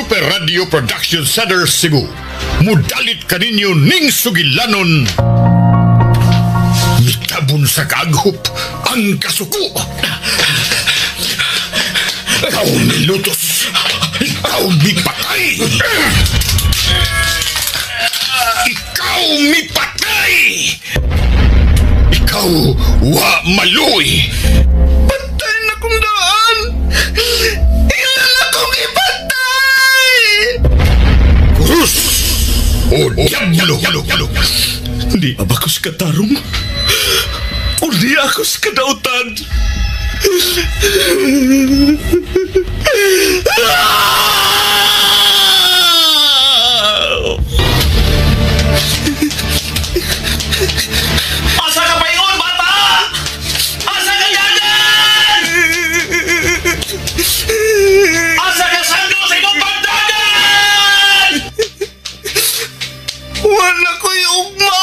Super Radio Production Center Cebu. Mudalit kaninyo ning sugilanon. Mitabon sa kaaghop ang kasuko. Ikaw milutos. Ikaw mipatay. Ikaw mipatay. Ikaw wa maluoy. Patay na kong daan. Ilan akong ipatay. Krus o Diablo. Di ba ko sa katarong? O di ako sa kadautan? Asa ka pa ingon, bata? Asa ka dagan? Asa ka sando sa imong pagdagan? Wala ko'y ugma!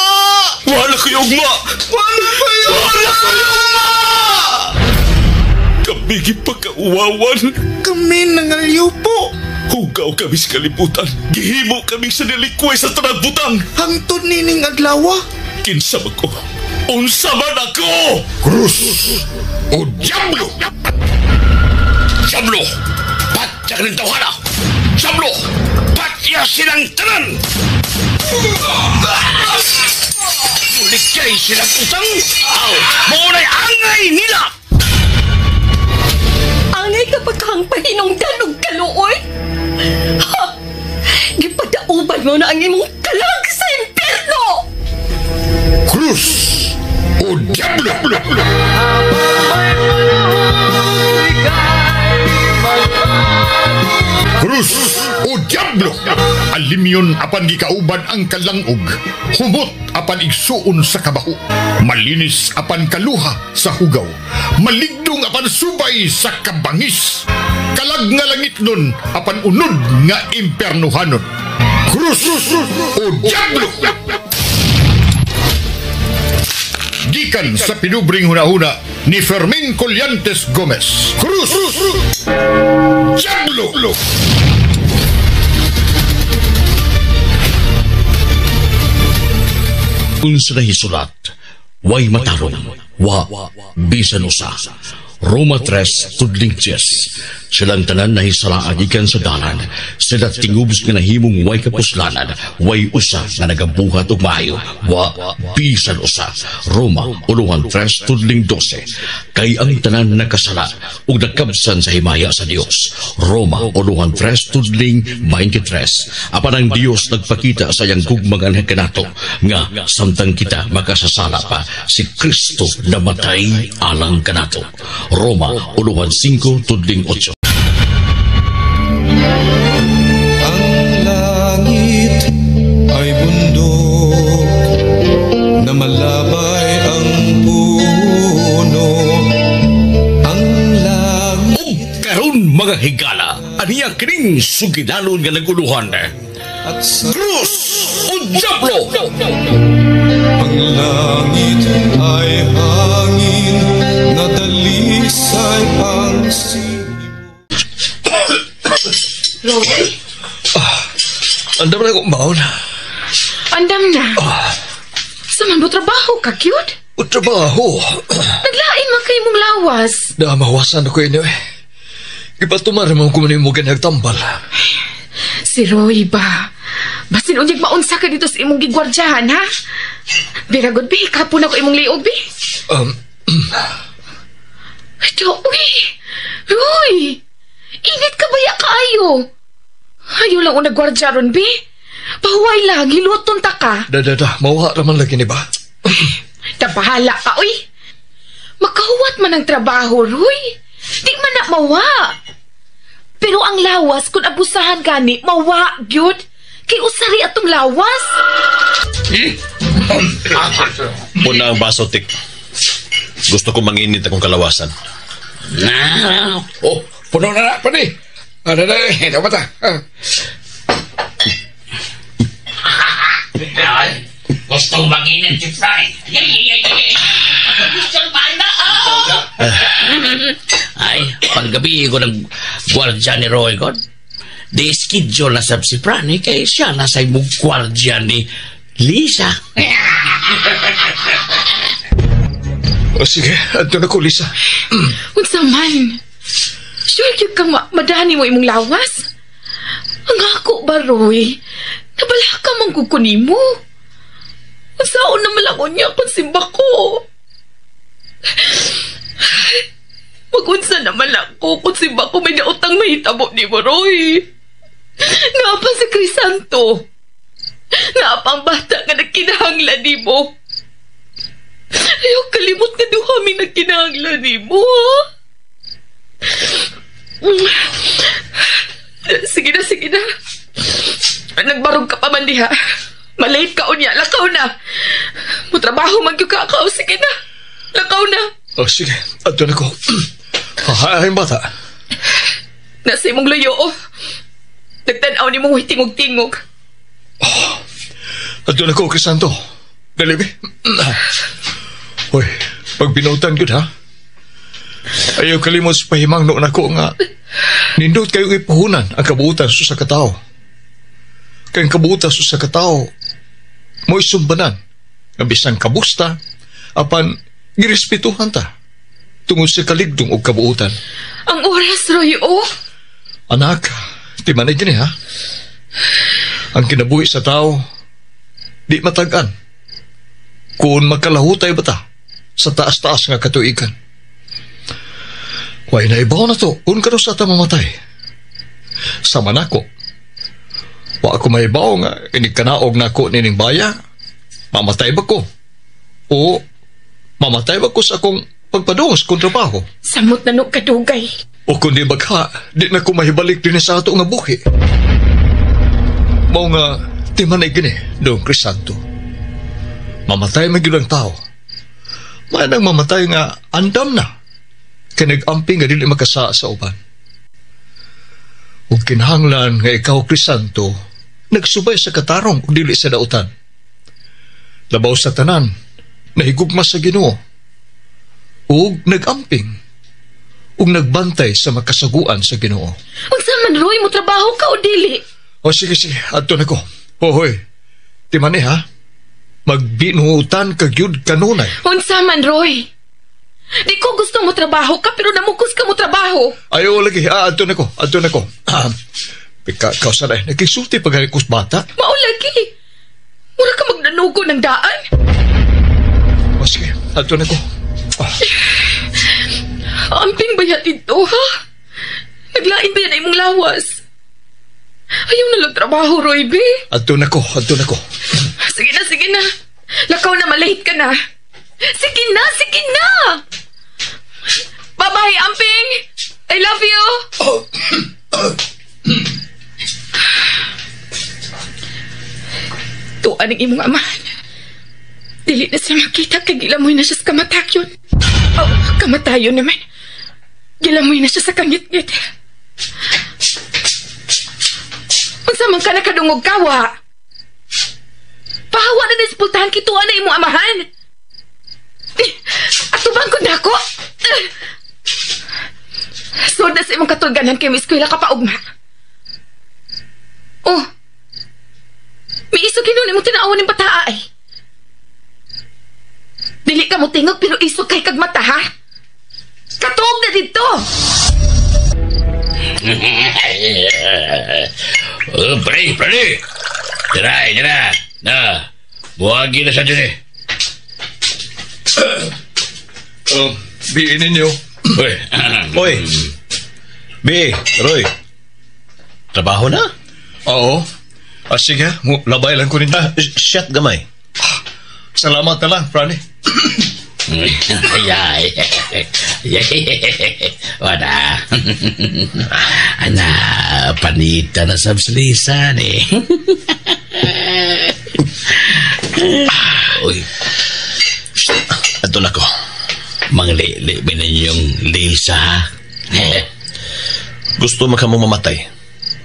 Wala ko'y ugma! Wala ko'y ugma! Wala ko'y ugma! Kami gipakauwawan. Kami nangalyupo. Hugaw kami sa kalibutan. Gihimo kami sa nilikway sa tanang butang. Hangtod nining adlawa. Kinsa man ko? Unsa man ako? Krus o Diablo. Diablo, patya ka ng tawhana. Diablo, patya silang tanan. Mulikay silang utang. Aw, maunay angay nila. Angay ka pa kang pahinungdan og kaluoy? Ha? Gipadauban mo na ang imong kalag sa impierno! Krus o Diablo. Krus o Diablo. Alimyon apan gikauban ang kalangog. Humot apan igsuon sa kabaho. Malinis apan kaluha sa hugaw. Maligdong apan subay sa kabangis. Kalag nga langit nun apan unod nga impernuhanon. Krus o Diablo. Gikan sa pinubring hunahuna ni Fermin Collantes Gomez. Krus Diablo. Unsa nahisulat, way matarong, wa bisan usa. Roma 3:10. Silang tanan nahisalaan gikan sa dalan. Sila tingubos nga nahimong way kapuslanan, way usa nga nagabuhat og maayo, wa bisan usa. Roma 3:12. Kay ang tanan nakasala ug nakabsan sa himaya sa Dios. Roma 3:23. Apan ang Dios nagpakita sa iyang gugma nganha kanato nga samtang kita makasasala pa, si Kristo namatay alang kanato. Roma 5:8. Ang langit ay bundok na malabay ang puno. Ang langit. Ug karon mga higala, aniya kining sugilanon nga naguluhan. At sa Krus o Diablo. Ang langit ay hangin na dalisay ang simo. Roy? Andam na akong maon. Andam na? Sa man mo trabaho ka, cute? O trabaho? Naglain man kayo mong lawas. Na, mawasan ako inyo eh. Ipatumar mo kung ano yung mga tambal. Si Roy ba? Basin unyag maunsa ka dito sa imong gigwardyahan, ha? Biragod, bi. Kapon ako imong liog, bi. Ito, uy! Roy! Init ka baya kaayo? Ayaw lang unag gwardya ron, bi. Pahuway lang, hiluton ta ka. Da, mawala man lagi ni ba? Tabahala ka, uy! Makahuwat man ang trabaho, Roy. Di man na mawa. Pero ang lawas, kung abusahan gani, mawa, gyud. Kay usari atong lawas. Puna ang baso, Tik. Gusto ko manginit akong kalawasan. Oh, puno na na, pani. Ano na, dapat ah. Gusto manginit si Fry. Gusto pa na. Ay, paggabi ko ng gwardya ni Roy, God. Di schedule na sab si Franny kay siya na sa imong gwardya ni Lisa. O sige, adto na ko, Lisa. Unsa man? Sure gyud kang madani mo imong lawas? Ang ako ba, Roy? Nabala ka man ko nimo. Unsaon naman lang unya kung simba ko? Magunsa naman lang ko kung simba ko may nautang mahitabo ni mo, Roy. Naapa si Crisanto. Naapa ang bata nga nagkinahanglan ni mo. Ayaw kalimot nga duha mi nagkinahanglan ni mo, ha? Sige na, sige na. Nagbarog ka pa man diha. Malate ka unya, lakaw na. Mutrabaho man gyud ka akaw, sige na. Lakaw na. O sige, adto na ko. Ay, bata. Nasa imong luyo, oh. Nagtan-aw ni mong tingog-tingog. Oh, adto na ko, Crisanto. Dali, be. Hoy, pagbinutan gud ha. Ayaw kalimot sa pahimang noon ako nga nindot kayo ipuhunan ang kabuutan sa usa ka tawo. Kay ang kabuutan sa usa ka tawo mo'y sumbanan nga bisan kabusta apan girespetuhan ta tungod sa kaligdong og kabuutan. Ang oras, Roy, oh. Anak, timanay gini ha. Ang kinabuhi sa tao di matag-an kung makalahutay ba ta sa taas-taas nga katuigan. Way na ibaw na to kung kano sa ta mamatay. Sama nako. Wa ako maibaw nga inikanaog nako nining baya. Mamatay ba ko? O mamatay ba ko sa akong pagpadungos kong trabaho? Samot na no kadugay. O kung di bagha, di na ko mahibalik din sa ato nga buhi. Mao nga timanay gini, Don Crisanto. Mamatay man gyud ang tao. May nang mamatay nga andam na. Kay nag-amping nga dili makasaa sa uban. Ug kinahanglan nga ikaw, Crisanto, nagsubay sa katarong ug dili sa dautan. Labaw sa tanan, nahigugma sa Ginoo. Ug nag-amping ug nagbantay sa makasaguan sa Ginoo. Unsa man, Roy, mo trabaho ka o dili? O sige, sige, adto na ko. Hohoy, timani ha. Magbinuhutan ka gyud kanunay. Unsa man, Roy? Di ko gusto mo trabaho ka pero namukos ka mo trabaho. Ayaw lagi, adto na ko, adto na ko. Pika, kausa na, nagkisulti pag kus bata. Mao lagi. Mura ka magnanugo ng daan. O sige, adto na ko. Amping ba yan dito, ha? Naglain ba yan na imong lawas? Ayaw na lang trabaho, Roy, be. Adto na ko, adto na ko. Sige na, sige na. Lakaw na, malate ka na. Sige na, sige na! Bye-bye, Amping! I love you! Tuan ang imong amahan. Dili na siya makita kay gilamoy na siya sa kamatakyon. Oh, kamatayon naman. Gilamoy na siya sa kangit-ngit. Unsa man ka nakadungog kawa? Pahawa na dispultahan kituan na imong amahan. Atubang ko na ako. Sud na sa imong katulganan kay mi-eskwela ka pa ugma. Oh, miisog hinuon imong tinawon ning bataa ay. Dili ka mo tingog pero isog kay kag mata ha. Katuog na dito. Oh, pre, pre. Tira, tira. Na, buwagi na sa dyan eh. Biin ninyo. Uy. Uy. Bi, Roy. Trabaho na? Oo. Sige, labay lang ko ninyo. Shit gamay. Salamat na lang, Franny. Ay, wala. Ana, panita na sa slisan eh. Uy. Ato na ko. Manglili ninyong Lisa, ha? Gusto mo ka mo mamatay?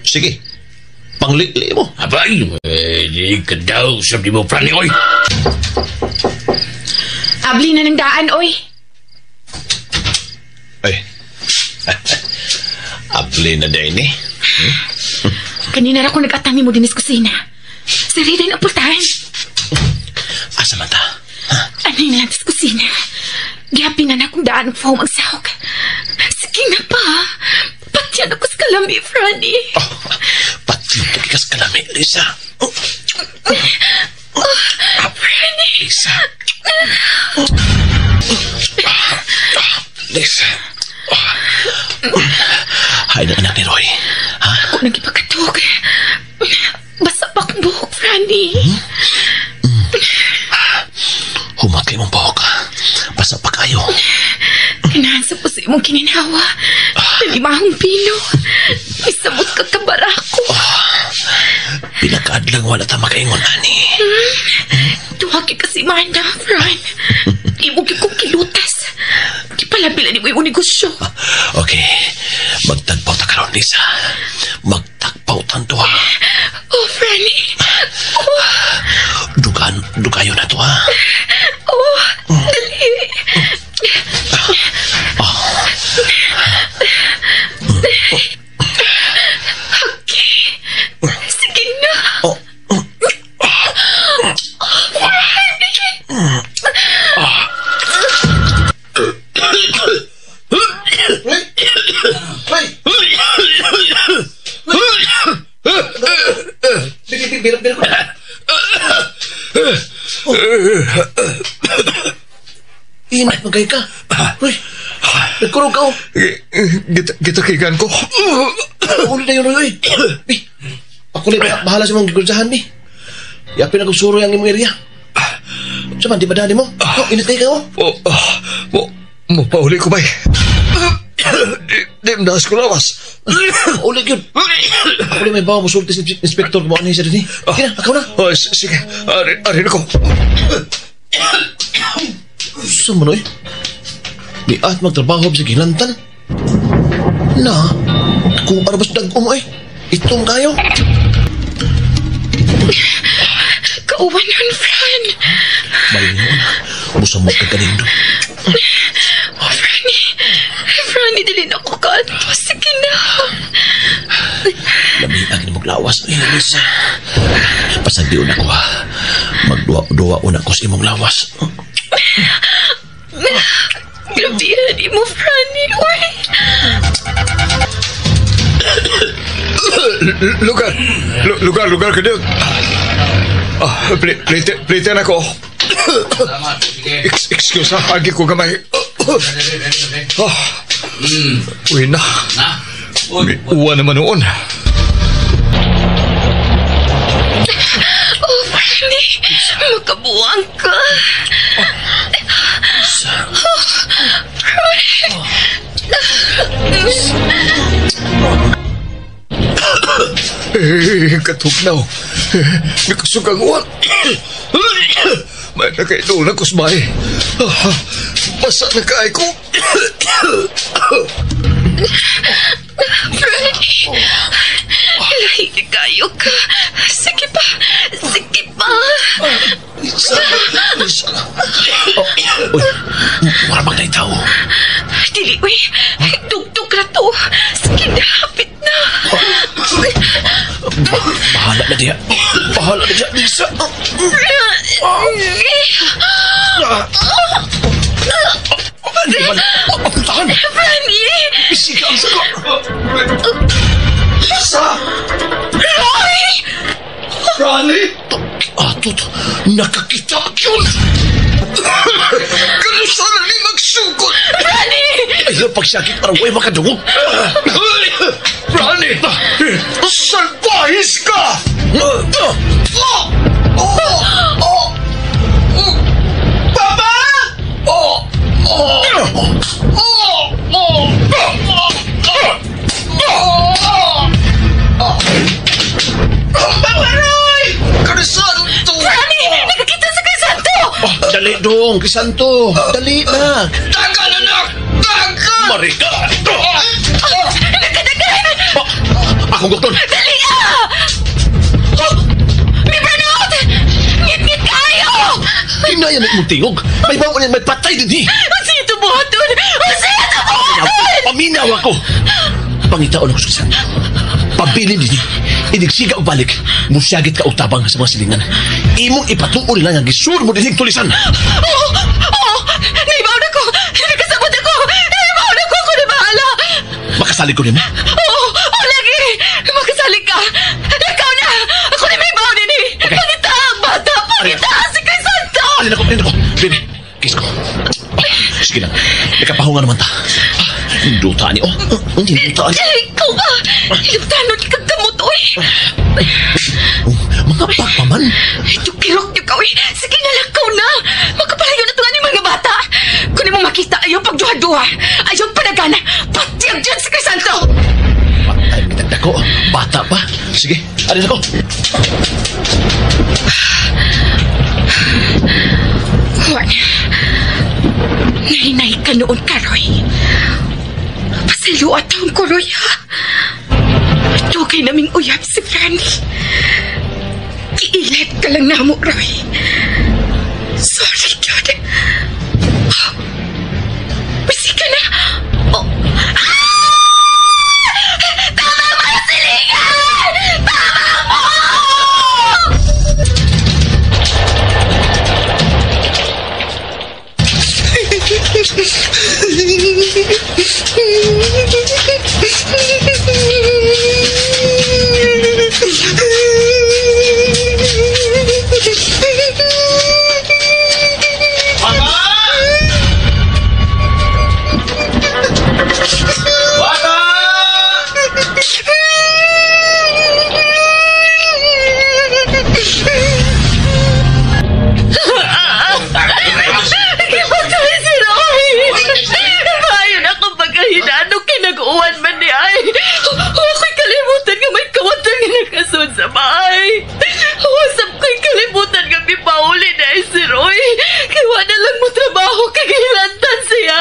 Sige. Panglili mo. Abay, di ka daw sabi mo, Franny, oy. Abli na ng daan, oy. Ay. Abli na din, eh. Kanina ra ko nag-atang nimo dinis kusina. Si Rida na pultahan. Asa man ta? Ano na lang sa kusina? Gihapi na na kung daan ang foam ang sahog. Sige na pa. Patyan ako sa kalami, Franny. Oh, patyan ka sa kalami, Lisa. Oh. Oh, Franny. Lisa. Lisa. Hay na anak ni Roy. Ha? Ako nang ipagkatog. Basta pa akong buhok, Franny. Humat kay mong buhok. Basta pa kayo. Kinahan sa puso imong kininhawa. Nalimahong pino. Isamot ka kabarako. Pinakaadlang wala ta makaingon, ani. Tuwagi kasi mana, Fran. Imo gyud kong kilutas. Gipalabila nimo imong negosyo. Okay. Magtagpaw ta karon, Lisa. Magtagpaw tan duha. Oh, Franny. Oh. Dugayo na to, ha? Oh, dali. Okay. Sige na. Oh. Inat magkay ka. Uy, nagkurog ka oh. Gitakigan ko. Ulit na yun, Roy. Ako na bahala sa mong gigursahan, bi. Yapin akong suroy ang imong area. Saman, di ba dali mo? Oh, init kayo ka oh. Mapauli ko, bay. Di mdaas ko lawas. Ulit yun. Ako na may bawa mo sulti sa inspektor kung ano yung siya din. Sige na, akaw na. Oh, sige, arin ako. Saan mo, Noy? Di at magtrabaho sa gilantan. Na, kung ano ba sa dag-o mo eh. Itong kayo. Kauban nun, Fran. Malingon. Musa mo kagalindo. Oh, Franny. Franny, dili na ako ka. Sige na. Lamiag ni mong lawas. Ay, Lisa. Pasagdiun ako ha. Magduwa-duwa una ko sa imong lawas. Grabe, mo, Franny. Uy. Lugar ka doon. Plate ako. Excuse ha, agi ko gamay. Uy na. May uwa naman noon. Oh, Franny, makabuang ka. Oh, Franny. Katugnaw. Nakasugang uwan. May nakainulan ko sa bahay. Basa na kaay ko. Franny, lahi kayo ka. Sige pa. Sige pa. Lisa. Uy, wala bang naitaw? Dili, uy. Dugtog na to. Sige na, hapit na. Bahala na diya. Bahala na diya, Lisa. Apuntahan! Franny! Bisika ang sako! Lisa! Roy! Franny! Atot! Nakakita yun! Kanusa na ni magsugod! Franny! Ay, pagsakit para way makadungog! Franny! Salbahis ka! Papa! Papa Roy! Crisanto! Franny! Nakakita sa Crisanto! Dali dong, Crisanto! Dali na! Tagal, anak! Tagal! Marika! Nagkadagan! Akong doktor! Dali ah! May burnout! Ngit-ngit kayo! Hinaya na imong tingog! May bawo niyan, may patay din eh! Ang ito buhaton! Ang ito buhaton! Paminaw ako! Pangitaon ako sa Crisanto. Pabilin din eh. Inigsiga og balik, musyagit ka og tabang sa mga silingan. Imong ipatuon nila nga gisur mo dinhig tulisan. Oo! Oo! Naibaw na ko! Nakasabot ako! Naibaw na ko! Ako na bahala! Makasalig ko nimo? Oo! Oo, lagi! Makasalig ka! Ikaw na! Ako na may baw nini! Okay. Pangita ang bata! Pangita si Crisanto! Alin ako! Alin ako! Baby, kiss ko. Oh, sige lang. Nakapahunga naman ta. Duta ni, oh. Duta ni. Ikaw ba? Hilabtanon kag gamot, oy! Oh, mga pagpaman. Tukirok niyo ka, oy! Sige na, lakaw na! Makapalayo na ito ni mga bata! Kung mo makita, ayaw pagduha-duha! Ayaw panagana! Patiyag dyan si Crisanto! Patay, kitag dako. Bata pa. Sige, alin ako. Juan, nahinay ka noon ka, Roy. Pasalo at ang ko, Roy, ha? Dugay naming uyab si Franny. Kiilat ka lang namo, Roy. Sorry, Jod. Oh, Bisika na. Oh. Ah! Tama mo, silingan! Tama mo! Gipatay si Roy! Mayon ako pagkahinano kinag-uwan man ni ay. Huwag ko'y kalimutan nga may kawatan nga nakasod sa bahay. Huwag ko'y kalimutan nga mipauli na ay si Roy. Kaya wala lang mo trabaho kagahilantan siya.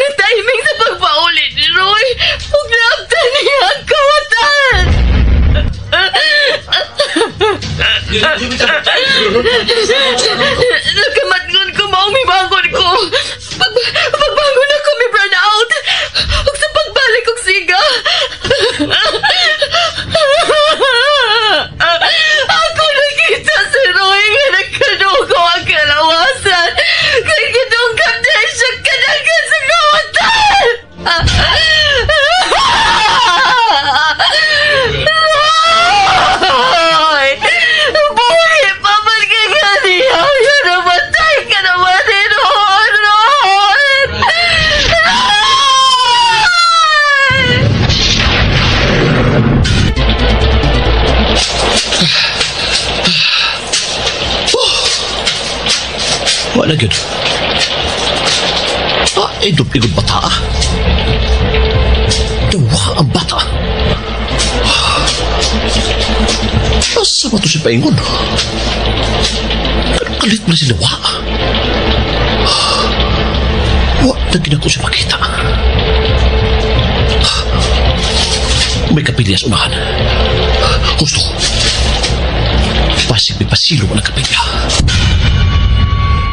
Na-timing sa pagpauli ni Roy. Huwag naabtan niya ang kawatan. Nagkamatngon ko, maong mibangon ko. Pagbangon ako, may burn out. Ug sa pagbalik kong siga. Ako nakita si Roy nga nagkanugo ang kalawasan. Kay gidungkap na siya kanagan sa kawatan. Roy! Buhi pa man ka ganiya. Yan namatay ka naman eh, Roy! Roy! Roy! Wala gyud. Ah, ay dupligod bata ah. Dawa ang bata. Asa ba ito siya paingon? Pero kalit mo na sila, wa. Wa na ginako siya makita. May kapilya sa unahan. Gusto. Pasig may pasilong ang kapilya.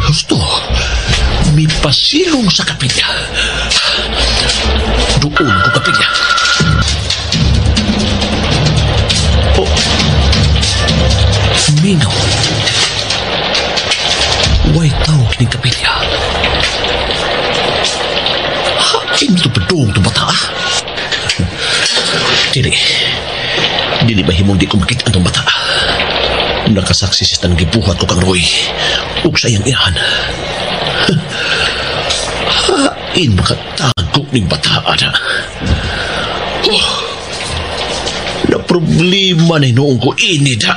Gusto. May pasilong sa kapilya. Doon ang kapilya. Oh. Minaw. Way tao kining kapilya. Hain ito padung ito bata ah. Dili. Dili ba himong di ko makita ang bata. Nakasaksi sa tanang gibuhat ko kang Roy. Ug sa iyang inahan. Hain makatago ning bataan. Oh, na problema na noong ko ini da.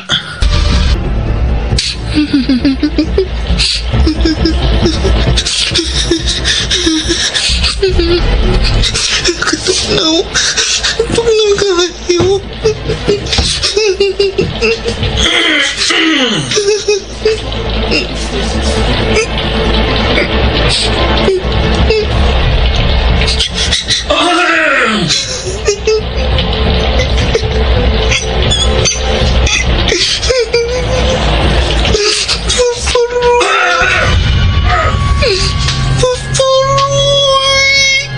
Katugnaw. Tugnaw kayo. Papa Roy! Papa Roy!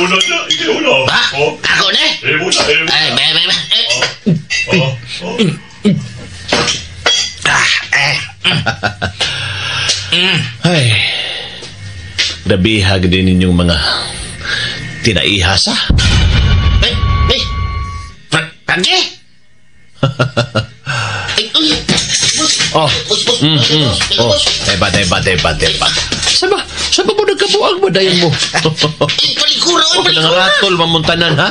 Una na, ikaw una. Ha? Ako na? Imo na, imo. Ay, bay, bay, bay. Ay. Grabihag din ninyong mga tinaihasa. Eh, eh. Frankie? Ay, uy. Oh. Oh, deba, deba, deba, deba. Saba, saba mo nagkabuag ba dayon mo? Ay, palikura, oy, palikura. Nangaratol mamuntanan, ha?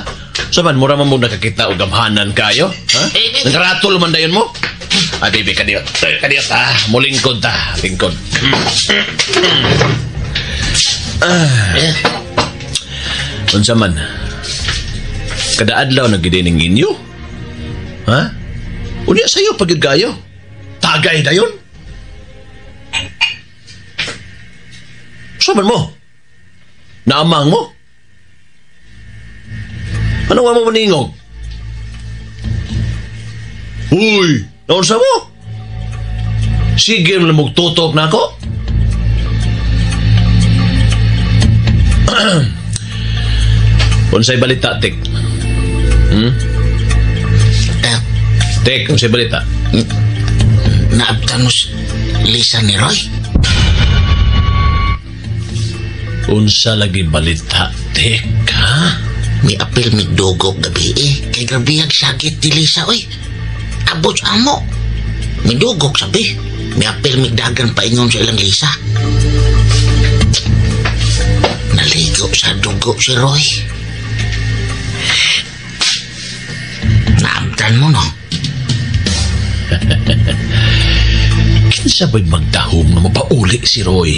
Saban, mura man mo nakakita o gamhanan kayo, ha? Nangaratol man dayon mo? Ah, baby, kadiyot. Kadiyot, ha? Mulingkod ta. Lingkod. Ah. Unsa man? Kada adlaw nagidining inyo? Ha? Unya sa'yo pagid kayo? Tagay dayon? Saban mo? Naamang mo? Ano nga mo maningog? Uy! Naunsa mo? Sige mo magtutok na ako? Unsay balita, Tek? Hmm? Tek, unsay balita? Naabtan mo si Lisa ni Roy? Unsa lagi balita, Tek, ha? May apil migdugog gabi eh. Kay grabe ang sakit ni Lisa, oy. Abot sa amo. Midugog sabi. May apil migdagan paingon sa ilang Lisa. Naligo sa dugo si Roy. Naabtan mo, no? Kinsa ba'y magdahom na mapauli si Roy?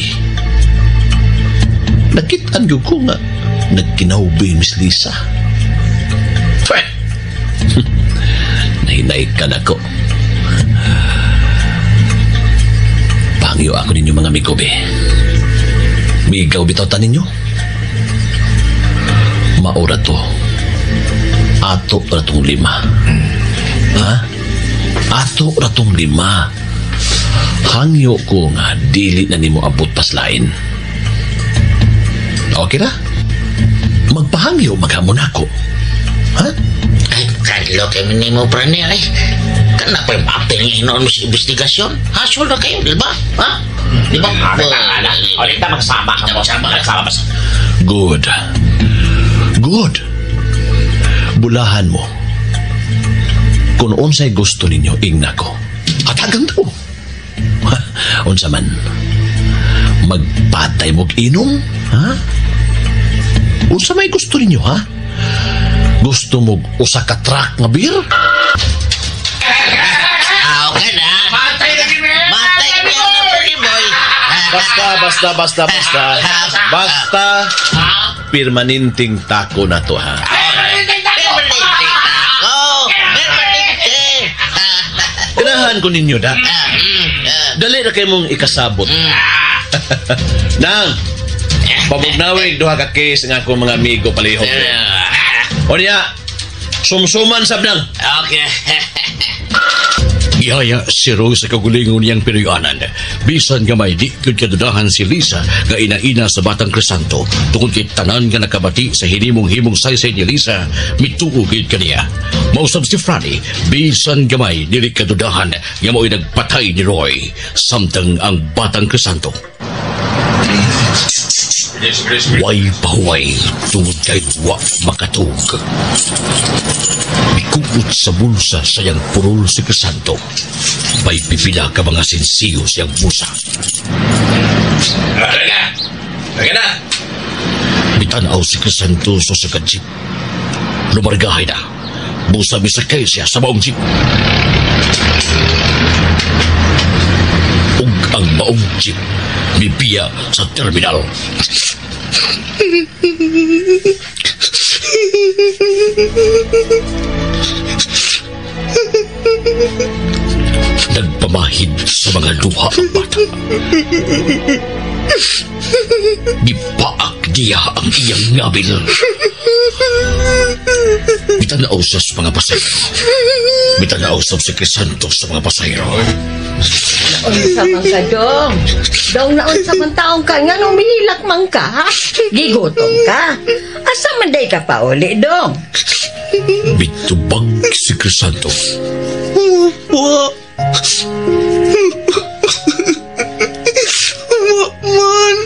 Nakitaan yun ko nga nagkinaubi, Miss Lisa. Pweh! Nahinay ka na ko. Pangyo ako ninyo mga amigo, be. Migaw bitaw ta ninyo. Maura to. Ato ratong lima. Ha? Ato ratong lima. Hangyo ko nga dili na nimo abot paslain. Okay na? Magpahangyo maghamon ako. Ha? Ay, kadlo kay nimo praner eh. Kana pa yung papel nga hinoon mo sa investigasyon. Hasol na kayo, di ba? Ha? Di ba? Ulit na magsama ka mo. Magsama ba? Good. Good. Bulahan mo. Kung unsay gusto ninyo, ingna ko. Hatagang to. Unsa man? Magpatay mo'g inom? Ha? Unsa may gusto ninyo, ha? Gusto mo usa ka truck nga beer? Okay na. Matay na matay na pretty boy. Basta, basta, basta, basta. Basta permanenteng tako na to, ha? Permanenteng tako. Permanente. Ganahan ko ninyo, da. Dali na kayo mong ikasabot. Nang, pabugnawig duha ka case nga akong mga amigo palihog. O niya, sumsuman sab nang. Okay. Gihaya si Roy sa kagulingon niyang Pinoyanan. Bisan gamay di gyud kadudahan si Lisa nga ina-ina sa batang Crisanto. Tungod kay tanan nga nakabati sa hinimong-himong saysay ni Lisa, mituo gyud kaniya. Mausab si Franny, bisan gamay dili kadudahan nga mao'y nagpatay ni Roy samtang ang batang Crisanto. Way pahuway tungod kay wa makatug. Mikuot sa bulsa sayang purol si Crisanto. May pipila ka mga sinsiyo siyang bulsa. Teka! Teka na! Mitanaw si Crisanto sa sa jeep. Lumargahay na. Busa misakay siya sa maong jeep. Ug ang maong jeep mibiya sa terminal. Nagpamahid sa mga luha ang bata. Gipaak niya ang iyang ngabil. Mitanaw siya sa mga pasahero. Mitanaw siya si Crisanto sa mga pasahero. Unsa man ka, Dong? Dong, naunsa man taong ka? Nga nung minilak man ka, ha? Gigutom ka? Asa man day ka pauli, dong? Bitubag si Crisanto. Wa. Wa man.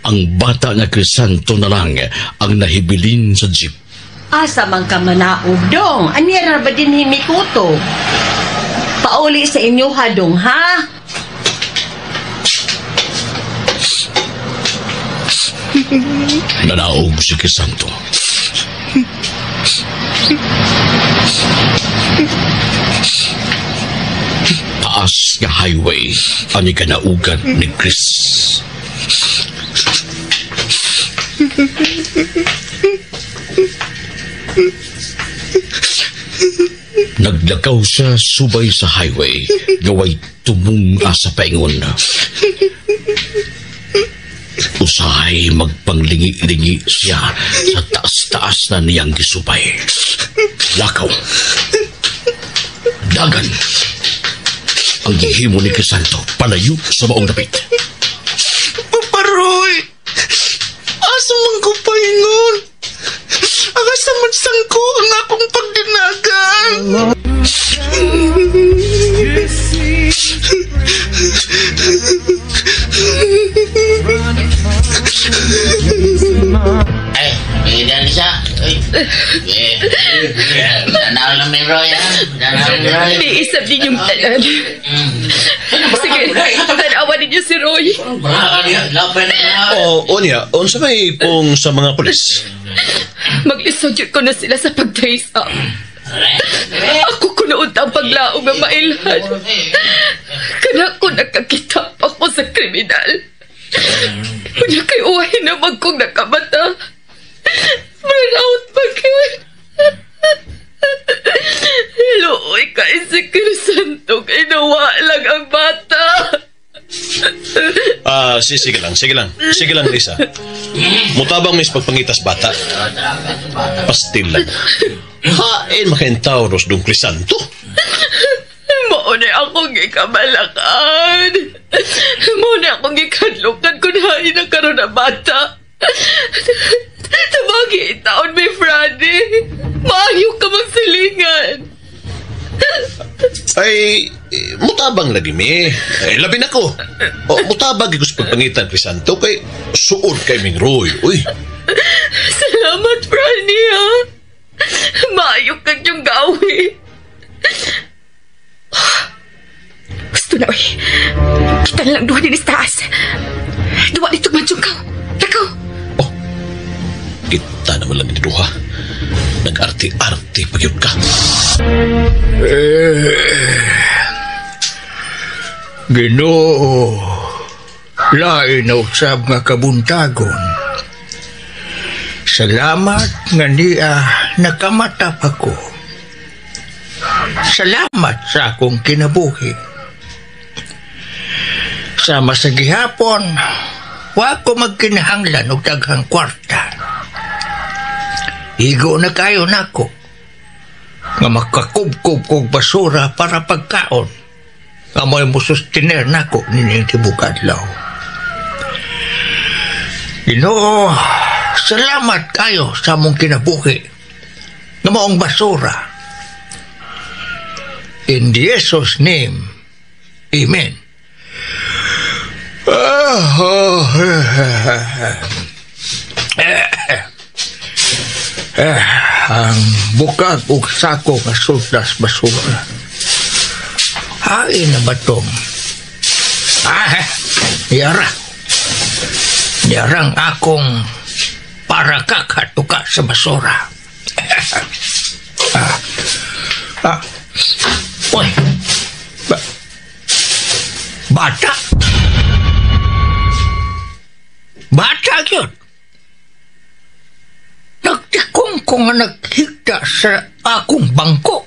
Ang bata nga Crisanto na lang ang nahibilin sa jeep. Asa man ka manaog, dong? Anyara ba din himikuto? Pauli sa inyo, ha, dong, ha? Nanaog si Crisanto. Taas nga highway ang ikanaugan ni Chris. Naglakaw siya subay sa highway, gaway tumung asa paingon. Usahay magpanglingi-lingi siya sa taas-taas na niyang gisubay. Lakaw. Dagan. Ang gihimo ni Crisanto palayo sa maong dapit. Papa Roy, asa man ko paingon? Ang asa man sangko ang akong pagdinagan. Ay, bigyan siya. Ay, tanaw lang ni Roy, ha? Tanaw ni Roy. May isap ninyong tanan. Sige, tanawan ninyo si Roy. O, Onya, unsa may pong sa mga pulis? Maglisod yun ko na sila sa pag-trace up. Ako kunood ang paglaom nga mailhan. Kana ko nakakita pa ko sa kriminal. Unya kay uwahin naman kong nakamata. Burnout ba yun? Luoy kay si Crisanto kay nawa lang ang bata. Sige lang, sige lang. Sige lang, Lisa. Mutabang mis pagpangitas bata. Pastil lang. Hain makaentauros dong Crisanto. Mauna akong gikamalakan. Mauna akong gikadlukan kung hain ang karon na bata. Tabagi itaon may Franny. Maayo ka magsilingan. Ay, mutabang lagi mi. Ay, labi na ko. O, mutabang ko sa pagpangitan, Crisanto, kay suod kay Ming Roy. Uy. Salamat, Franny, ha? Maayo kang yung gawi. Gusto na, uy. Kita na lang duha din sa taas. Duha dito mansyong ka. Lakaw. Oh, kita naman lang ni duha. Nag-arte-arte pag yun ka. Ginoo, lain na usab nga kabuntagon. Salamat nga niya nakamatap ako. Salamat sa akong kinabuhi. Sama sa gihapon, wa ko magkinahanglan og daghang kwarta. Igo na kayo nako nga makakubkob kog basura para pagkaon. Nga mo'y musustiner nako nining tibok adlaw. Ginoo, salamat kayo sa among kinabuhi nga maong basura. In Jesus' name, Amen. Ang bukag og sako nga sultas basura. Hain na ba tong? Yara. Yarang akong para kakatuka sa basura. Uy. Bata. Bata yun. Nagtikong ko nga naghigda sa akong bangko.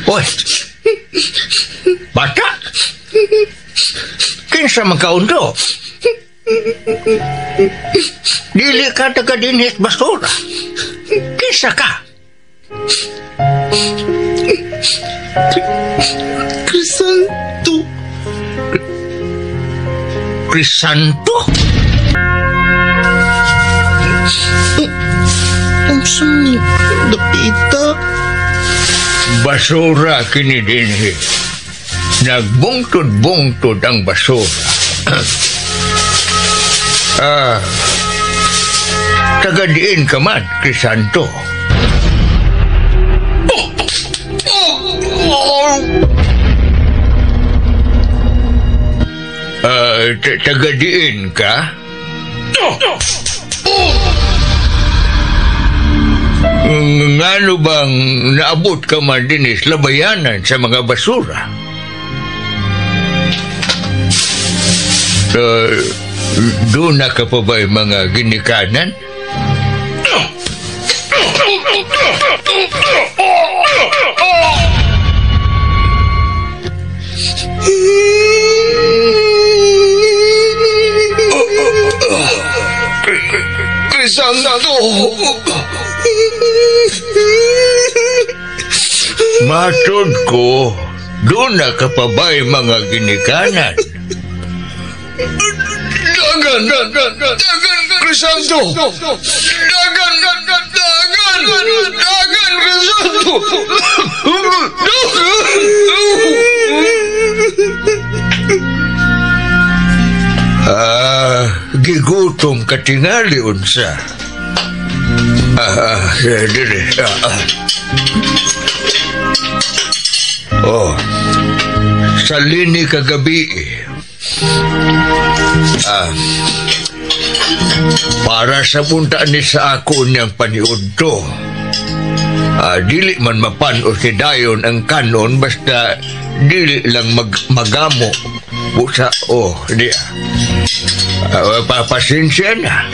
Uy. Bata. Kinsa man kaundo? Dili ka taga dinhis basura. Kinsa ka? Crisanto. Crisanto? Unsa ni dapita? Basura kini dinhi. Nagbungtod-bungtod ang basura. Taga diin ka man, Crisanto. Taga diin ka? Ngano bang naabot ka man dinis labayanan sa mga basura? Doon na ka pa ba'y mga ginikanan? Crisanto! Matod ko, doon na ka pa ba'y mga ginikanan? Dagan! Dagan, Crisanto! Dagan! Dagan! Dagan, Crisanto! Dagan! Gigutom ka tingali unsa. Dire. Oh. Salini kagabi. Para sa punta ni sa ako niyang paniudto. Dili man mapano si dayon ang kanon basta dili lang magamo. Busa, di. Papasensya na.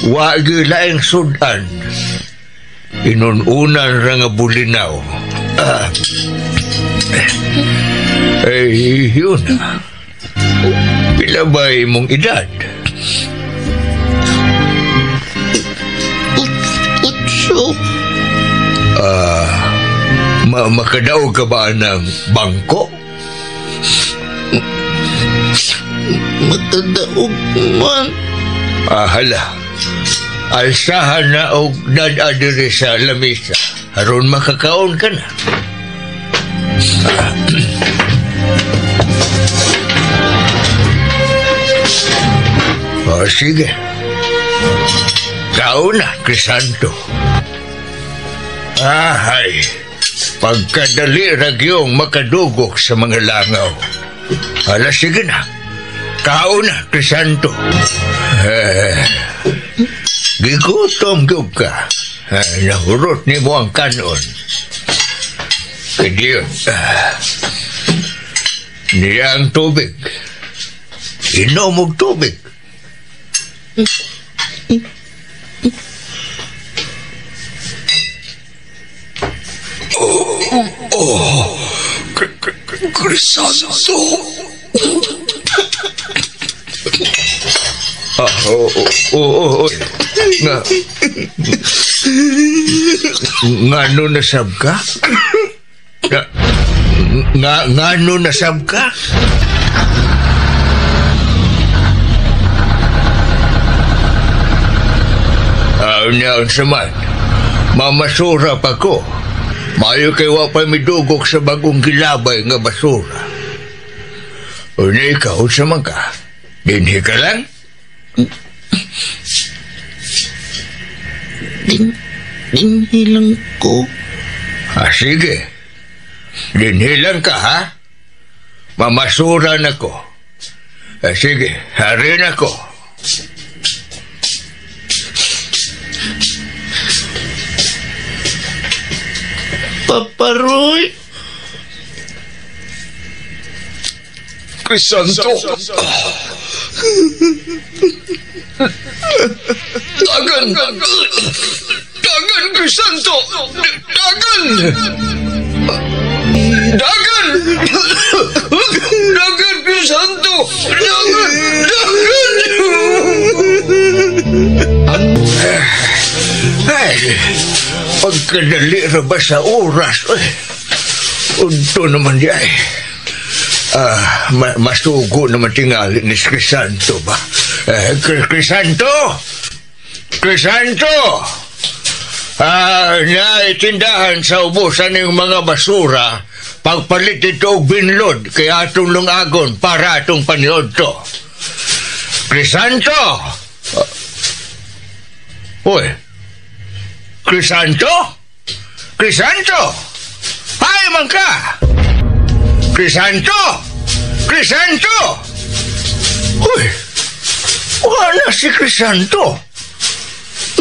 Wagi laing sudan. Inununan ra nga bulinaw. Yun. Pila ba imong edad? 8. Makadaog ka ba ng bangko? Makadaog man. Hala. Alsahan na og dad-a diri sa lamisa. Aron makakaon ka na. Sige. Kaon na, Crisanto. Ahay, pagkadali ragyong makadugok sa mga langaw. Hala, sige na. Kaon na, Crisanto. Gigutom gyud ka. Nahurot ni mo ang kanon. Kadiyon. Niya ang tubig. Inom og tubig. Crisanto! Ngano nasab ka? Ngano nasab ka? Unya man. Mamasura pa ko. Mayo kay wa pa midugok sa bagong gilabay nga basura. Unya ikaw sa man ka. Dinhi ka lang? Dinhi lang ko. Sige. Dinhi lang ka, ha? Mamasura na ko. Sige, harin ako. Papa Roy. Crisanto. Dagan! Dagan, Crisanto! Dagan! Dagan! Dagan, Crisanto! Dagan! Dagan! Ay, pagkadali ra ba sa oras? Ay. Unto naman di ay. Masugo naman tingali ni Crisanto ba? Crisanto! Crisanto! Naitindahan sa ubusan ng mga basura pagpalit ito og binlod kay atong lungagon para atong paniod to. Crisanto! Uy! Crisanto? Crisanto! Ay, man ka! Crisanto! Crisanto! Uy! Wala si Crisanto!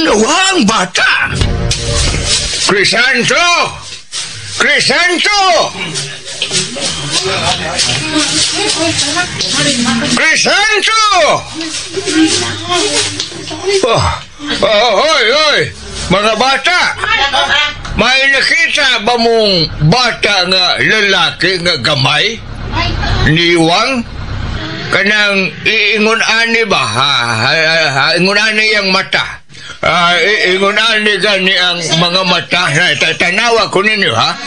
Nawa ang bata! Crisanto! Crisanto! Crisanto! Oh, hoy, hoy! Mga bata! May nakita ba mong bata nga lalaki nga gamay? Niwang? Kanang iingon ani ba? Ingon ani ang mata. Ingon ani gani ang mga mata. Tanawa ko ninyo, ha?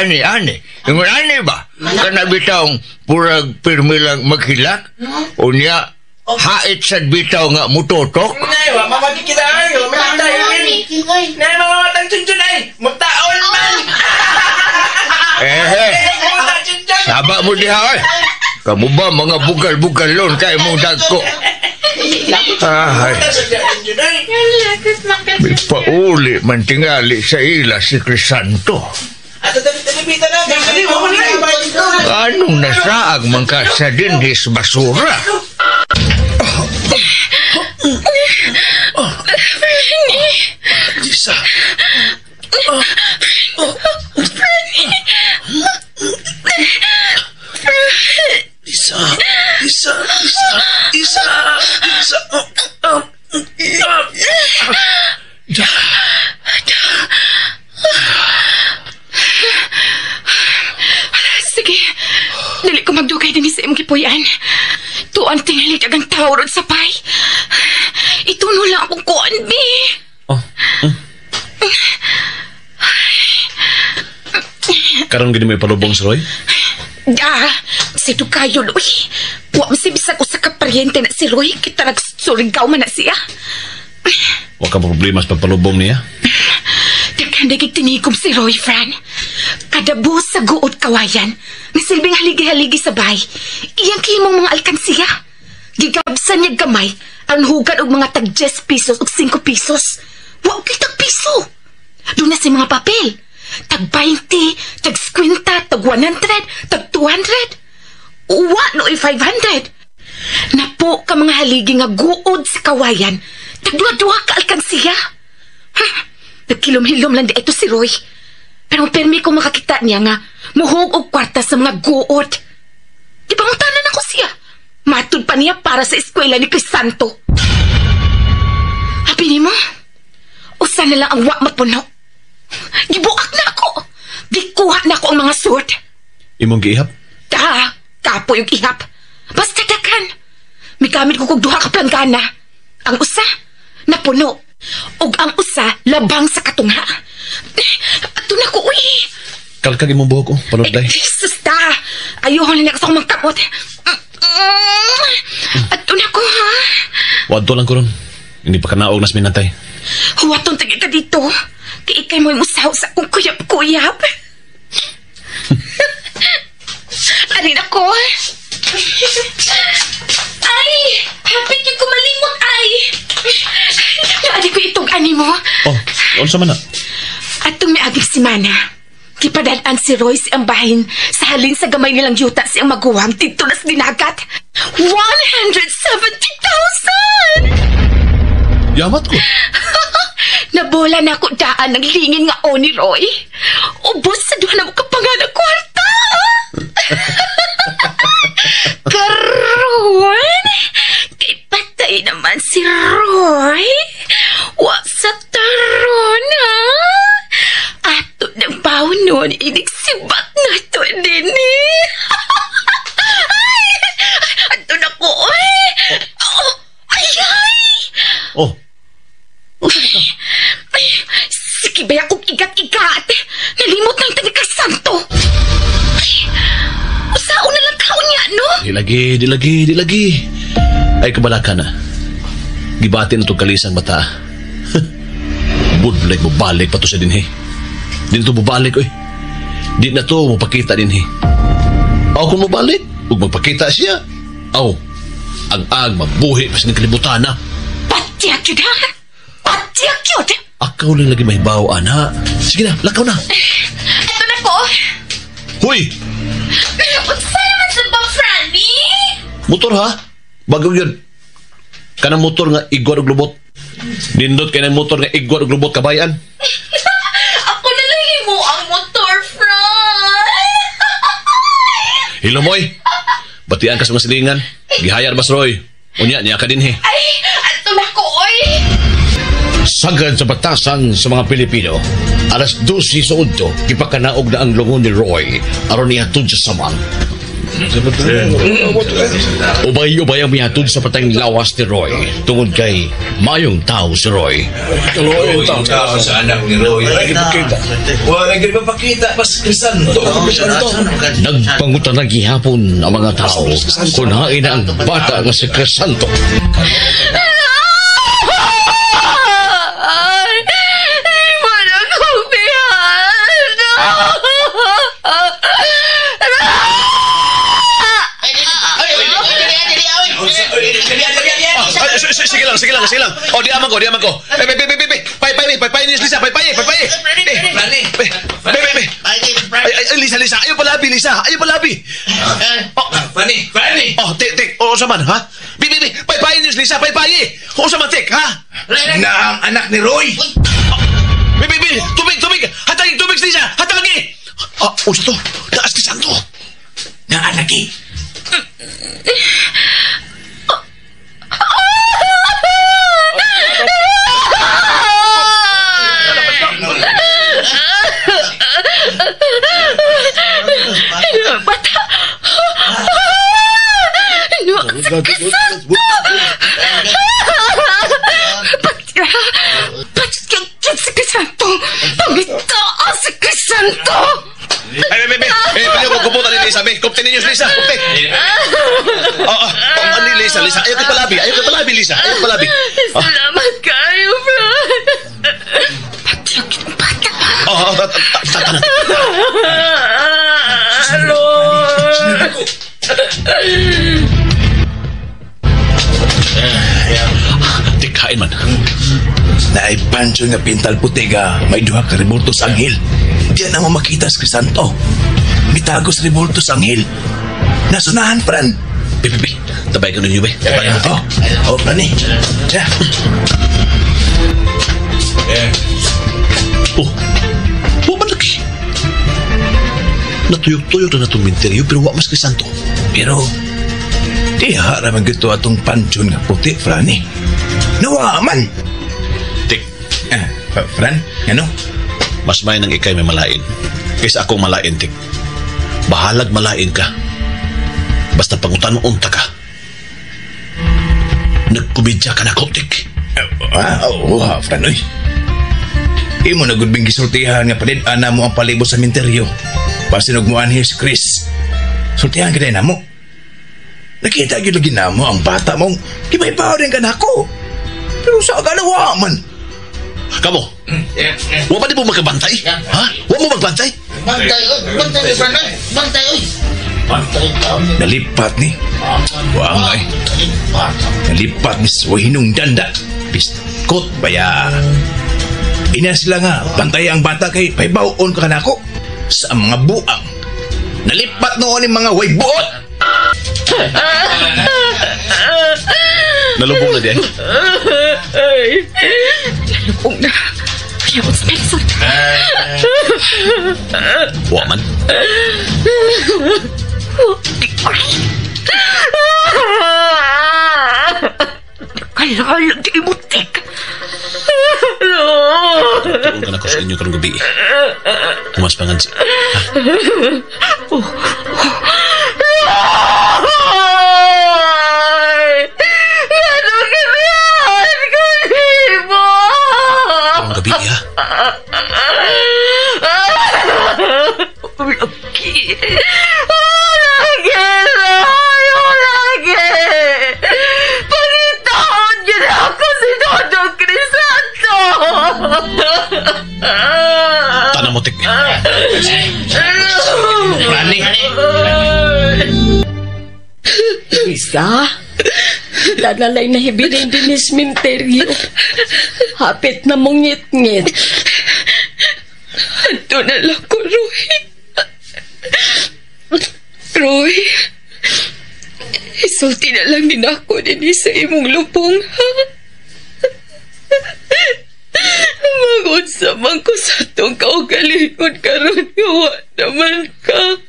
Ani, ani. Ingon ani ba? Kana bitawng purag pirmi lang maghilak? Unya, hait sa bitaw nga mutotok? Nay, wa mamagkita ay. Nay, mga matang chunchun ay. Mutaon man. Saba mo diha ay. Kamu ba mga bugal-bugalon kay mong dagko? Ay. May pauli man tingali sa ila si Crisanto. Anong nasaag man ka sa dinhis basura? Franny! Lisa! Franny! Lisa! Lisa! Lisa! Lisa! Lisa! Sige, dali ko magdugay din sa imong gipuy-an. Tuan tingali dagang tao ron sa pay. Ituno lang akong kuan, bi. Oh. Karon gini may palubong sa Roy? Si Dukayon, uy. Wa man si bisag usa ka paryente na si Roy. Kita nagsurigaw man na siya. Wa ka problema sa pagpalubong niya? Daghan dagig tinikom si Roy, Fran. Kadabo sa guot kawayan. Nasilbing haligi-haligi sa bay. Iyang kimong mga alkansiya. Gigabsan niya gamay ang hugan og mga tag 10 pesos og 5 pesos. Wa og kitag piso. Doon na si mga papel. Tag 20, tag 50, tag 100, tag 200. Wa no 500. Napo ka mga haligi nga guod sa kawayan. Tag duha-duha ka alkansiya. Nagkilom-hilom lang di ito si Roy. Pero permi ko makakita niya nga muhog og kwarta sa mga guod. Di ba mutanan ako siya? Matud pa niya para sa eskwela ni Crisanto. Habi ni mo, usa na lang ang wa mapuno. Gibuak na ako. Gikuha na ako ang mga sword. Imong giihap? Ta, kapo yung ihap. Basta daghan. Migamit ko kog duha ka planggana. Ang usa, napuno. Og ang usa, labang sa katungha. Ato na ko, uy. Kalkag imong buhok, oh. Panudlay. Jesus ta. Ayuhon na sa akong magkamot. Ato na ko, ha? Wadto lang ko ron. Hindi pa kanaog nas minantay. Huwaton tagi ka dito. Kay ikay mo'y musaw sa akong kuyap-kuyap. Alin ako? Ay! Hapit yung kumalimot, ay! Naadi ko itong animo. Oh, unsa man na? Atong miaging simana, gipadal-an si Roy si ang bahin sa halin sa gamay nilang yuta siyang maguwang dito na sa dinagat. 170,000! Yamat ko. Nabola na ako daan ng lingin nga o ni Roy. Ubos sa duha na mo kapangan ang kwarta. Karon, kay patay naman si Roy. Wa sa taron, ha? Ato ng bawon nun, inigsibat na to din, eh. Ay, ato na ko, ay. Oh, ay, ay. Oh. Ay, sige ba akong igat-igat? Nalimot na yung tanika Santo. Di lagi, di lagi, di lagi. Ay kabalaka na. Gibati na itong kalisang bata. Budlay mo balik pa to sa dinhi. Di na to mubalik, oy. Di na to mupakita dinhi. Aw kung mubalik, ug magpakita siya. Aw, ang mabuhi pa sa kalibutan na. Patyak yun ha? Patyak yun! Akaw lang lagi mahibaw, ana. Sige na, lakaw na. Ito na ko. Huy! Unsa naman sa ba, Franny? Motor ha? Bago yun. Kanang motor nga igwa og lubot. Nindot kay ng motor nga igwa og lubot kabayan. Ako na lang mo ang motor, Fran. Hilumoy. Batian ka sa mga silingan. Gihayar bas Roy. Unya niya ka dinhi. Ay, ato na ko, oy. Sagad sa batasan sa mga Pilipino, alas 12 sa udto, gipakanaog na ang lungon ni Roy aron nihatod sa samang. Ubay-ubay ang mihatod sa patayng lawas ni Roy tungod kay mayong tao si Roy. Tao sa anak ni Roy. Wala gyud mapakita pas Crisanto. Nagpangutan na gihapon ang mga tao kung hain na ang bata nga si Crisanto. Ay, manang humihan. Sige lang, sige lang, sige lang. Oh, di aman ko, di aman ko. Eh, be, be, be, be. Pay, pay, pay, pay, Lisa, pay, pay, pay, pay. Eh, be, be, be. Ay, ay, Lisa, Lisa, ayaw palabi, Lisa, ayaw palabi. Oh, Fanny, Fanny. Oh, tik, tik, oo sa man, ha? Be, be, be, pay, pay, Lisa, pay, pay. Oo sa man, tik, ha? Na ang anak ni Roy. Be, be, be, tubig, tubig. Hatagi, tubig, Lisa, hatagi. Ah, usa to. Taas ni Santo. Na alagi. Bata! No, Crisanto! Patya! Si Crisanto! Pangita si Crisanto! Ay, be, be, eh, pwede ko kuputan ni Lisa, be. Kupte ninyo, Lisa, kupte. Oh, oh, oh, ano, Lisa, Lisa, ayaw ka palabi, ayaw ka palabi, Lisa, ayaw ka palabi. Salamat kayo, Fran! Patya bata! Oh, oh, tata na. Lord! Tikain man. Naay pancho nga pintal puti ga may duha ka rebulto sa anghel. Diyan ang makita si Crisanto. Mitagos rebulto sa anghel. Nasunahan, Fran. Be, be, be. Tabay ka ninyo, be. Tabay ka. Oh, oh, Fran eh. Siya. Oh, wa man lagi. Natuyok-tuyok na natong minteryo pero wa mas Crisanto. Pero, diha raman gito atong pansyon nga puti, Fran eh. Nawa man. Tik. Fran, ano? Mas may nang ikay may malain kaysa akong malain, Tik. Bahalag malain ka. Basta pangutan unta ka. Nagkumedya ka na ko, Tik. Oo, Fran, oy. Imo na gud bing gisultihan nga panid-an na mo ang palibot sa minteryo. Pasinog mo anhi si Chris. Sultihan ka na mo. Nakita gyud lagi na mo ang bata mong gibaybaw din ka nako. Pero sa galawa man. Kamo, wa ba di mo makabantay? Ha? Wa mo magbantay? Bantay, oy. Bantay, Fran, oy. Bantay, oy. Bantay ka. Nalipat ni. Wa nga eh. Nalipat ni sa hinung danda. Piskot baya. Ina sila nga, bantay ang bata kay paibawon ka kanako sa mga buang. Nalipat noon yung mga way buot. Nalubong na di ay. Nalubong na. Kaya mo sa Nelson. Wa man. Kailangan di mo, Tik. Tuon ka na ko sa inyo karong gabi. Humas pangan si... Ano ginahan ko nimo? Karong gabi, ha? Lagi. Lagi na. Lisa, danalay nahibilin din ni sementeryo. Hapit na mong ngit-ngit. Anto na lang ko, Roy. Roy, isulti na lang din ako din sa imong lupong, ha? Magunsa man ko sa itong kaugalingon karon nga wa naman ka.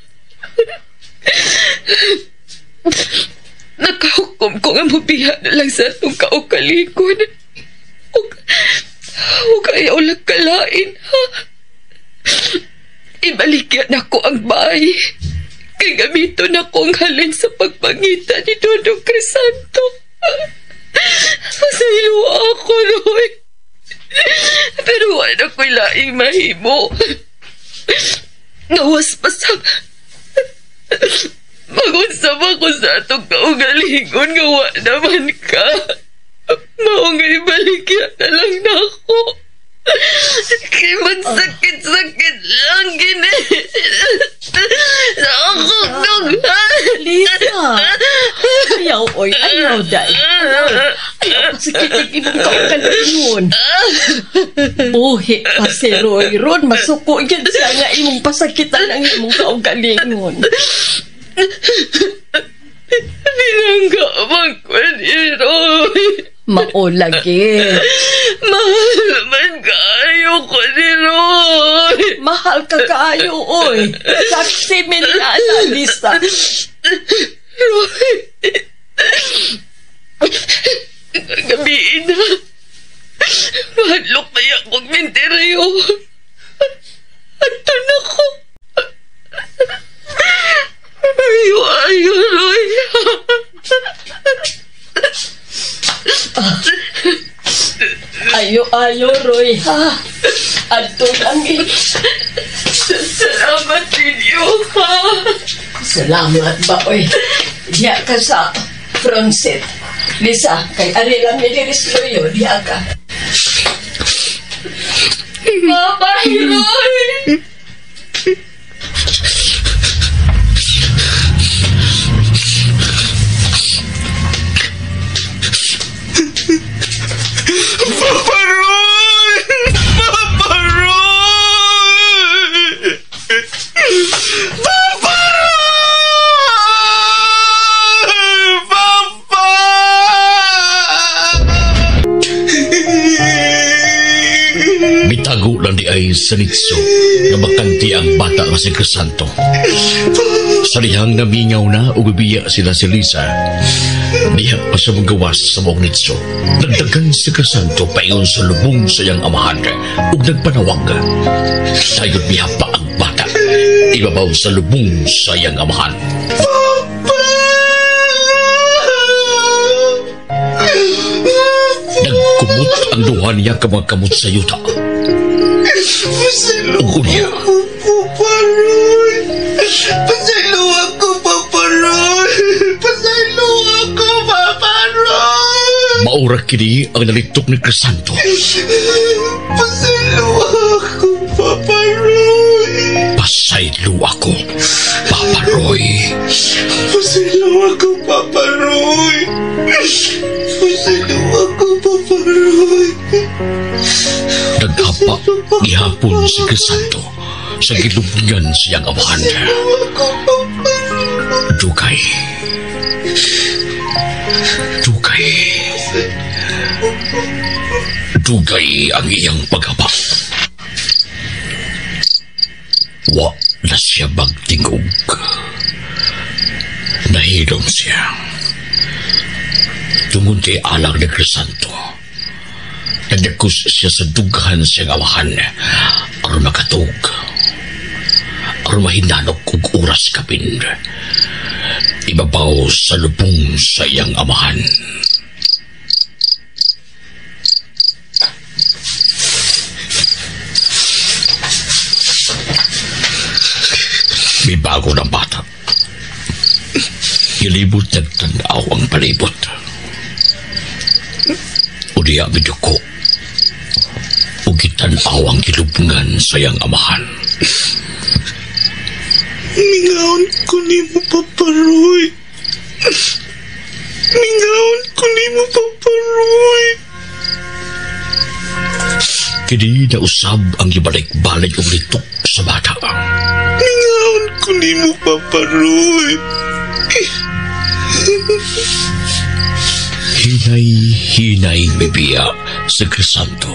Nakahukom ko nga mabiha na lang sa itong kaugalingon. Ug ayaw lang kalain, ha? Ibaligyan ako ang bahay. Kay gamiton ako ang halin sa pagpangita ni Dodong Crisanto. Pasaylo ako, Roy. Pero wala ko'y laing mahimo. Gawas pa sa... Magunsama ko sa atong kaugalingon nga wa naman ka. Mao nga ibaligyan na lang na ako. Kay magsakit-sakit lang gini. Sa akong dughan. Lisa, ayaw, oy, ayaw, day. Ayaw, pasakit ang imong kaugalingon. Buhi pa si Roy ron, masuko yan siya nga imong pasakitan ang imong kaugalingon. Binangga man ko ni Roy. Maulagi. Mahal man kaayo ko ni Roy. Mahal ka kaayo, oy. Saksi min na, Lisa. Roy. Gabiin na. Mahadlok na akong menteryo. Anton ako. Ayo, ayo, Roy. Ayo, ayo, Roy, ha? Adto lang eh. Salamat ninyo, ha? Salamat ba, oy? Diya ka sa front seat. Lisa, kay ari lang ni Liris Loyo, diya ka. Papa, Roy! Papa Roy! Papa Roy! Papa Roy! Papa! Mitago lang di ay sa nitso nga bakanti ang bata nga si Crisanto. Sa lihang namingaw na ug biya sila si Lisa. Diha pa siya magawas sa buong nitso. Nagdagan si Crisanto paingon sa lubong sa iyang amahan ug nagpanawag. Dayon biha pa ang bata ibabaw sa lubong sa iyang amahan. Papa! Nagkumot ang duha niya kamot sa yuta. Pasaylo ako, Papa Roy! Pasaylo ako, Papa Roy! Pasaylo ako, Papa Roy! Maura kini ang nalitok ni Crisanto. Pasaylo ako, Papa Roy! Pasaylo ako, Papa Roy! Pasaylo ako, Papa Roy! Pasaylo ako, Papa Roy! Naghapa gihapon si Crisanto sa gilubngan siyang amahan. Dugay. Dugay. Dugay ang iyang paghapa. Wa na siya magtingog. Nahilom siya. Tungod kay alang ni Crisanto, nagdakus siya sa dughan siyang amahan aron makatug, aron mahinanok og oras kapin ibabaw sa lubong sa iyang amahan. May bago ng bata. Ilibot nagtanaw ang palibot. O diya miduko o gitanaw ang gilubngan sa iyang amahan. Mingaon ko ni mo, Papa Roy. Mingaon ko nimo, Papa Roy. Kini na usab ang gibalik-balik og litok sa bata. Mingaon ko nimo, Papa Roy. Hinay-hinay mibiya sa Crisanto.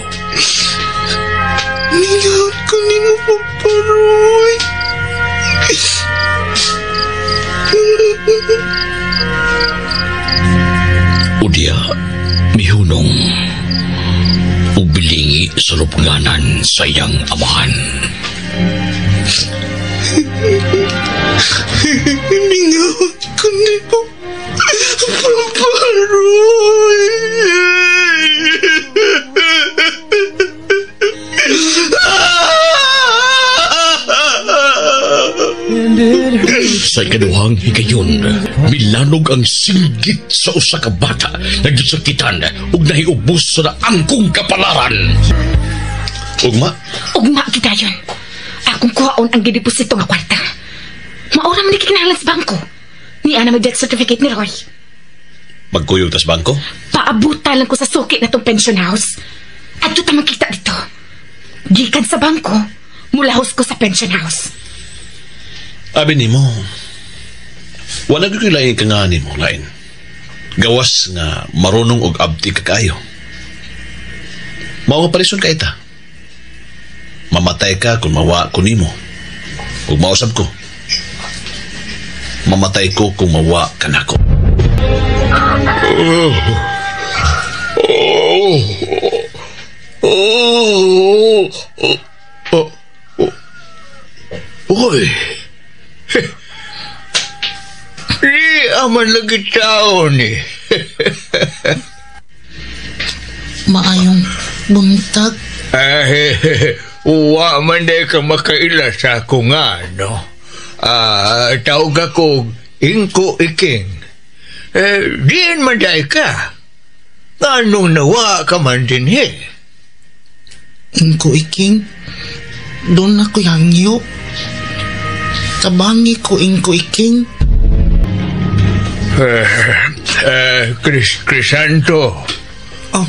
Mingaon ko nimo, Papa Roy. Unya, mihunong ug bilingi sa lubnganan sa iyang amahan. Mingaon ko nimo, Papa Roy. Sa ikaduhang higayon, milanog ang singgit sa usa ka bata nga gisakitan ug nahiubos sa naangkong kapalaran. Ugma? Ugma gidayon. Akong kuhaon ang gideposito nga kwarta. Maura man ni kinahanglan sa bangko. Niya na may death certificate ni Roy. Magkuyog tas bangko? Paabutan lang ko sa suki na tong pension house. Adto ta magkita dito. Gikan sa bangko, mulahos ko sa pension house. Abi nimo, wala gyud lain ka nga nimo lain. Gawas nga marunong og abti ka kaayo. Mao nga parison ka ita. Mamatay ka kung mawa ko nimo. Ug mausab ko. Mamatay ko kung mawa ka nako. Uy! Di aman lagi tao ni. Maayong buntag. Ay, uwa man day ka makaila sa ako nga, no? Tawag ako, Ingko Iking. Diyan man day ka. Anong nawa ka man din, he? Ingko Iking, doon ako yangyo. Tabangi ko, Ingko Iking. Crisanto. Oh,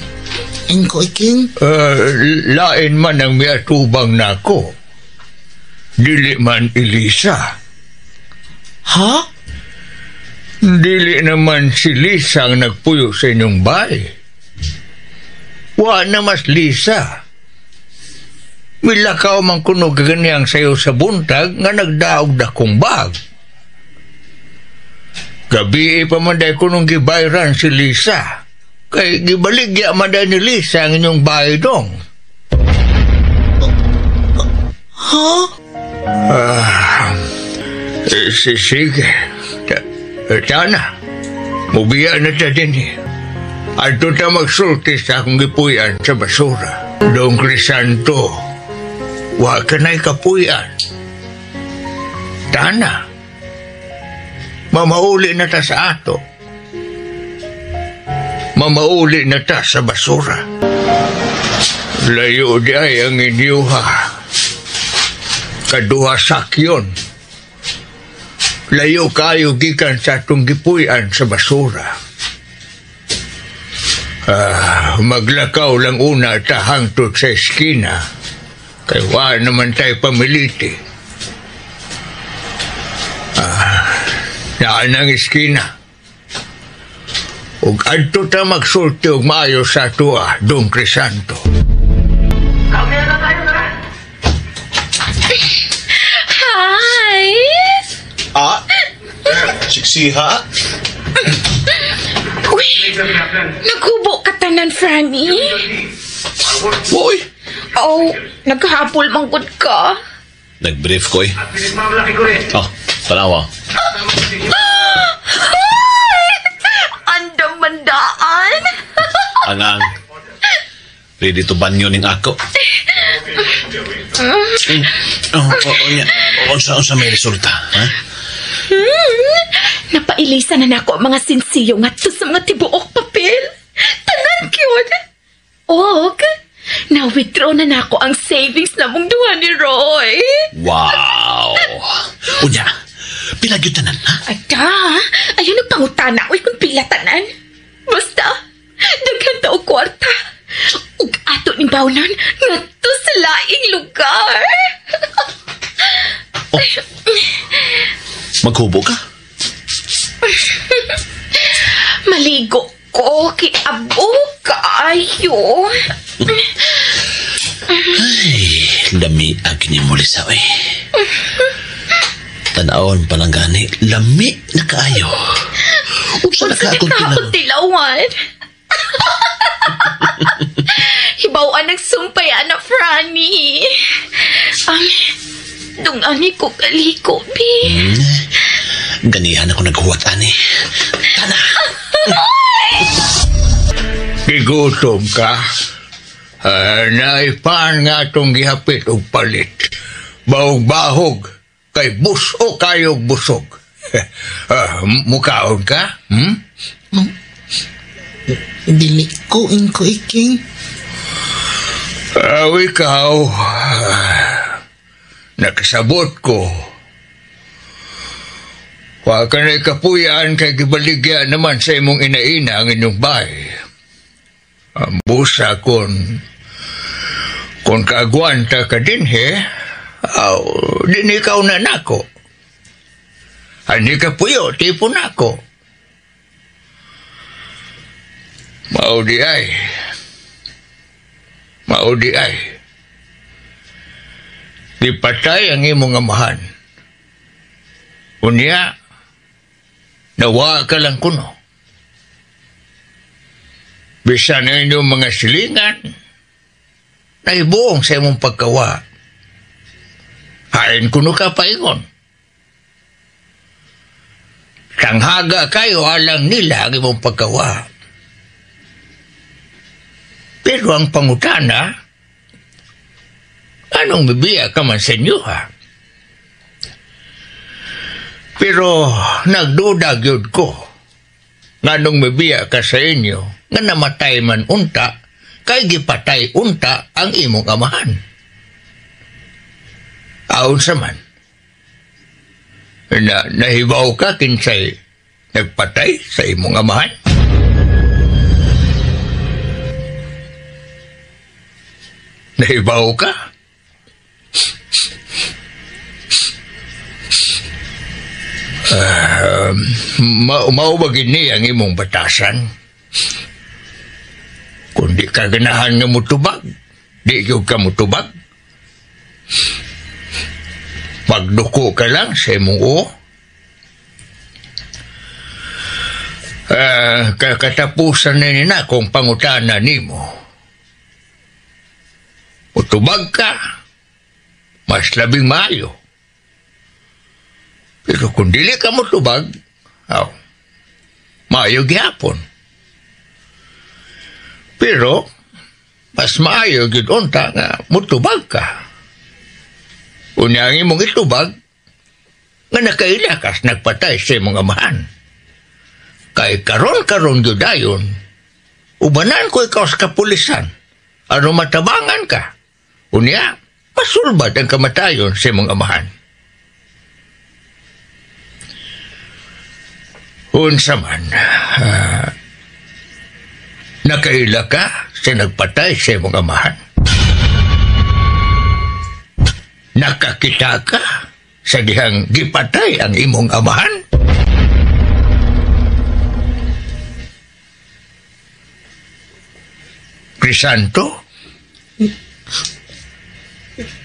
Ingko Iking? Lain man ang miatubang nako. Dili man Elisa. Ha? Dili naman si Lisa ang nagpuyo sa inyong bahay. Wa na mas Lisa. Milakaw man kuno gaganyang sayo sa buntag nga nagdaog dakong bag. Gabi pa man day kunong gibayran si Lisa. Kay gibaligya man day ni Lisa ang inyong bahay dong. Ha? Sige. Tana. Mubiya na ta din eh. Adto ta magsulti sa akong gipuyan sa basura. Dong Crisanto, wa ka na'y kapuyan. Tana. Mamauli na ta sa ato. Mamauli na ta sa basura. Layo di ay ang inyuha. Kaduha sakyon. Layo kayo gikan sa atong gipuy-an sa basura. Maglakaw lang una ta hangtod sa eskina. Kay wa naman tayo pamiliti. Naan ang eskina. Ug adto ta magsulti og maayo sa atoa, Dong Crisanto. Hi! Siksiha? Uy! Naghubo ka tanan, Franny. Uy! Oh, naghapol manggod ka. Nag-brief ko eh. Oh, tanawa. Andam mandaan. Angang. Ready to banyo ning ako. Oh, unsa may resulta, ha? Napailisa na nako ang mga sinsiyo ngadto sa mga tibuok papel. Tanan cute. Og na-withdraw na nako ang savings na mong duha ni Roy. Wow. Unya, pila gyud tanan, ha? Ay, Ta, ayaw nagpangutana oy kung pila tanan. Basta, daghan ta og kwarta. Ug ato ning bawnan ngadto sa laing lugar. Oh. Maghubo ka? Maligo ko kay abo kaayo. Ay, lami ag ni mo Lisa, oy. Tanawon pa lang gani, lami na kaayo. Unsa na ka akong tilawan? Tilawan. Hibaw-an nagsumpay, anak Franny. Dungani ko kaliko, bi. Ganihan ako naghuwat, ani. Tana! Gigutom ka? Naipan nga itong gihapit og palit. Bahog-bahog, kay buso kayog busog. Mukaon ka? Hmm? Dili ko, Ingko Iking. Ikaw, nakasabot ko. Wa ka na ikapuyan kay gibaligya naman sa imong inaina ang inyong bahay. Ang busa kung kaagwanta ka dinhe, aw, din ikaw na nako. Ani ka puyo, tipo nako. Maudi ay. Maudi ay. Dipatay ang imong amahan. Unya, nawa ka lang kuno. Bisan ang inyong mga silingan, naibuong sa imong pagkawa. Hain kuno ka paingon. Tanghaga kayo alang nila ang imong pagkawa. Pero ang pangutana, anong bibiya ka man sa inyo, ha? Pero nagduda gyud ko, nganong mibiya ka sa inyo, nga namatay man unta, kay gipatay unta ang imong amahan. Aon sa man, na nahibaw ka kinsay nagpatay sa imong amahan? Nahibaw ka? Mao ba gini ang imong batasan? Kung di ka ganahan nga mutubag, di gyud ka mutubag. Magduko ka lang sa imong uo. Katapusan na nina kung pangutana nimo. Mutubag ka, mas labing maayo. Pero kung dili ka mutubag, aw, maayo gihapon. Pero, mas maayo gyud unta nga mutubag ka. Unya ang imong itubag, nga nakaila kas nagpatay sa imong amahan. Kay karon-karon gyud dayon, ubanan ko ikaw sa kapulisan, aron matabangan ka. Unya, masulbad ang kamatayon sa imong amahan. Unsa man, nakaila ka sa nagpatay sa imong amahan? Nakakita ka sa dihang gipatay ang imong amahan? Crisanto?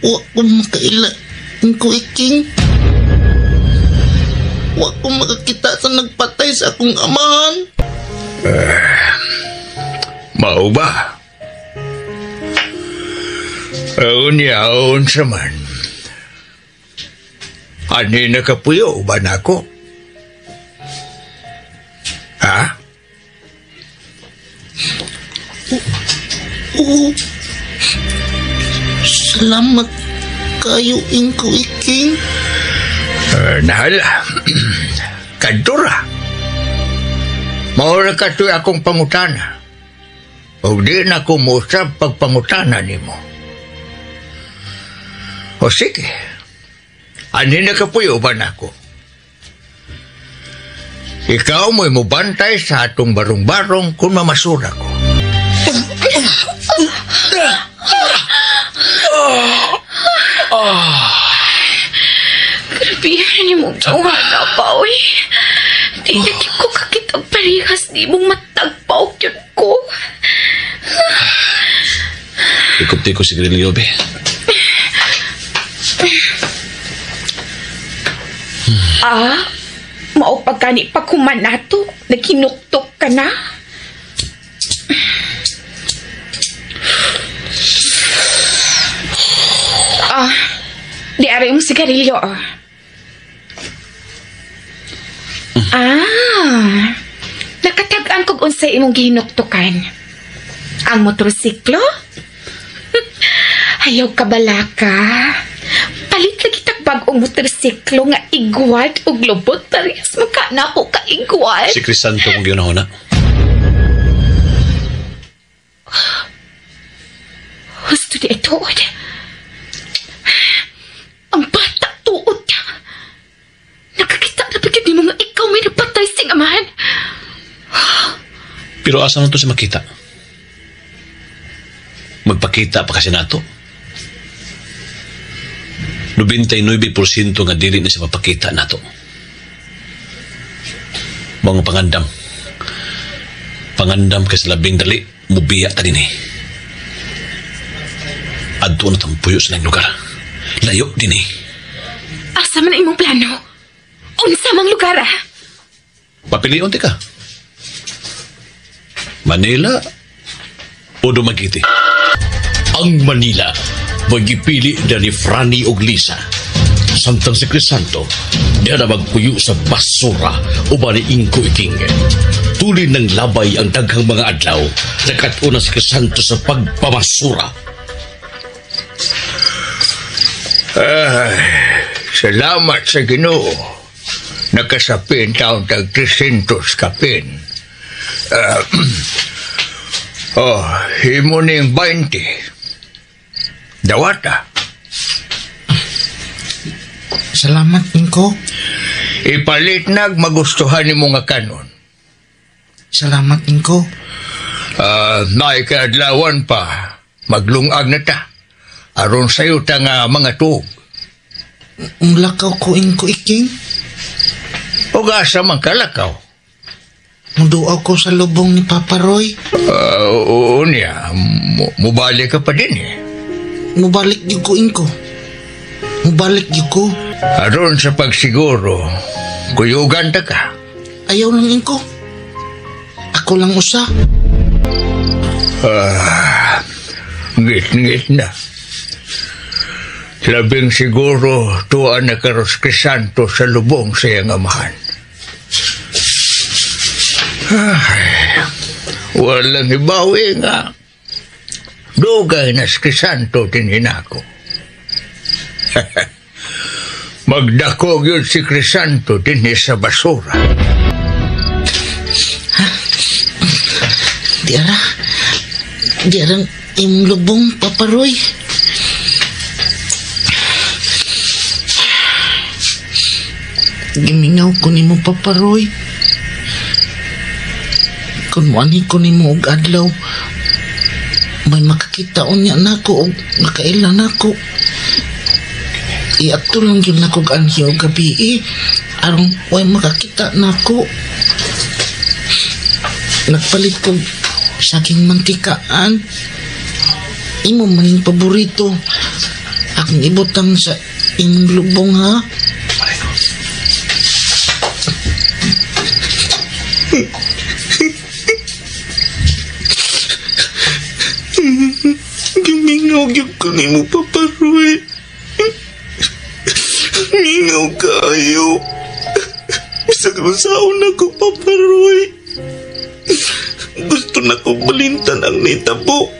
Wa ko makaila, Ingko Iking. Wa ko makakita sa nagpatay sa akong amahan. Mao ba? Unya, unsa man. Ani nakapuyo ba nako? Ha? Oo. Salamat kayo, Ingko Iking. Nahala. Kadtura. Maura ka to'y akong pangutana. O di na ko muusap pagpangutana nimo. O sige. Ani nakapuyo ba nako? Ikaw mo'y mubantay sa atong barong-barong kung mamasura ko. Grabe, ni mong tawhana pa, oy. Di na ko kakitag parehas di mong matagpaw yun ko. Ikupti ko si Grilio, be. Ah, mao pagkani pagkuman nato, naghinuktok ka na. Ah, di aray mong sigarilyo, ah. Ah, nakatag-an kog unsay imong gihinuktukan. Ang motorsiklo? Ayaw ka balaka. Palit lagi tag bag-ong motorsiklo nga igwad og lobot parehas man ka na ako ka igwad. Si Crisanto kong gihunahuna. Husto di ituod. Ang bata tuod. Nakakita na ba gyud nimo nga ikaw may napatay sing amahan? Pero asa man to siya makita? Magpakita pa kasi nato. 99% nga dili na siya mapakita nato. Mga pangandam. Pangandam kasi labing dali, mubiya ta din eh. Adto na tampuyo sa lugar. Layo din eh. Asa man ang imong plano? Unsa mang lugar ah? Papilion ti ka. Manila o Dumaguete? Ang Manila, magipili na ni Franny og Lisa. Samtang si Crisanto, niya na magpuyo sa basura uban ni Ingko Iking. Tulin ng labay ang daghang mga adlaw, nakatuna si Crisanto sa pagpamasura. Ay, salamat sa Ginoo. Nakasapin taon tag 300 kapin. Oh, himo ning 20. Dawata. Salamat, Ingko. Ipalit nag magustuhan ni nga kanon. Salamat, Ingko. Naikaadlawan pa, maglungag na ta. Aron sayo ta nga mga tuog. Mulakaw ko, Ingko Iking. O asa man kalakaw? Muduaw ko sa lubong ni Papa Roy. Oo niya, mubalik ka pa din eh. Mubalik gyud ko, Ingko. Mubalik gyud ko. Aron sa pagsiguro, kuyugan ta ka. Ayaw lang, Ingko. Ako lang usa. Ngit-ngit na. Labing siguro tuwa na karos Crisanto sa lubong sa iyang amahan. Ay, walang ibawi nga. Dugay na si Crisanto tinhinako. Magdakog yun si Crisanto dinhi sa basura. Di ara. Di arang imong lubong, Papa Roy. Gimingaw ko nimo, Papa Roy. Kung muani ko nimo og adlaw, may makakita unya nako og makaila nako. Iadto lang yun nako og anhi og gabi eh, aron way makakita nako. Nagpalit ko saking mantikaan. Imo maning paborito. Akong ibutang sa imong lubong ha. Gimingaw gyud ko nimo, Papa Roy. Mingaw kayo. Bisag unsaon na ko, Papa Roy. Gusto na ko balintan ang nitabo.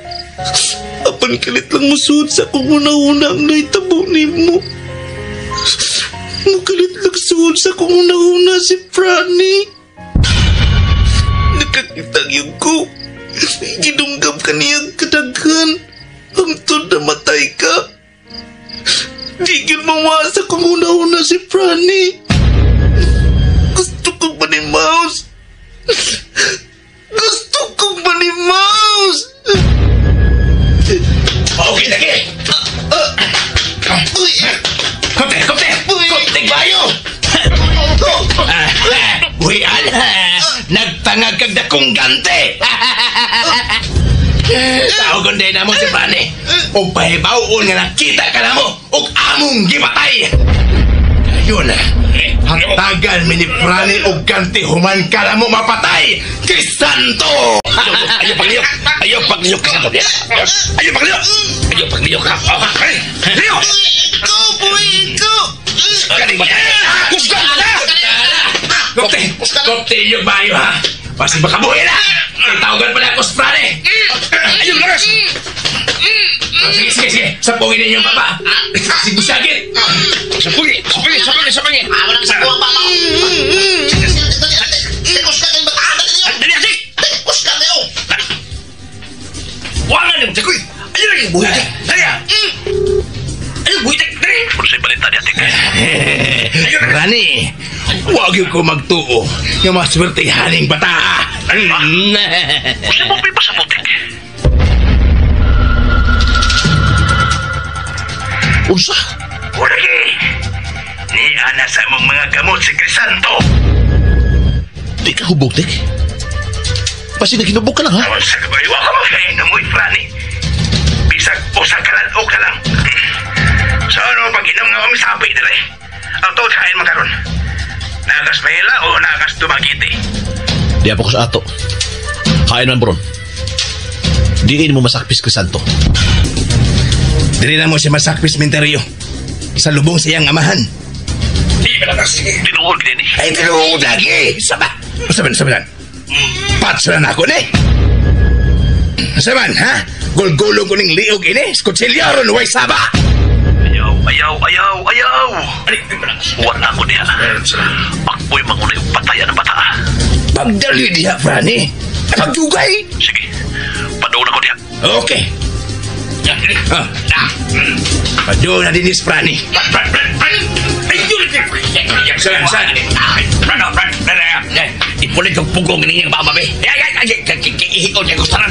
Apan kalit lang musuod sa akong una-una ang nitabo nimo. Mukalit lang suod sa akong una-una si Franny. Nakakita gyud ko. Gidunggam ka niyang kadaghan. Hangtod na matay ka. Di gyud mawasa kung una-una si Franny. Gusto kong manimaon Kabuhian! Nagtangag kag dakong gante! Tawagon din na mo si Prane. O pahibawon nga nakita ka na mo og among gipatay. Ayun, hatagan mi ni Prane og ganti human ka na mo mapatay. Crisanto! Ayaw pagliyok! Ayaw pagliyok, Crisanto! Ayaw pagliyok! Ayaw pagliyok, ha? Liyok! Ikaw, boy! Ikaw! Galing ba? Kusgan ka! Kopte! Kopte yung bayo, ha? Basta makabuhi na! Tawagan pa na ako sa Prane! Ayun, lakas! Sige, sige, sige! Sapungin ninyo ang baba! Sige, busagit! Sapungin! Sapungin! Sapungin! Sapungin! Walang sapo ang baba! Kusgan kayo bata! Dali, asik! Kusgan kayo! Wala ni mo, Tikoy! Ayun lagi, buhi! Dali, ha! Ayun, buhi! Dali! Ano sa'yo balita niya, Tik? Rani, huwag yun ko magtuo nga maswertehaning bata. Gusto mo pa sa putik? Unsa? Ulagi! Niana sa mong mga gamot si Crisanto. Di ka hubog, Tik. Basi naghinubog ka lang, ha? Unsa ka ba? Iwa ka magkainom mo, Rani. Bisag usa ka lang o ka lang. So ano pag-inom nga kami sabi dili? Ang tuod kain man karon. Nagas Mahila o nagas Dumaguete? Di pa ko sa ato. Kain man, bro. Diin mo masakpis Crisanto. Dili na mo siya masakpis menteryo. Sa lubong sa iyang amahan. Di ba lang tinuod din eh. Ay, tinuod lagi. Saba. Saban, saban. Patso na ako ni. Saban, ha? Gulgulong ko ning liog ini. Skutsilyo ron, way saba. Ayaw, ayaw, ayaw, ayaw. Wala ko niya. Akpoy mangunay patayan ang bata. Pagdali diha, Franny. Pagdugay. Sige, padoon ako diha. Okay. Padoon na dinis, Franny. Saan, saan? Ipulit yung pugong niyang baba, be. Ay, ay, ay, ihikot niya gustaran.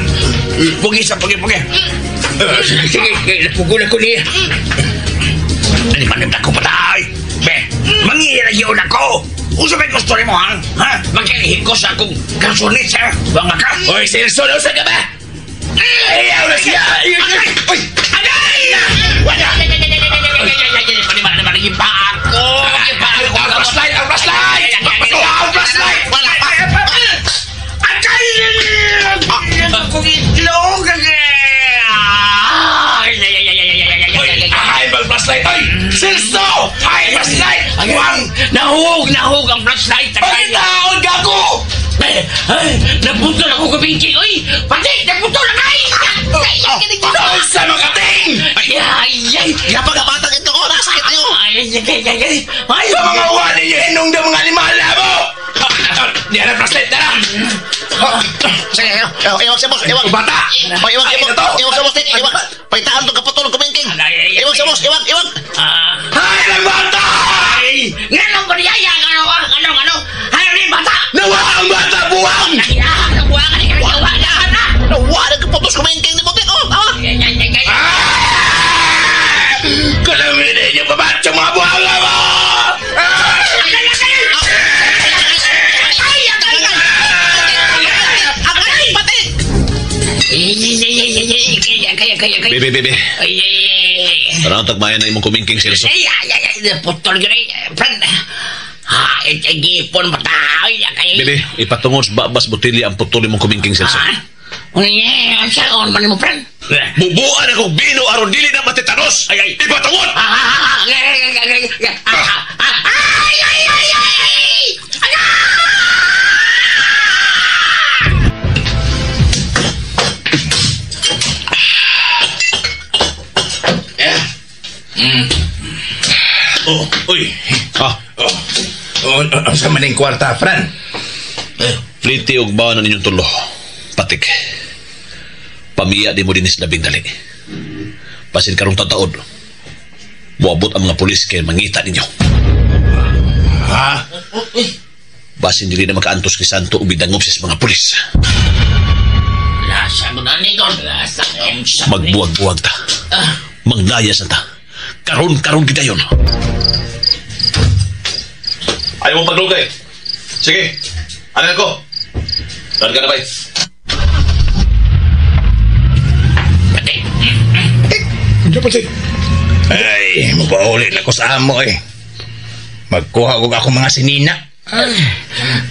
Pugi sa pugi, pugi. Sige, napugo na ko niya. Ano man ako patay? Be, mangira yun ako. Usa may gusto mo, ha? Ha? Magkihiko sa akong garsonis, ha? Banga ka. Oy, Silson, usa ka ba? Ayaw na siya! Uy! Agay! Wala! Gipaan ko! Gipaan ko! Ang flashlight! Ang flashlight! Ang flashlight! Wala pa! Agay! Akong itlog! Ay, bang flashlight! Ay! Silso! Ay, flashlight! Wang! Nahug! Nahug ang flashlight! Ay, taon gago! Ay, naputol ako kabingking! Uy! Pati! Naputol na kay! Taon sa mga ting! Ay, ay, ay! Yapag-abatang ito ko! Nasakit tayo! Ay, ay, ay, ay, ay! Ay! Sa mga wala ninyo, hinong daw mga animala mo! Di na flashlight, tara! Sige, iwag sa boss, iwag! Bata! Iwag, iwag, iwag sa boss, iwag! Paitaan itong kaputol, kumingking! Iwag sa boss, iwag, iwag! Hay, ang bata! Ay! Nganong ba niya? Ano, ano, ano? Ano rin bata? Nawa ang bata, buwang! Nawa ka ni Nawa na! Nawa na kaputos, kumingking ni Butik! Oh, tama! Ay, ay, ay, ay! Kalamin ninyo pabatso mga buwang mo! Ay, agay! Agay, patik! Bebe, bebe. Tanang tagmayan na imong kumingking, Silso. Ay, ay, ay, ay, putol yun ay, friend. Ha, gipon ba tayo? Bebe, ipatungod sa babas botilya ang putol imong kumingking, Silso. Ang saan man mo, friend? Bubuan akong bino aron dili na matitanos! Ay, ay, ipatungod! Ay, ay, ay, ay, ay! Oh, uy. Ah. Oh. Oh, sa maning kwarta, Fran? Pliti og baon na ninyong tulo. Patik. Pamiya di mo dinis labing dali. Pasin karong tataod. Muabot ang mga pulis kay mangita ninyo. Ha? Basin dili na makaantos kay Santo ug bidangop sa mga pulis. Lasa mo na ni Don. Lasa. Magbuwag-buwag ta. Manglayas na ta. Karon-karon kita yun. Ayaw mo paglugay. Sige. Ano ko? Larga na, bay. Pati. Pati. Ay, mapaulit na ko sa amo eh. Magkuha ko ako mga sinina. Ay,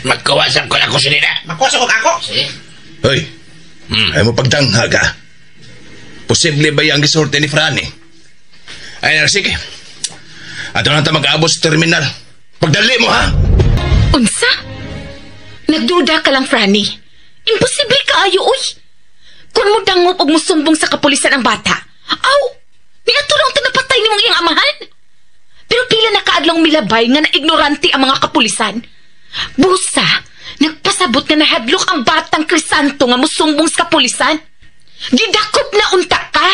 magkuha sa ko ako sinina. Magkuha sa ko ako? Hoy, ay mo pagdanghag ha. Posible ba yung gisorte ni Franny? Ay, sige. Ato na ta mag-abot sa terminal. Pagdali mo ha! Unsa? Nagduda ka lang, Franny. Imposible kaayo, uy. Kung mo dangop og musumbong sa kapulisan ang bata, aw, niadto lang napatay nimong iyang amahan. Pero pila na kaadlong milabay nga na ignorante ang mga kapulisan. Busa, nagpasabot nga nahadlok ang batang Crisanto nga musumbong sa kapulisan. Gidakop na unta ka.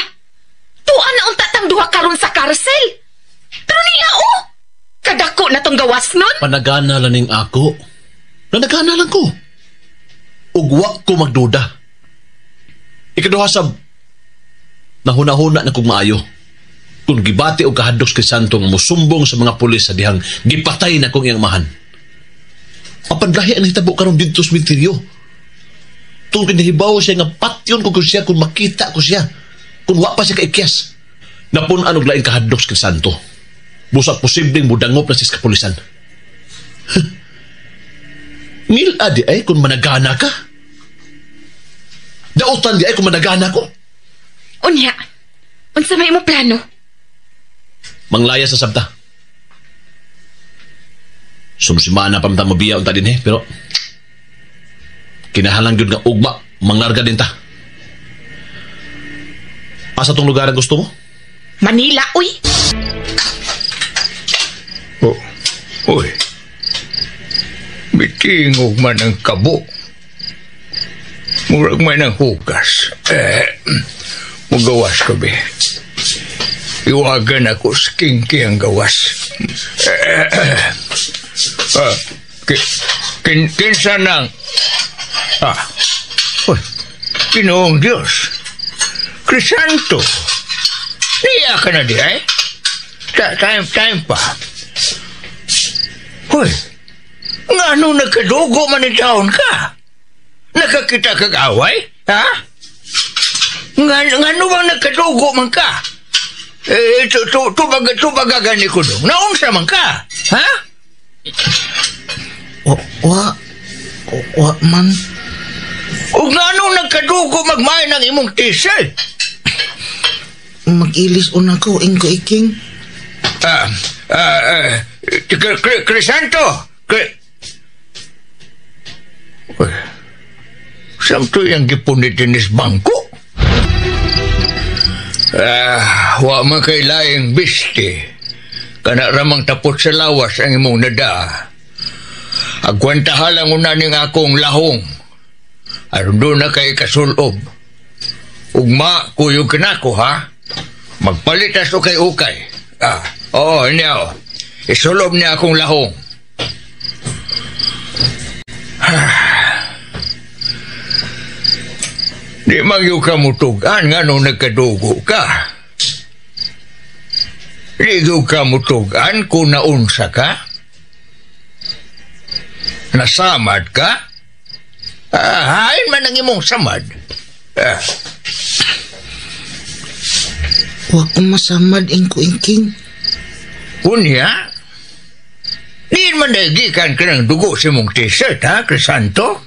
Tuan na unta tang duha karon sa karsel. Pero niya, oh, kadako na tong gawas nun. Panagana lang ning ako. Nanagana lang ko. Ugwa ko magduda. Ikaduha sab, nahuna-huna na kong maayo. Kung gibati o kahadlok kay Santo nga musumbong sa mga pulis sa dihang gipatay na kong iyang mahan. Apan lahi ang hitabo karon didto sa misteryo. Tungkol kinahibaw siya nga patyon ko siya kung makita ko siya. Kung wa pa siya kaikyas. Napun-an og laing kahadlok kay Santo. Busa posibleng mudangop na siya sa kapulisan. Ngil-a di ay kung managana ka. Dautan di ay kung managana ko. Unya, unsa may imong plano? Manglaya sa sabta. Sumsimana pa man ta mabiya unta din eh, pero kinahalang gyud nga ugma, manglarga din ta. Asa tong lugar ang gusto mo? Manila, uy! Oh, uy. Mitingog man ang kabo. Murag man ang hugas. Eh, mugawas ko be. Iwagan ako sa kinki ang gawas. Kinsa nang... Ah, uy, Ginoong Diyos. Crisanto. Niya ka na di ay? Time pa. Hoy, nga ano nagkadugo man ni taon ka? Nakakita kag away? Ha? Nga ano bang nagkadugo man ka? Eh, tubagagan ni Kudong. Naunsa man ka? Ha? Wa man. O nga ano nagkadugo magmain ang imong t-shirt? Mag-ilis una ko, Ingko Iking. Crisanto! Uy, samto yung gipunit dinis bangko? Wa man kay laing bisti. Kana ramang tapot sa lawas ang imong nadaa. Agwantaha lang una ning akong lahong. Aron doon na kay kasulob. Ugma, kuyog ka na ko, ha? Magpalitas o kay ukay. Ah, oo, niya o. Isulob niya akong lahong. Di magyo ka mutugan nga nung nagkadugo ka. Di ka mutugan kung naunsa ka. Nasamad ka? Hain man ang imong samad. Wa ko masamad, Ingko Iking. Unya? Di man nagikan ka ng dugo sa imong t-shirt, ha, Crisanto?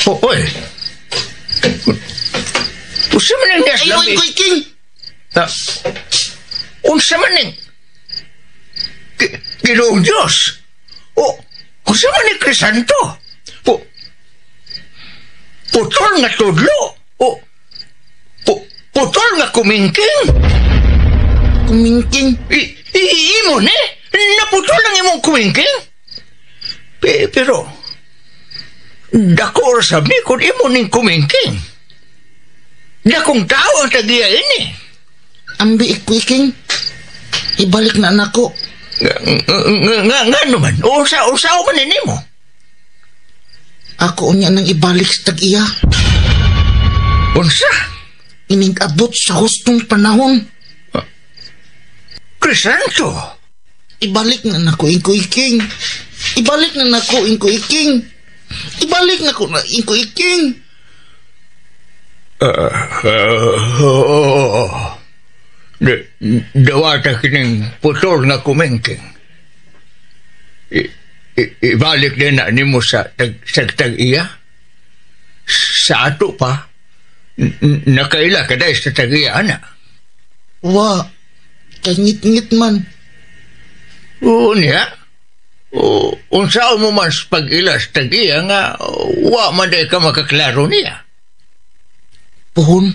Oy. Unsa man ang Ay, Ingko Iking! Unsa man ang... Ginoong Diyos! O, unsa man ni Crisanto? Putol nga tudlo! O, putol nga kumingking! Kumingking? Imo ni? Naputol ang imong kumingking? Pero, dako sab ni kung imo ning kumingking. Dakong tao ang tagiya ini. Ambi, Iking. Ibalik na nako. Nga naman, usa man ini mo. Ako unya nang ibalik sa tag-iya. Unsa? Ining abot sa hustong panahon. Crisanto! Ibalik na nako, Ingko Iking. Ibalik na nako ingko iking. Ibalik na ko na ingko iking. Dawata kining putol nga kumengking. Ibalik din na nimo sa tag-iya. Sa ato pa, nakaila ka dahil sa tag-iya, ana. Wa, kay ngit-ngit man. Oo niya. Unsaon mo man sa pag-ila sa tag-iya nga, wa man dahil ka makaklaro niya. Puhon,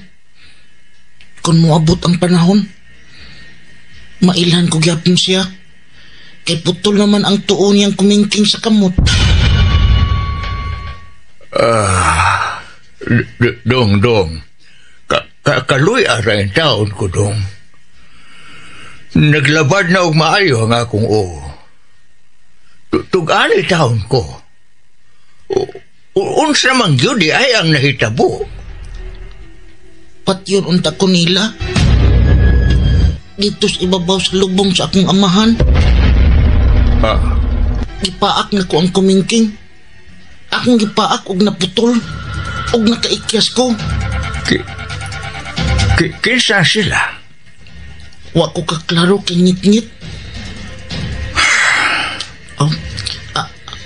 kung moabot ang panahon, mailhan ko gyapon siya. Kay putol naman ang tuo niyang kumingking sa kamot. Dong, dong. Kaluy aray taon ko, dong. Naglabad na og maayo ang akong oo. Tug-ani taon ko. Unsa man gyud ay ang nahitabo. Patyon unta ko nila. Dito sa ibabaw sa lubong sa akong amahan. Gipaak na ko ang kumingking. Akong gipaak og naputol. Og nakaikyas ko. Kinsa sila? Wa ko kaklaro kay ngit-ngit. Oh,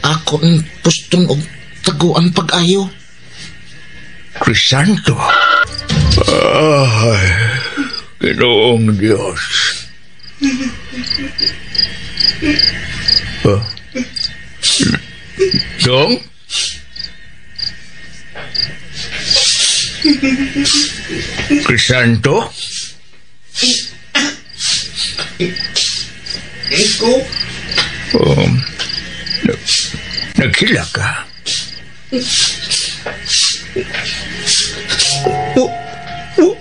ako ang pustong og taguan pag-ayo. Crisanto. Ay, Ginoong Diyos. Dong? Crisanto? Iko? Naghila ka?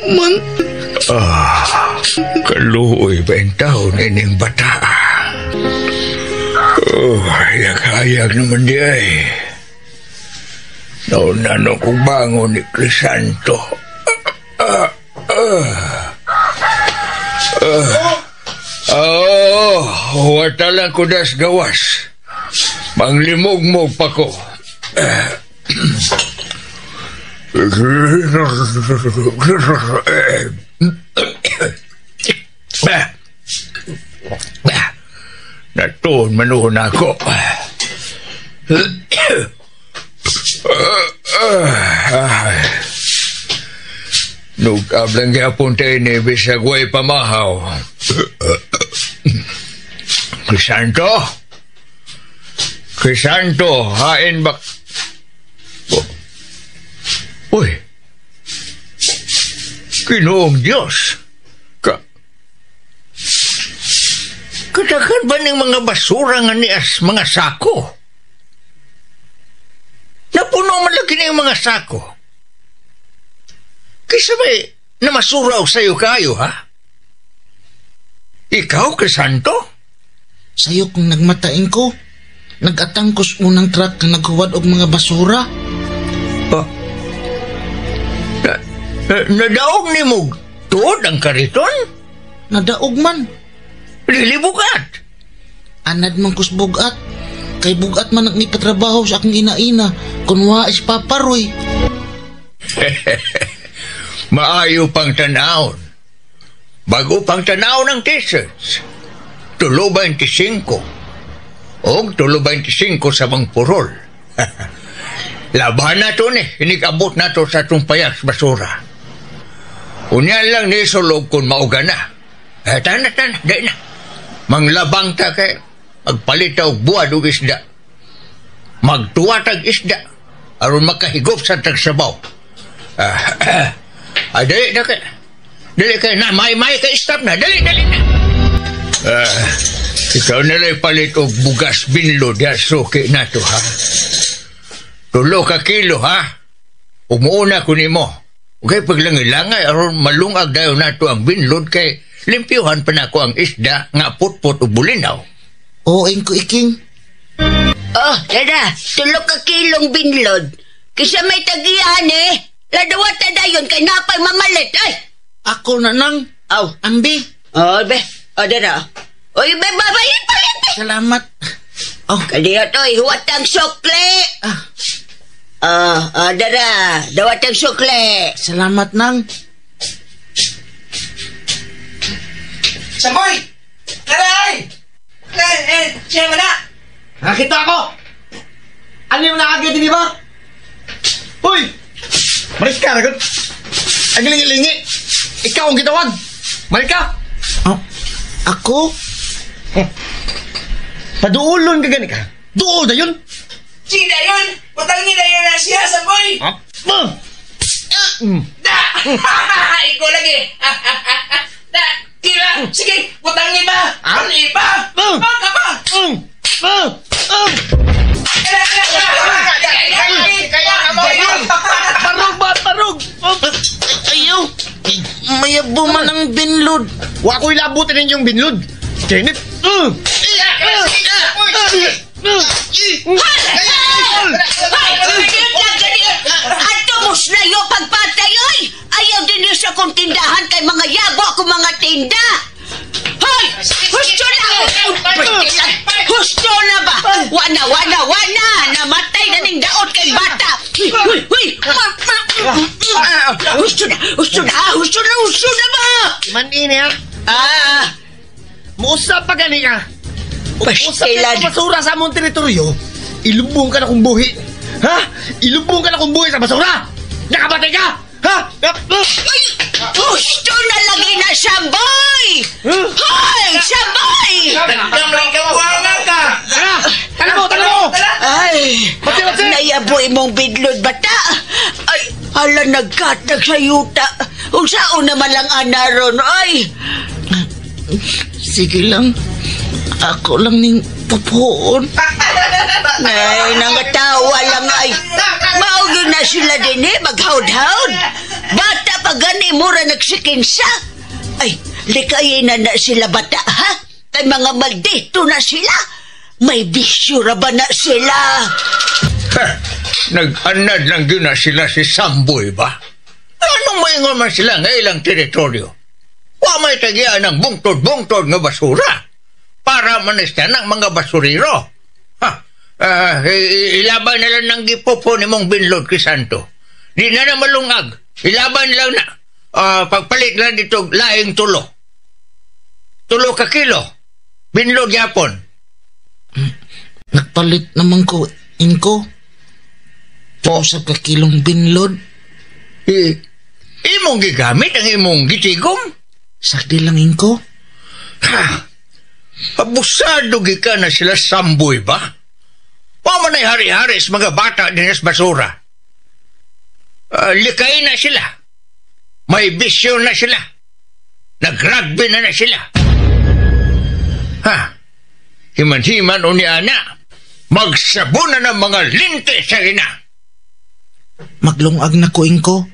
Man. Kaluoy ba ang taon ining bata? Oh, hayag-hayag naman di ay. Nauna no kong bangon ni Crisanto. Wata lang ko das gawas. Manglimog-mog pa ko. Natuon manuhon ako. Nug-ab lang gyapon tayo ni bisag way pamahaw. Crisanto? Crisanto, hain ba? Uy, Ginoong Diyos, kadagan ba ng mga basura nga nias mga sako? Napuno man lagi ng mga sako. Kaysa may namasura o sayo kayo, ha? Ikaw, Crisanto? Sayo kung nagmatain ko, nagatangkos unang truck na naghuwad og mga basura. Nadaog ni mo tuod ang kariton? Nadaog man. Dili bugat. Anad man kus bugat. Kay bugat man ang ipatrabaho sa akong ina-ina. Kung wa is paparoy. Maayo pang tanawon. Bago pang tanawon ang t-shirts. 3.25. Og 3.25 sa bang purol. Laban na to ni. Inikabot na to sa itong payak basura. Unya lang ni sulog kung mauga na. Eh, tana, di na. Manglabang ta kay magpalitaw buwad og isda. Magtuwa tag isda aron makahigop sa tagsabaw. Dali na kay. Dali kay na, may kay stop na. Dali na. Ikaw na lang palit og bugas binlo diya suki na to, ha? 3 ka kilo, ha? Umuuna ko nimo. Okay, paglangilangay aron malungag dayon nato ang binlod kay limpyuhan pa nako ang isda nga putput o bulinaw. Oo, ingko iking. Oh, dada, 3 ka kilong binlod. Kisa may tagiyan eh. Ladawat na dayon kay napay mamalit. Ay! Ako na nang. Aw. Ambi. Oh, be. Oh, dada. Oy, be, babayin palit. Salamat. Oh. Kaliya to, huwat ang sukli. Ah. Dara, dawat ang sukli. Salamat, Nang. Samboy! Aray! Siya man na! Nakita ko! Ano yung naagad din ba? Hoy! Maris ka, ragot! Ang lingi-lingi! Ikaw ang gitawag! Malik ka! Oh, ako? Paduulon ka gani ka? Duol na yun! Sina yun! Putang nila yun na siya, Samboy! Da! Ikaw lagi! Da! Kira! Sige! Putang iba! Ano iba? Baka pa! Parog ba? Parog! Ayaw! Mayabo man ang binlod. Wa ko'y labutin ninyong binlod. Kenneth! Ato muslayo pagpatay, oy! Ayaw din niyo sa kong tindahan kay mga yabo ako mga tinda! Hoy! Husto na! Husto na ba? Wana, wana, wana! Namatay na ning daot kay bata! Huy, huy! Husto na! Husto na! Husto na! Husto na ba? Man ini ha? Ah! Muusap pa gani ka! Usap Pastilan. ka sa basura sa among teritoryo, ilubong ka na kong buhi. Ha? Ilubong ka na kong buhi sa basura! Nakabatay ka! Ha? Ay! Gusto na lagi na Samboy! Hoy! Samboy! Tagkam lang ka, buwangan ka! Tala mo! Tala mo! Ay! Nayaboy mong bidlod bata! Ay! Hala, nagkatag sa yuta! Unsaon naman lang anaron, ay! Sige lang. Ako lang ning pupuon. Ay, nangatawa lang ay. Mao na sila din eh, maghawd-hawd. Bata pa gani, mura nagsikinsa. Ay, likayin na na sila bata, ha? Kay mga maldito na sila. May bisyo ra ba na sila? Nag-anad lang yun na sila si Samboy ba? Anong maingon man sila nga ilang teritoryo? Wa may tagian ng bungtod-bungtod nga basura. Para manista ng mga basurero. Ha, ilaban na lang ng gipopo ni mong binlod, Crisanto. Di na na malungag. Ilaban lang na. Pagpalit lang dito, laing tulo. Tulo ka kilo. Binlod yapon. Nagpalit naman ko, Inko. Usap ka kilong binlod. Imong gigamit ang imong gitigom? Sakdi lang, Inko. Ha! Abusado gikan na sila Samboy ba? Wa man ay hari-hari sa mga bata din sa basura. Likay na sila. May bisyo na sila. Nag-rugby na na sila. Ha? Himan-himan o ni ana. Magsabo na ng mga linte sa ina. Maglungag na ko, Inko.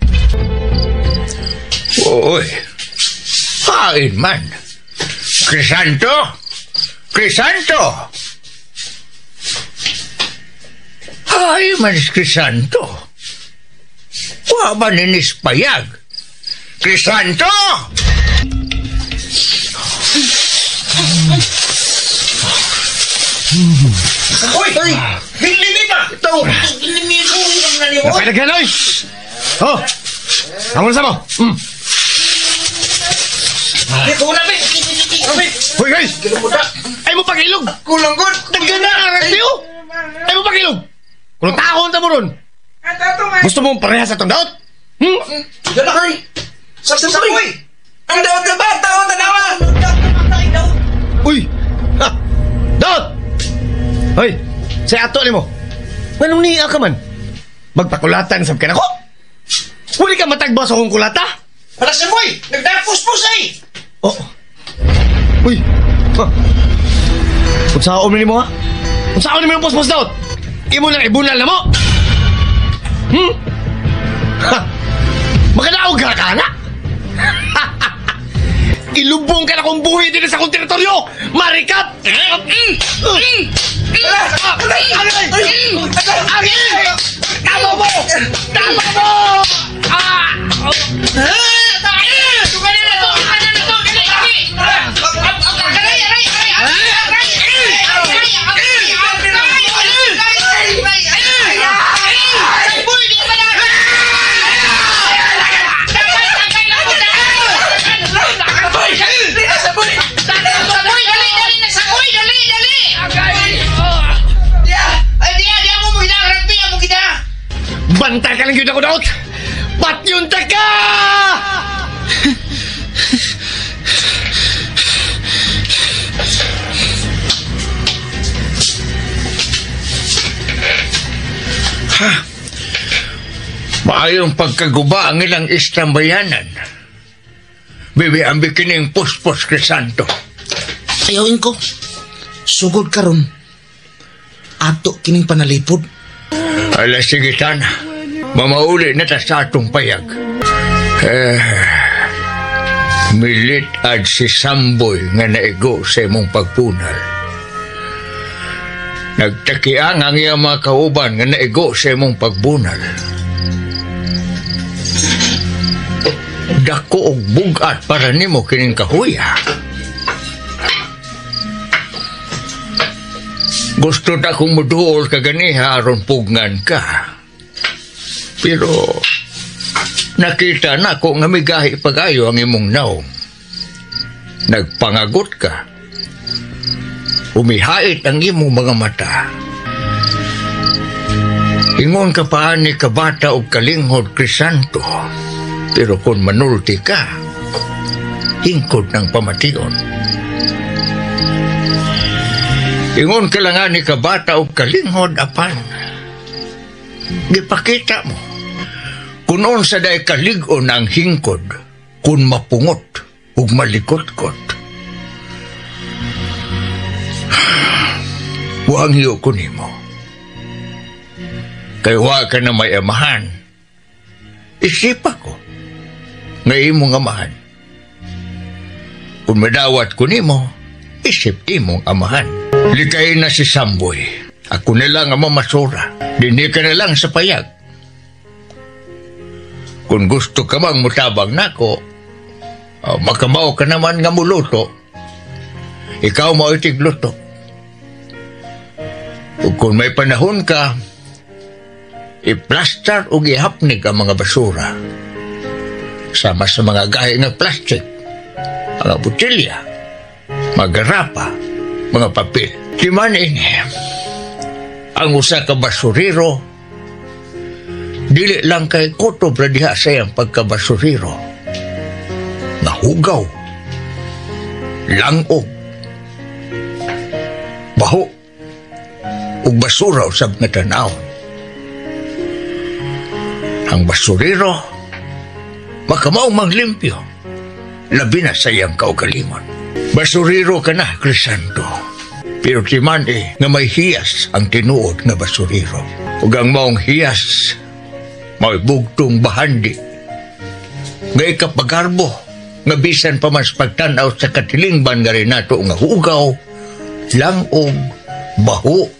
Oy. Hain man. Crisanto! Crisanto! Ay, man si Crisanto. Wa ba ninis payag? Crisanto! Uy! Hinlini pa! Ito! Napalagyan, oy! Oh! Kamu na sa mo! Hoy, hoy! Ay mo pagilog! Kulang god! Daggan na ang review! Ay mo pagilog! Kung taon ta mo ron! Gusto mong parehas sa itong daot? Hmm? Dala kay! Samboy! Ang daot na ba? Taon tanawa! Uy! Ha! Daot! Hoy! Sa ato ni mo! Manong niya ka man? Magpakulatan sab ka na ko? Wala ka matagba sa akong kulata? Wala Samboy! Nagdapos-pos ay! Oh. Uy! Ha! Unsaon ni mo ha? Unsaon ni mo yung pospos daot? Imo lang ibunal na mo! Hmm? Ha! Makadaog ka ka na! Ilubong ka na kong buhi din sa akong teritoryo! Marikat! Tama mo! Tama mo! Ah! Banta ka lang yun ako daot! Patyon ta ka! Ha? Maayong pagkaguba ang ilang istambayanan. Bibi, ang bikining puspos, Crisanto. Ayawin ko. Sugod karon. Ato kining panalipod. Ala, sige sana. Mamauli na ta sa atong payag. Milit ad si Samboy nga naigo sa imong pagpunal. Nagtakiang ang iyang mga kauban nga naigo sa imong pagbunal. Dako og bugat para nimo kining kahuya. Gusto na kong muduol ka ganiha aron pugnan ka. Pero nakita na ko nga migahi pagayo ang imong naong. Nagpangagot ka. Umihait ang imong mga mata. Ingon ka pa ni kabata og kalinghod, Crisanto. Pero kung manulti ka, hingkod ng pamation. Ingon ka lang ni kabata og kalinghod apan. Gipakita mo. Kung unsa day kalig-on ang hingkod, kung mapungot ug malikot-kot. Wangyo ko nimo. Kay wa ka na may amahan. Isipa ko nga imong amahan. Kung madawat ko nimo, isip imong amahan. Likay na si Samboy. Ako na lang ang mamasura. Dini ka na lang sa payag. Kung gusto ka mang mutabang nako, makamaw ka naman nga muluto. Ikaw mo itigluto. Ug kung may panahon ka, i-plaster o ihapnig ang mga basura. Sama sa mga gahi ng plastic, mga botelya, mga garapa, mga papel. Timan ini, ang usa ka basurero, dili lang kay kutob ra diha sa iyang pagkabasurero. Nahugaw, langog, baho, ug basura usab nga tan-awon. Ang basurero, makamaong manglimpyo, labi na sa iyang kaugalingon. Basurero ka na, Crisanto. Pero timan nga may hiyas ang tinuod nga basurero. Ug ang maong hiyas, may bugtong bahandi. Nga ikapagarbo, nga bisan pa mas pagtanaw sa katilingban nga rin nato nga hugaw, langog, baho,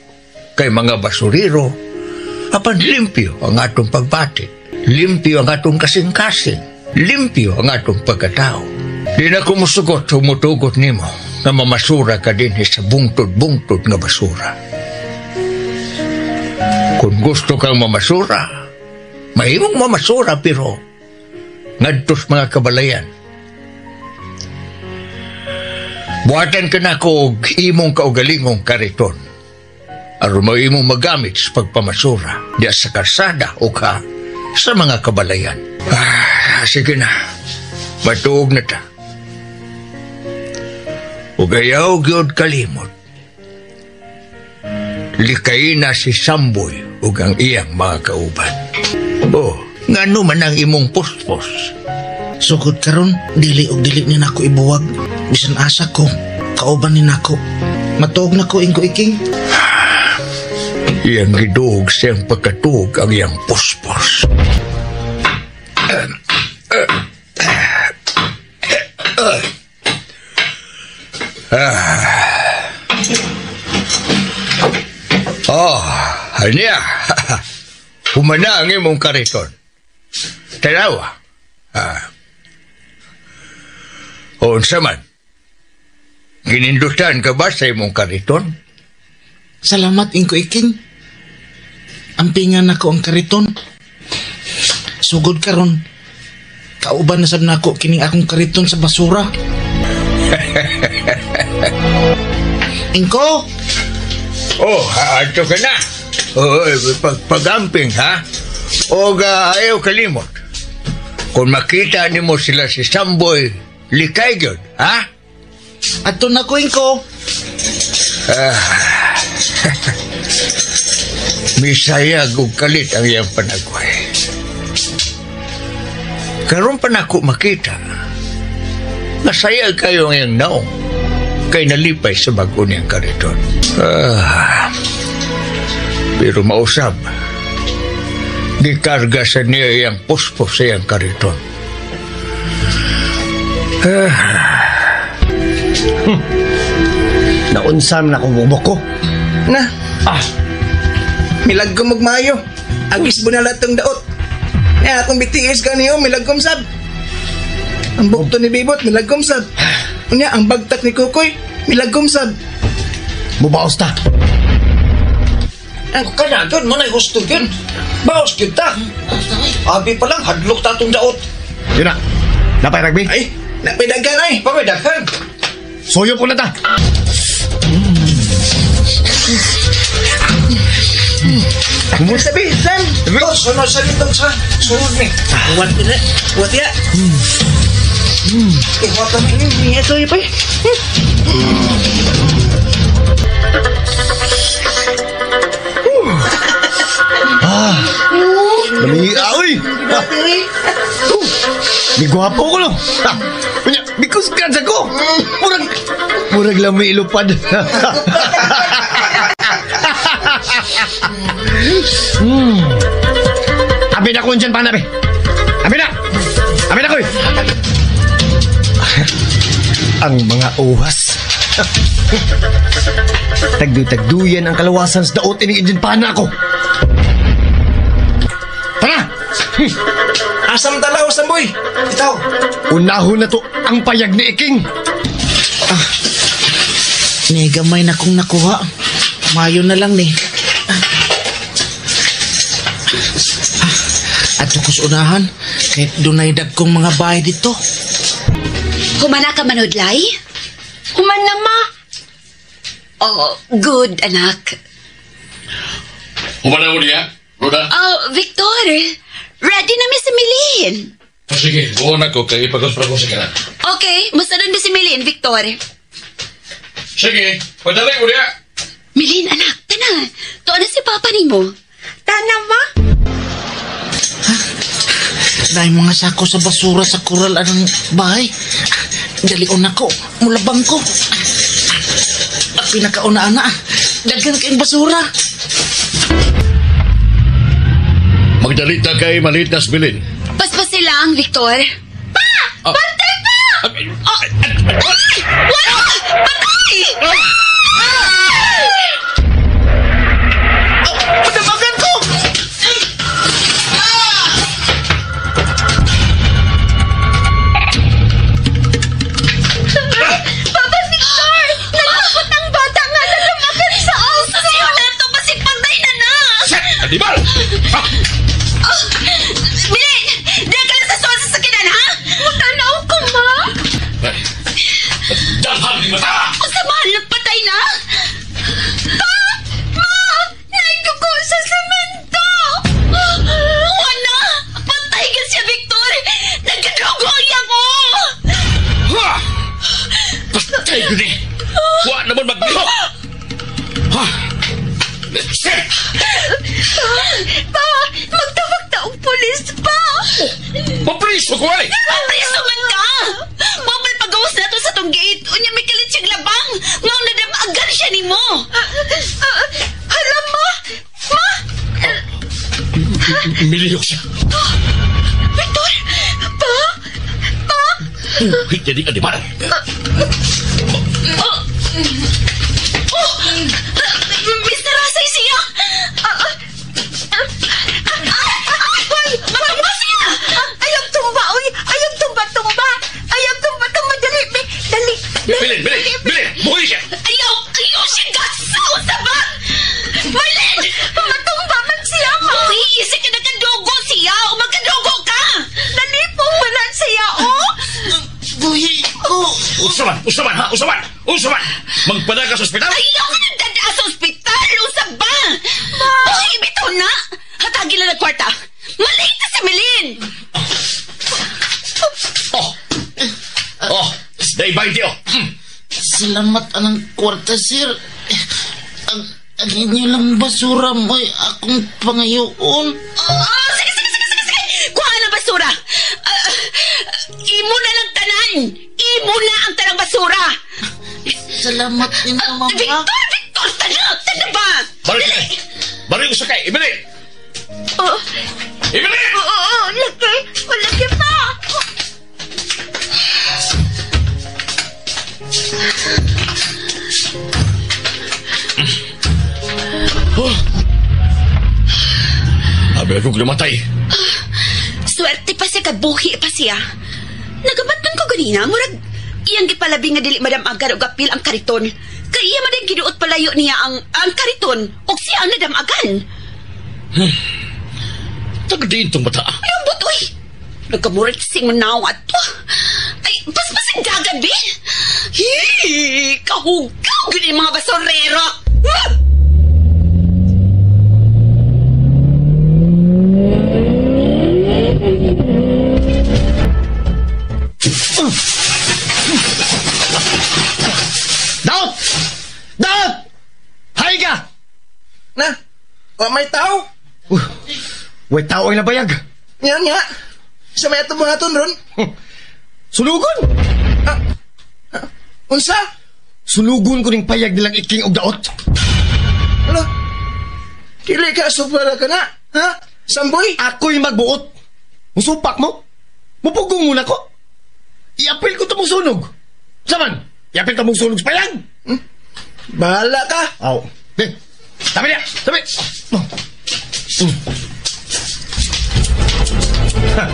kay mga basurero, apan limpyo ang atong pagbati. Limpyo ang atong kasing-kasing. Limpyo ang atong pagkatao. Di na kumusugot, humutugot nimo na mamasura ka din sa bungtod-bungtod nga basura. Kung gusto kang mamasura, mahimong mamasura pero ngadtos mga kabalayan. Buhatan ka na ko og imong kaugalingong kariton. Aron mo imong magamit sa pagpamasura diya sa karsada o ka sa mga kabalayan. Sige na, matuog na ta. Ug ayaw gyud kalimot. Likay na si Samboy ug ang iyang mga kauban. Oh, ngano man ang imong puspos? Sugod karon, dili og dili ni nako ibuwag. Bisan asa ko, kauban ni nako. Matuog na ko ingko iking. Iyang giduog siyang pagkatuog ang iyang puspos. Oh, aniya. Humana ang imong kariton. Tanawa. O, unsa man? Ginindutan ka ba sa imong kariton? Salamat, Ingko Iking. Ampingan nako ang kariton. Sugod karon, kauban na sab nako kining akong kariton sa basura. Ingko! Oh, ato ka na. Oh, pagamping, ha? Oga, ayaw kalimot. Kung makita nimo sila si Samboy, likay gyud, ha? Ato na ko, Ingko. Misayag og kalit ang iyang panagway. Karon pa nako makita. Masayag kayo ang iyang naong kay nalipay sa bag-o niyang kariton. Pero mausab, gikarga sa niya iyang puspos sa iyang kariton. Naunsam na akong bubok ko. Na. Milagkom og maayo. Agis bunala tong daot. Ya, akong BTS ganiyo, milagkom sab. Ang bukto ni Bibot, milagkom sab. Unya, ang bagtak ni Kukoy, milagkom sab. Mubaos ta. Ang kana gyud mo na gusto gyud. Baos gyud ta. Abi pa lang hadlok ta tong daot. Yun na. Napay rugby? Ay, napay daghan ay. Napay daghan. Soyo po na ta. Sabi, Sam. Oh, sunod sa nitong sa sunod ni. Wat na. Wat ya. Iwat na ni ito ipa. Lami, uy. Di gwapo ko no. Unya, because ka sa ko. Murag lang may ilupad. Abi na ko dyan, panabi. Abi na. Abi na ko. Ang mga uwas. Tagduy-tagduyan ang kalawasan sa daot ini dyan pana ko. Tara! Asam talaw, Samboy. Itaw. Unahon na to ang payag ni Iking. Ni gamay na kong nakuha. Mayo na lang ni. Ato ko sa unahan, kahit dunay dagkong mga bahay dito. Humana ka manudlay? Human na, ma. Oh, good, anak. Humana mo niya, Roda? Oh, Victor, ready na mi si Milin. Sige, buo na ko kay ipagos-pra ko sa kana. Okay, musta doon mi si Milin, Victor. Sige, padali mo niya. Milin, anak, tana. Tuon na si Papa nimo. Tana, ma. Dahil mga sako sa basura sa kural anong bahay. Dalion ako, mulabang ko. At pinakauna na, daghan kayong basura. Magdalita kay malit na sbilin. Paspas sila ang Victor. Pa! Bantay pa! Oh, ay! Wala! Patay! Patabagan ko! Papa Victor! Nalapot ang bata nga nalamakan sa aso! Siyo na ito, basig patay na na! Animal! Bilin! Diyan ka lang sa suwan sa sakinan, ha? Mutanaw ko, ma! Dahan ni mata! Ang samahan ng patay na! Pa! Ma! Naidugo sa semento! Wala! Patay ka siya, Victor! Nagkadugo ang ko! Ha! Patay yun eh! Wa naman maglihok! Ha! Sir! Pa! Magtawag ta og pulis, pa! Mapriso ko ay! Mapriso man ka! Mabal pagawas na to sa tong gate. Unya may kalit siyang labang. Ngaw na damagan siya ni mo. Hala, ma! Ma! Milihok siya. Victor! Pa! Pa! Buhit niya di animal! Oh! Oh! Mr. Rasay siya! Ay! Matumba siya! Ayaw tumba! Uy! Ayaw tumba-tumba! Ayaw tumba-tumba! Dali! Dali! Bilin! Bilin! Bilin! Buhi siya! Ayaw! Ayaw siya gasaw sa ba! Marlene! Matumba man siya, ma! Buhi! Isip ka nagkadugo siya! O magkadugo ka! Nalipong wala siya, oh! Buhi ko! Usaman! Usaman! Ha? Usaman! Usaman! Magpada ka sa ospital? Ayaw ka nagdada sa ospital! Usa ba? Buhi, bitaw na! Hatagi lang ng kwarta! Salamat anang kwarta, sir. Ang inyo lang basura mo'y akong pangayoon. Oh, sige, sige, sige, sige, sige. Kuha na basura. Imo na lang tanan. Imo na ang tanang basura. Salamat ninyo, mama. Victor, Victor, tana, tana ba? Balik! Balik ko sakay! Ibili! Oh. Ibili! Oo, oo, laki. Malaki pa. Oh. Abi akong lumatay. Swerte pa siya, kabuhi pa siya. Nagabatan ko ganina, murag iyang gipalabi nga dili madam agar og apil ang kariton. Kay iya man din giduot palayo niya ang kariton og siya ang nadamagan. Taga diin tong bata. Ay, ang butoy. Nagkamuriksing manaw ato. Ay, paspas ang dagat, be. Hi, kahugaw gini mga basurero. Ah! Daot! Daot! Hay ka! Na, wa may tao. Way tao ang nabayag. Nga nga. Sa may atong buhaton ron. Sulugon! Unsa? Sulugon ko ning payag nilang iking og daot. Ano? Dili ka supra ka na, ha? Samboy? Ako'y magbuot. Musupak mo? Mupugong muna ko. Iapil ko ito mong sunog. Saman? Iapil ito mong sunog sa payag. Hmm? Bahala ka. Aw. Di. Tabi niya. Tabi. Ha.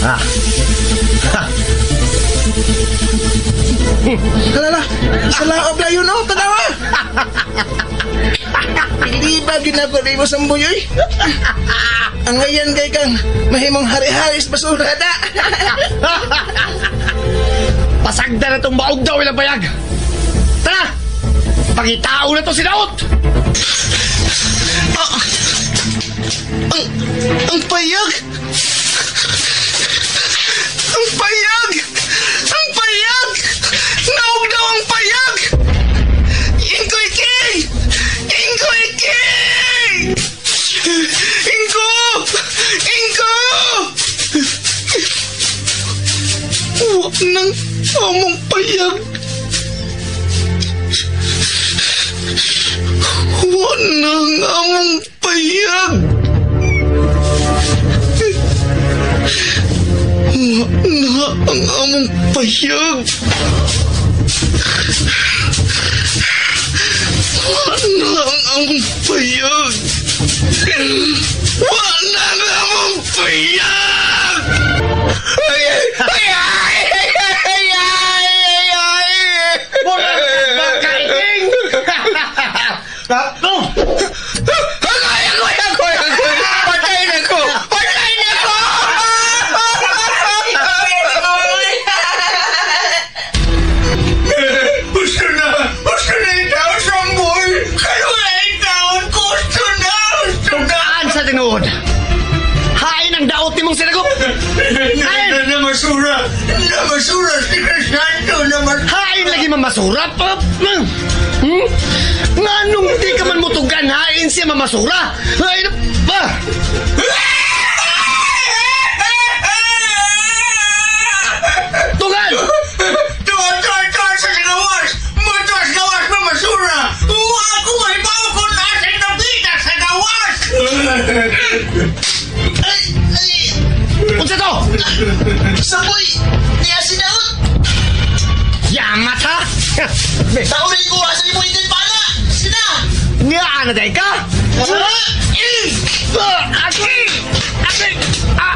Ah. Ha. Halala, sa laob na yun, oh, tanawa. Hindi ba ginagawa mo sa buyoy? Ang ngayon kay kang mahimong hari-hari sa basura na. Pasagda na itong maog daw ilang bayag. Tara! Pangitao na to si Daot! Ang payag! Ang payag! Ang payag! Naog daw ang payag! Ingkoy King! Ingkoy King! Ingko! Ingko! Huwag nang among payag. Huwag nang among payag. Huwag na ang among payag. Huwag na ang among payag. Huwag na ang among payag! Ay! Ay! Ay! Ay! Ay! Ay! Makaing! Oh! Agoy! Agoy! Agoy! Agoy! Patay na ko! Patay na ko! Gusto na! Gusto na itaw, Samboy! Kayo na itaw! Gusto na! Gusto na! Tugaan sa tinuod! Hain ang daot ni mong sinagop! Hain! Namasura! Namasura si Crisanto! Hain lagi mamasura! Hmm? Nga nung di ka man mutugan, hain siya mamasura! Hain! Ba! Tugan! Tuwan, tuwan, tuwan sa gawas! Mutuas gawas mamasura! Wa ako may bawo ko nasa nabida sa gawas! Ay! Ay! Unsa to? Samboy! Niya si Daot! Yamat ha? Tao rin ko asa ni mo itin pala! Sina! Nga ana day ka? Aki! Aki! Ah!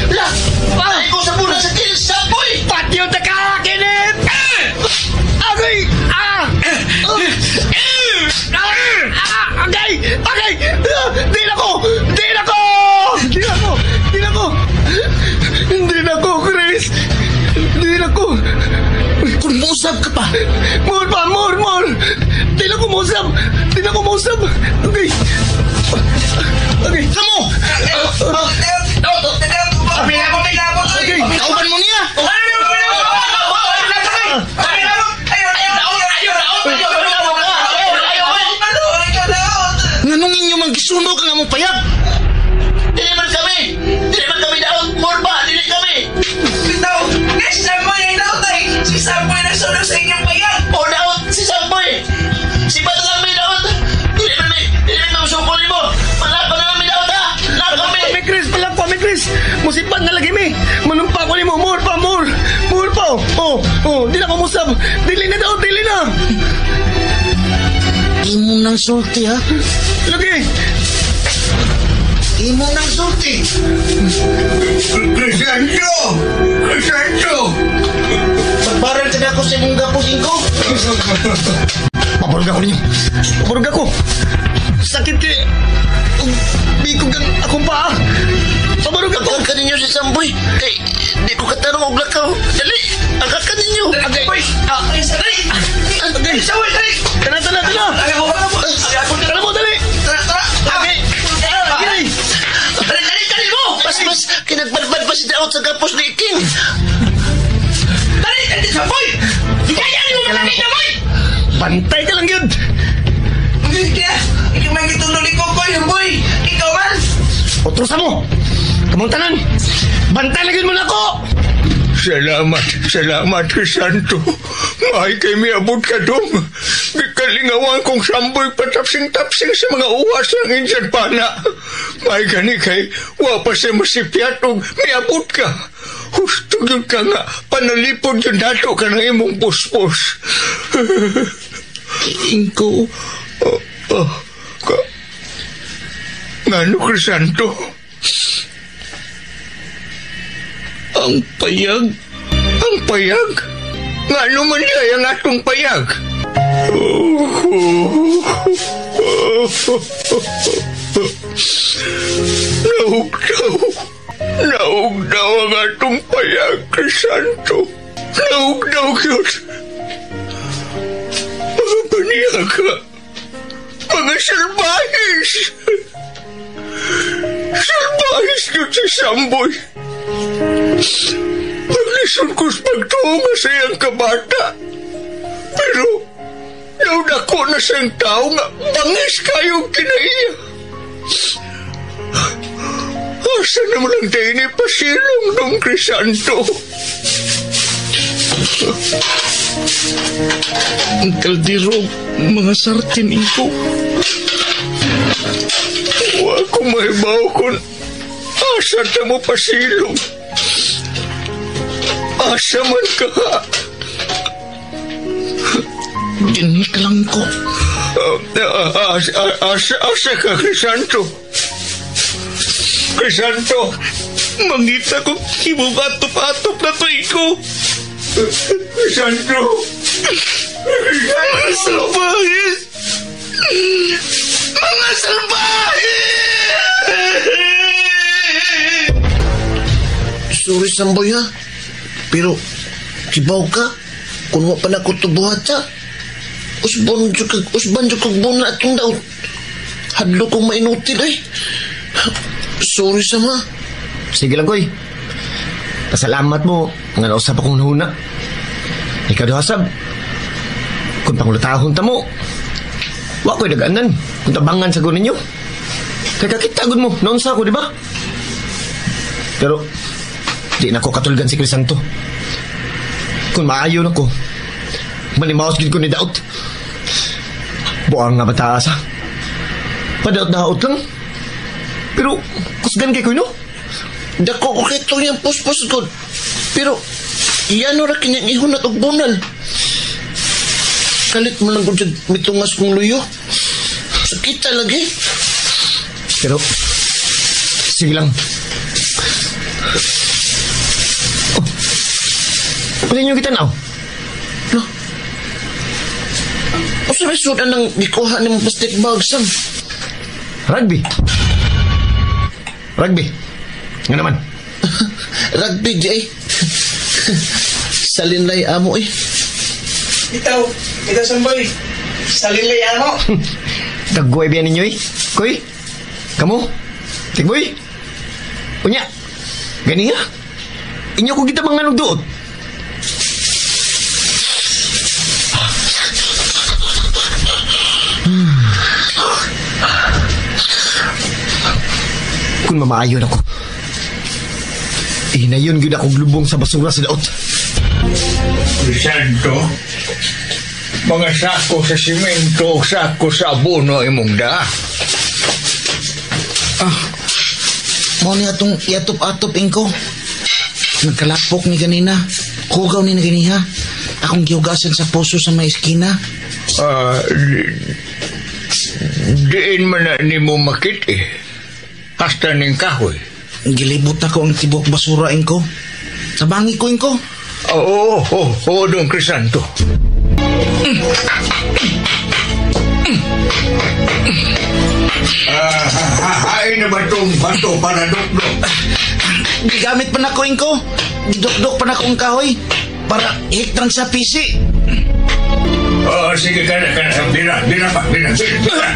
La! Ay ko sa muna sa kill, Samboy! Patyo ta ka, Kenneth! Agoy! Ah! Ah! Agay! Agay! Di na ko! Di na ko! Di na ko! Di na ko! Hindi na ko, Chris! Hindi na ko! Kung muusap ka pa! More pa! More! More! Di na ko muusap! Di na ko muusap! Okay! Okay! Kamo! Okay! Kauban mo niya! mang gisunog ang among payag. Dili man kami! Dili man kami daot! Murba! Dili kami! Bitaw! Si Samboy ay daot ay! Si Samboy nagsunog sa inyong payag! O daot! Si Samboy! Si Bato lang may daot! Dili man may! Dili man masuko nimo! Malako na kami daot ha! Lako mi! Kami Chris! Palakpo kami Chris! Musibat na lagi mi! Manumpa ko nimo! More pa! More! More pa! Oh! Oh! Di na ko musab! Dili na daot! Dili na! Imo nang sulti ha? Lagi! Imo nang sulti! Crisanto! Crisanto! Pagbaral ka na ako sa imong gapos, Ingko. Pabarog ako ninyo! Pabarog ako! Sakit kay... Bikog ang akong paa! Pabarog ako! Agad ka ninyo si Samboy. Kay, di ko katarong og lakaw. Dali! Agad ka ninyo! Agay! Boy! Dali! Agay! Samboy! Dali! Tana, tana, tana! Ay, ako ka mo! Tara mo, dali! Tara! Tara! Agay! Agay! Dali! Dali! Dali mo! Pas, pas! Kinagbadbad pa si Daot sa gapos ni Iking. Dali! Dali! Samboy! Kaya mo mga na boy! Bantay ka lang yun! Kaya! Ikaw man gitulo ni Kokoy, boy! Ikaw man! Otro sa mo! Kamong tanan! Bantay lang yun mo na ako! Salamat, salamat, Crisanto. Mahay kay miabot ka dong. Gikalingawan kong samboy patapsing-tapsing sa mga uwas ng Indian pana. Mahay gani kay, wa pa siya masipyat og miabot ka. Husto yun ka nga, panalipod yun nato ka ng imong puspos. Ingko. Oh, ka, ngano, Crisanto? Ang payag. Ang payag? Ngano man niya ang atong payag? Naugdaw. Naugdaw ang atong payag, Crisanto. Naugdaw yun. Mga paniyaga. Mga salbahis. Salbahis yun si Samboy. Paglisod ko sa pagtuo sa iyang kabata. Pero, naudako na siyang tao nga bangis kayong kinaiya. Asa naman lang tayo ni pasilong dong Crisanto? Ang kaldero, mga sartin, Ingko. Wa ko mahibaw kung asa ta mo pasilong. Asa man ka. Dinig lang ko. Asa ka, Crisanto? Crisanto! Mangita ko imong atop-atop na to, Ingko. Crisanto! Mga salbahis! Mga salbahis! Sorry, Samboy, ha? Pero, kibaw ka, kung wa pa na ko tubuhat, ha? Usban jud kag buna atong daot. Hadlo kong mainutil, ay. Sorry, Sama. Sige lang, Koy. Pasalamat mo nga nausap akong nahuna. Ikaw daw, Hasab. Kung pangulutahon ta mo, wa ko'y nag-anan. Kung tabangan sa ninyo. Kaya kakita gud mo, naunsa ko, di ba? Pero, di na ko katulgan si Crisanto. Kung maayo na ko, manimaos gid ko ni Daot. Buang nga mataas, ha? Padaot-daot lang. Pero, kusgan kay ko, no? Dako ko kay itong yung puspos ko. Pero, iyano ra kinyang ihunat og bunal. Kalit mo lang kung mitungas kong luyo. Sakita lagi. Pero, sige lang. Oh, pwede nyo kita now? No? Usa may sudan ng gikuha ni mong plastic bag, Sam? Rugby. Rugby. Nga naman. Rugby, di ay. Salinlay amo eh. Itaw, itaw Samboy. Salinlay amo. Dagway biyan ninyo eh. Kuy, kamo, tigboy. Unya, gani nga. Inyo ko kita mga nagduot. Kung mamaayon ako, hinayon gyud akong lubong sa basura sa daot. Crisanto, mga sako sa simento, sako sa abono imong da. Ah, mao ni atong iatop-atop ingko. Nagkalapok ni ganina. Hugaw ni na ganiha. Akong gihugasan sa poso sa may eskina. Ah, diin man na nimo makit eh. Hasta ning kahoy. Gilibot na ko ang tibok basura ingko. Tabangi ko ingko. Oo, oo, oo, Don Crisanto. Hain na ba itong bato para dukdok? Gigamit pa na ko ingko. Gidukdok pa na ko ang kahoy. Para hiktan sa pisi. Oo, sige ka na, Bira, bira pa, bira, bira.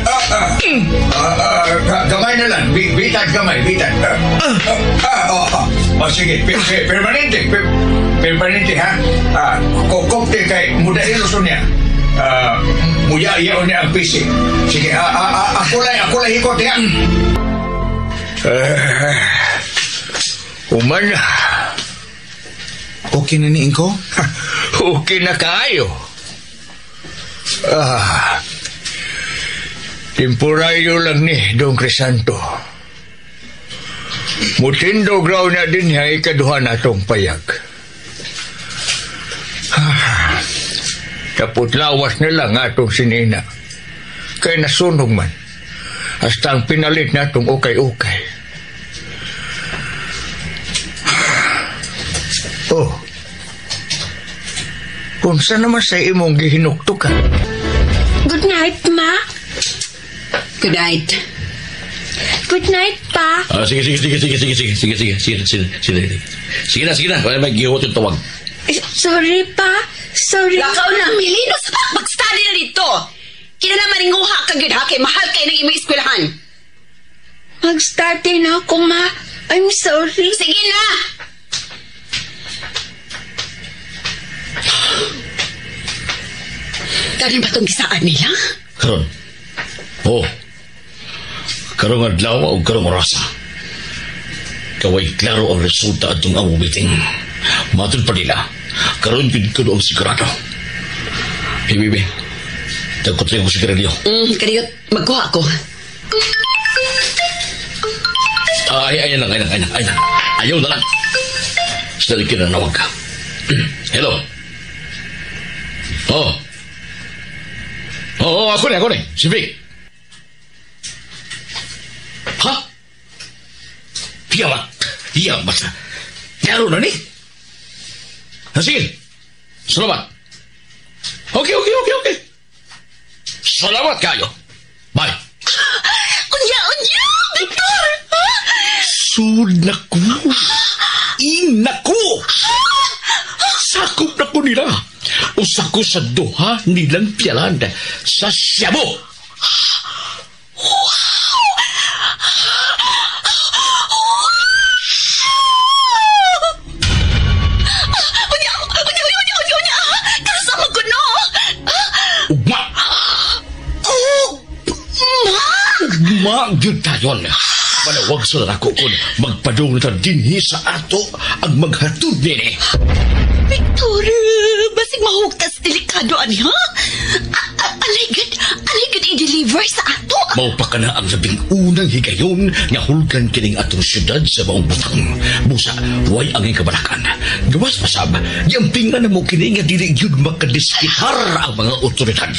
Gamay na lang. Bitan gamay, bitan. Oh, sige, permanente. Permanente, ha? Kokopte kay mudahiloso niya. Muya-iyaw niya ang pisi. Sige, ako lang hikot, ha? Human na. Okay na ni Ingko? Okay na kayo. Temporaryo lang ni Don Crisanto. Mutindog raw na din niya ikaduha na itong payag. Tapot lawas na lang atong sinina. Kaya nasunog man. Hasta ang pinalit na itong ukay-ukay. Oh. Kung saan naman sa imong gihinuktukan? Good night, Ma. Good night. Good night, Pa. Sige. Sige na. Wala may gihuot yung tawag. Sorry, Pa. Sorry. Lakaw na. Milinos pa. Mag-study na dito. Kinalaman ninguha ka gyud ha kay mahal kay ng imong eskwelahan. Mag-study na ako, Ma. I'm sorry. Sige na. Karon ba itong gisaan nila? Karon. Oh. Karong adlaw o karong orasa. Kaway klaro ang resulta atong among meeting. Matod pa nila. Karon yun ko ang sigurado. Hey, baby. Tagkot rin ako sigarilyo. Kariyot, magkuha ako. Ay, lang. Ayaw na lang. Sila kinanawag ka. Hello. Oh. Oo, ako ni. Si Vic. Ha? Yamat. Klaro na ni. Sige. Salamat. Okay. Salamat kayo. Bye. Unya, Victor! Sud na ko. Inaku! Sakop na ko nila. Usa ko sa duha nilang piyalan sa Cebu. Wow! Unya! Kasama ko no! Ugma! Ugma! Ugma gyud tayon. Manawag sa nako kun magpadung na dinhi sa ato ang maghatod nini. Victor, basig mahugtas delikado ani ha? Aligid i-deliver sa ato. Mao pa ka na ang labing unang higayon nga hulgan kining atong syudad sa maong butang. Busa, way ang kabalakan. Gawas pasab, yampingan na mo kini nga dili gyud makadiskitar ang mga otoridad.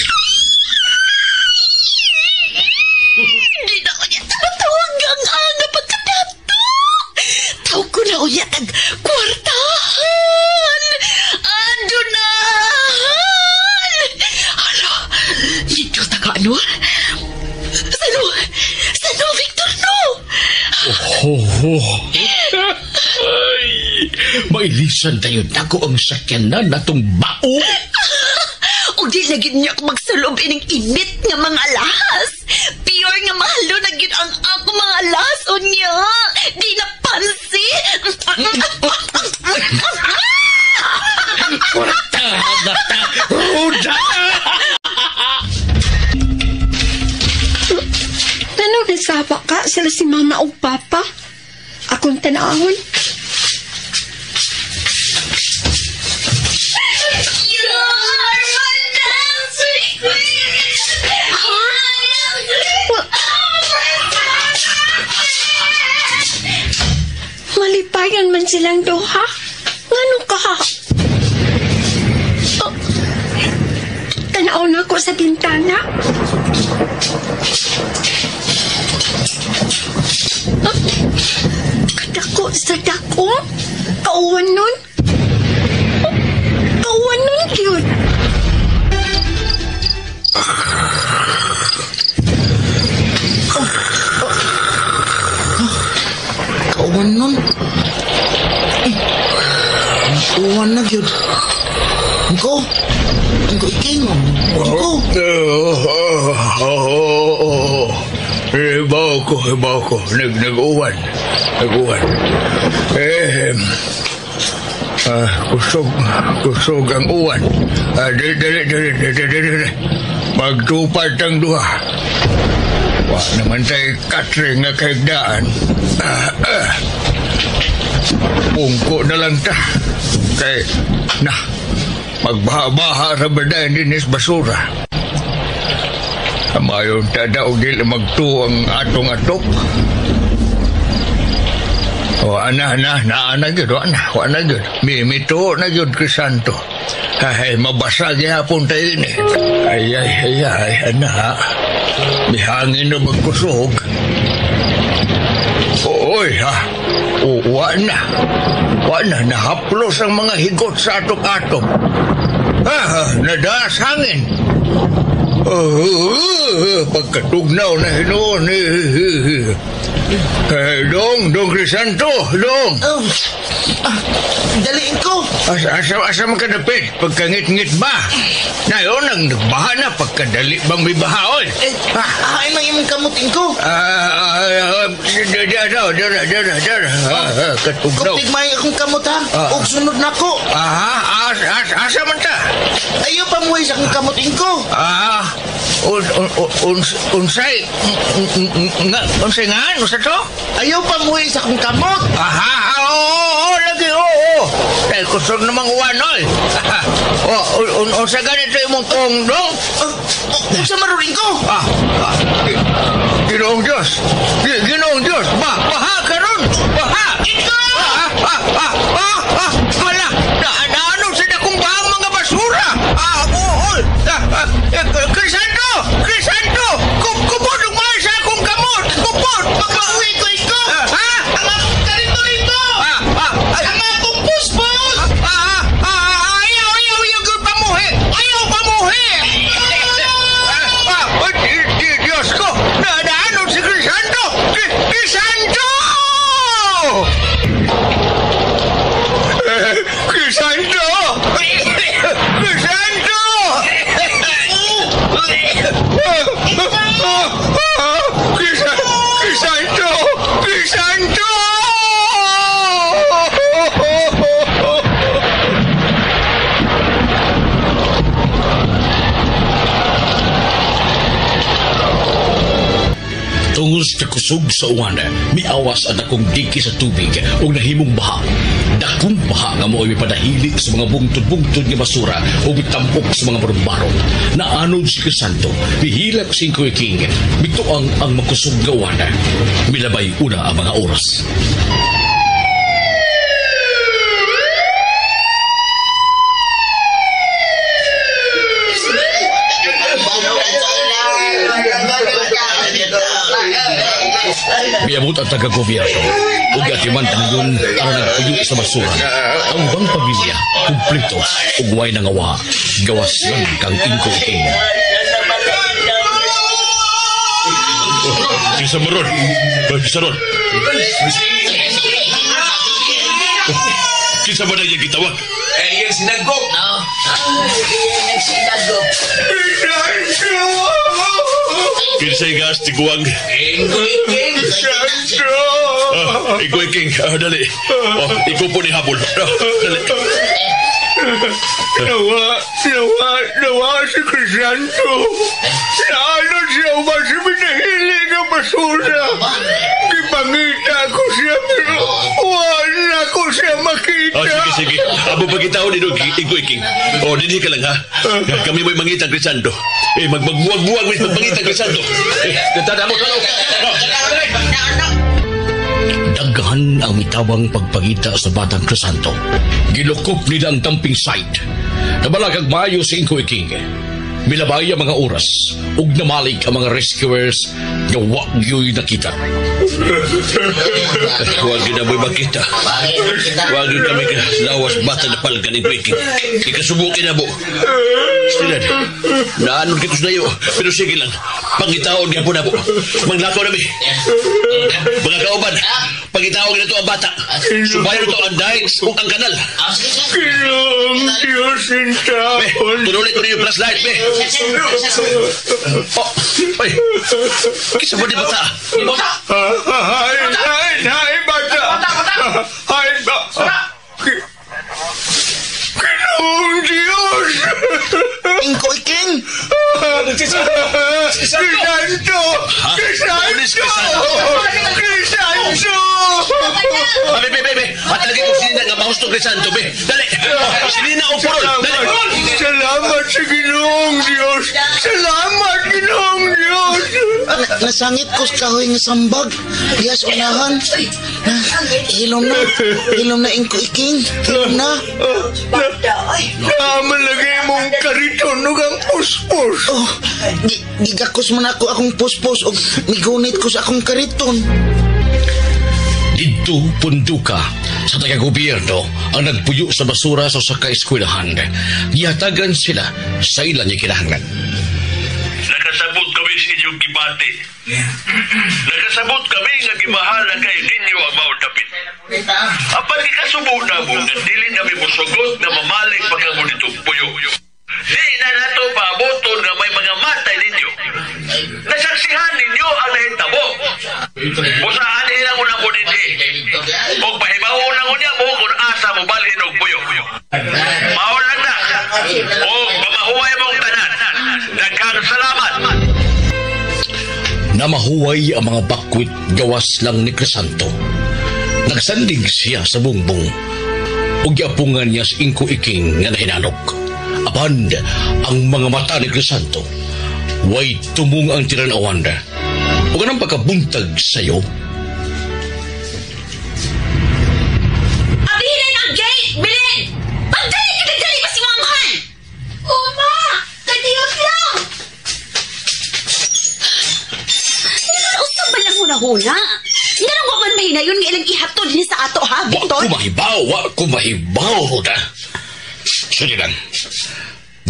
Di na ko niya tamatawag ang aga pagkadato. Tawag ko na uya tag kwartahan. Andonahan! Hala, dito ta ka ano? Sano, Victor, no? Oh. Ay, mailisan tayo nako ang sakyanan natong bao. O di na gid niya ako magsulob ining init nga mga alahas. Pure nga mahalo na gid ang ako mga alahas unya. Di na pansi. Kwarta na ta, ruda. Ano nasaba ka sila si mama o papa? Akong tanahon. You are my dancing queen. Malipayan man silang duha. Ngano ka? Oh, tanaw na ko sa bintana. Oh, kadako sa dako. Kauwan nun. Oh, kauwan nun, cute. Kauwan nun. Uwan na gyud. Angko. Angko iking. Angko. Ibaw ko. Nag-uwan. Nag-uwan. Kusog ang uwan. Dali. Magtupad ang duha. Wa naman tayo katring nga kahigdaan. Pungko na lang ta. Kay, na, magbaha-baha sa badayan dinis basura. Mayon ta daw dili magtuo ang atong atop. O, ana, na gyud, ana gyud. Mimituo na gyud, Crisanto. Ay, mabasa gihapon tayo ini. Ay, ana. Mihangin na magkusog. Oy, ha. Wa na. Nahaplos ang mga higot sa atop-atop. Nadaas hangin. Pagkatugnaw na hinuon. Dong, Crisanto, dong. Daliin ko. Asa man kadapit? Pagkangit-ngit ba? Nayon, nagbaha na. Pagkadali bang may baha, oy? Hain lang imong kamutin ko. Dara. Katugnaw. Kuptig may akong kamot, ha? Og sunod na ko. Asa man ta? Ayaw pamuhay sa akong kamutin ko. Unsay? Unsay nga? Unsa to? Ayaw pamuhay sa akong kamot. Oo, lagi, oo. Dahil kusog namang uwan, oy. Unsa ganito imong kongdong? Unsa maruring ko? Ginoong Diyos! Ginoong Diyos! Baha karon! Baha! Wala! Naano sa dakong bahang mga basura? Crisanto! Crisanto! Kupod ang mahal sa akong kamot! Kupod! Pagkabuhi ko iko! Ha? Ang akong karito-rito! Ang akong puspos! Ayaw! Ayaw pamuhi! Ayaw pamuhi! Diyos ko! Naano si Crisanto! Crisanto! Crisanto! Crisanto! Crisanto! Crisanto! Tungod sa kusog sa uwan, miawas ang dakong diki sa tubig ug nahimong baha. Dakong baha nga mo'y mipadahili sa mga bungtod-bungtod nga basura ug mitampok sa mga barong-barong. Naanod si Crisanto, mihilak si Kuya King, mituang ang makusog nga uwan. Milabay una ang mga oras. Miabot ang taga-gobyerno ug atiman dayon ang nagpuyo sa basura. Ang ubang pamilya kumpleto ug way nangawa, gawas lang kang Ingko King. Kinsa maron? Kinsa ron? Kinsa ba na iyang gitawag? Iyang sinagop. Iyang sinagop. Kinsay gas tiguang. Ingkoy King. Ingkoy King, dali. Oh, ikaw po ni habol. Dali. Nawa si Crisanto. Naano siya ba si minahili ng basura? Gipangita ko siya pero wala ko siya makita. Oh, sige, sige. Abo pagkitaon ni Dog, Ingko Iking. Oh, dinhi ka lang ha. Kami mo'y mangitang Crisanto. Eh, magmagbuwag-buwag mo'y magmangitang Crisanto. Eh, tada mo, talo. Daghan ang mitabang pagpangita sa batang Crisanto. Gilukop nila ang dumping site. Nabalagag maayo si Ingko Iking. Milabay ang mga oras ug namalik ang mga rescuers nga wa gyoy nakita. Huwag yun na mo'y makita. Huwag yun kami ka lawas bata na palgan ni Iking. Ikasubukin na mo. Stilad, naanod kitos na iyo. Pero sige lang, pangitaon niya po na po. Manglakaw na mi. Mga kauban, pangitaon na to ang bata. Subayan to ang daing ug ang kanal. Ginoong Diyos in taon. Tunulit ko ninyo flashlight, be. Oh, oy. Kisa ba di bata? Ay, ay, ay, bata. Ay, bata. Ginoong Diyos! Ingko Iking! Crisanto! Crisanto! Crisanto! Be, be, be, be. At lagi kong sinina nga mahus to Crisanto, be. Dali. Sinina o purol. Dali. Salamat sa Ginoong Diyos! Salamat, Ginoong Diyos! Nasangit ko sa kahoy nga sambag. Diya sa unahan. Hilom na. Hilom na, Ingko Iking. Hilom na. Naman lagi mong kariton ug ang puspos. Oh, gigakos man ako akong puspos og migunit ko sa akong kariton. Didto punduka sa taga-gobyerno ang nagpuyo sa basura sa usa ka eskwelahan. Gihatagan sila sa ilang kinahanglan. Nakasabot kami sa inyong gibati. Nakasabot kami nga gibahala kay ninyo ang maudapit. Apan gikasubo na mo nga dili na mi mosugot nga mamalik pa kamo ditong puyo. Di na nato paaboton nga may mga matay ninyo. Nasaksihan ninyo ang nahitabo. Busa anhi lang una mo dinhi. Og pahibaw na unya mo kung asa mo balhin og puyo. Mao lang na. Og pamahuway mong tanan. Daghang salamat. Namahuway ang mga bakwit gawas lang ni Crisanto. Nagsandig siya sa bungbong. Ug giapungan niya sa Ingko Iking nga nahinanok. Apan ang mga mata ni Crisanto way tumong ang tinanawan. Ug anang pagkabuntag sayo. Abihin ang gate! Bilin! Pagdali ka nagdali pa si Mamhan! Uma! Kadiyot lang! Usap ba lang huna-huna? Nga wa man mahinayon nga ilang ihatod ni sa ato ha, Victor? Wa ko mahibaw, wa ko mahibaw, Roda. Sige lang.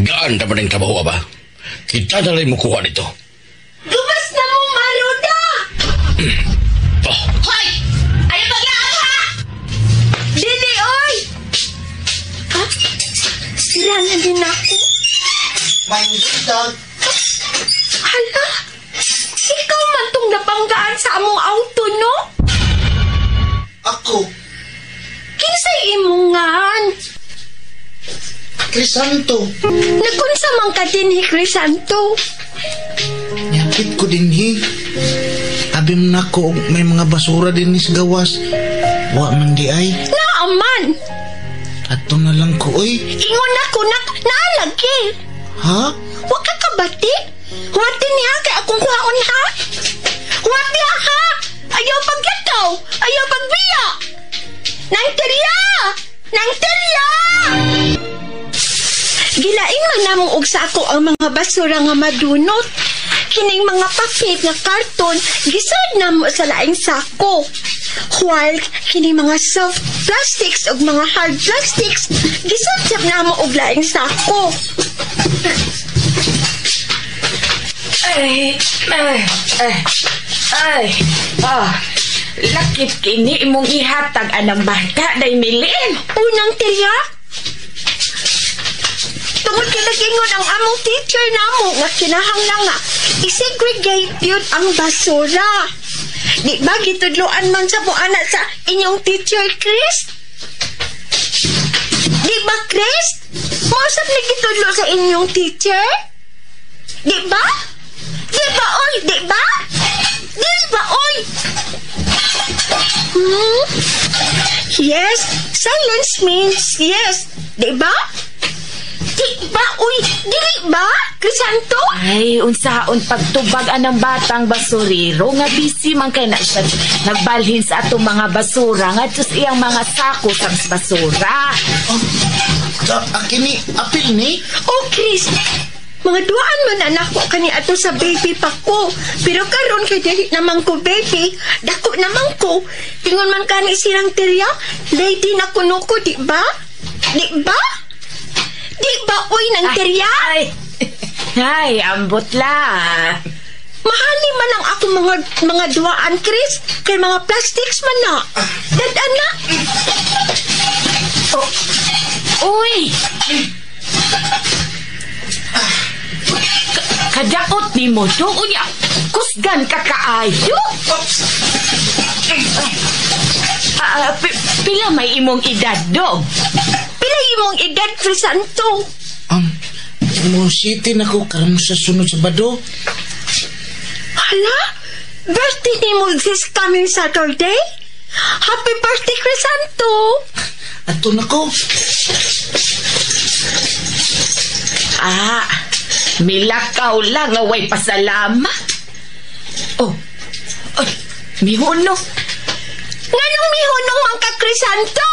Gaan naman ang trabaho, ba? Kita na lang mo kuha nito. Gumas na mo, Maruda! Oh. Hoy! Ayaw paglaab, ha? Dili, oy! Ha? Sira na din ako. May buntag. Hala! Ikaw man tong napanggaan sa among auto, no? Ako. Kinsay imungan? Crisanto. Nagunsa man ka dinhi, Crisanto? Nyapit ko dinhi. Abi mo na ko may mga basura din sa gawas. Wa man di ay. Naaman! Ato na lang ko, oy. Ingon na ko na naalagi. Ha? Wa ka kabati? Huwati niya kay akong kuhaon ha? Huwati ha? Ayaw pagyakaw! Ayaw pagbiya! Nang terya! Nang terya! Gilain man namong og sako ang mga basura nga madunot. Kining mga papel nga karton, gisod namo sa laing sako. While kining mga soft plastics ug mga hard plastics, gisod sab namo og laing sako. Ay, ay, ay, ay, ah, lakip kini imong ihatag anang bata, day milin. Unang tiya, tungod kay nag-ingon ang among teacher namo nga kinahanglan nga isegregate yun ang basura. Di ba gitudloan man sa buana sa inyong teacher, Chris? Di ba, Chris? Mausap ni gitudlo sa inyong teacher? Di ba? Di ba, oy? Di ba? Di ba, oy? Yes, silence means yes. Di ba? Di ba? Uy, dili ba, Crisanto? Ay, unsaon pagtubag anang batang basurero nga busy man kay na siya nagbalhin sa atong mga basura nga sa iyang mga sako sa basura. Oh, kini apil ni? Oh, Chris, mga duaan man anak ko kani ato sa baby pa ko. Pero karon kay dili naman ko baby, dako naman ko. Tingon man kani silang terya, lady na kuno ko, di ba? Di ba? Di ba, uy, nang terya? Ay, ambot la. Mahali man ang ako mga duaan, Chris. Kay mga plastics man na. Dadaan na. Oh. Uy! Kadaot ni mo to, unya. Kusgan ka kaayo. Pila may imong edad, dog? Pila imong edad, Crisanto? Mo city na ko karon sa sunod Sabado. Hala? Birthday ni mo this coming Saturday? Happy birthday, Crisanto! Ato na ko. Ah, milakaw lang nga way pasalamat. Oh, ay, mihunong. Nganong mihunong man ka, Crisanto?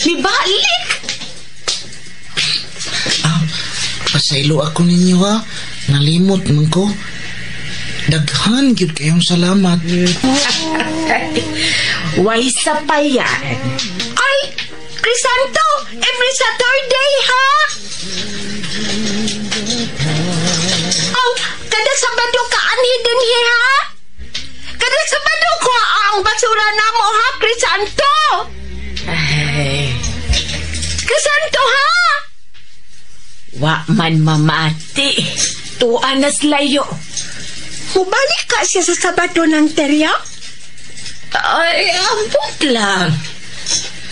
Mibalik. Pasaylo ako ninyo ha. Nalimot man ko. Daghan gyud kayong salamat. Way sa payan. Ay, Crisanto, every Saturday ha. Aw, kada Sabado ka anhi dinhi ha. Kada Sabado ko ang basura namo ha, Crisanto. Ay. Crisanto ha. Wa man mamati. Tuan nas layo. Mubalik ka siya sa Sabado ng terya? Ay, ambot lang.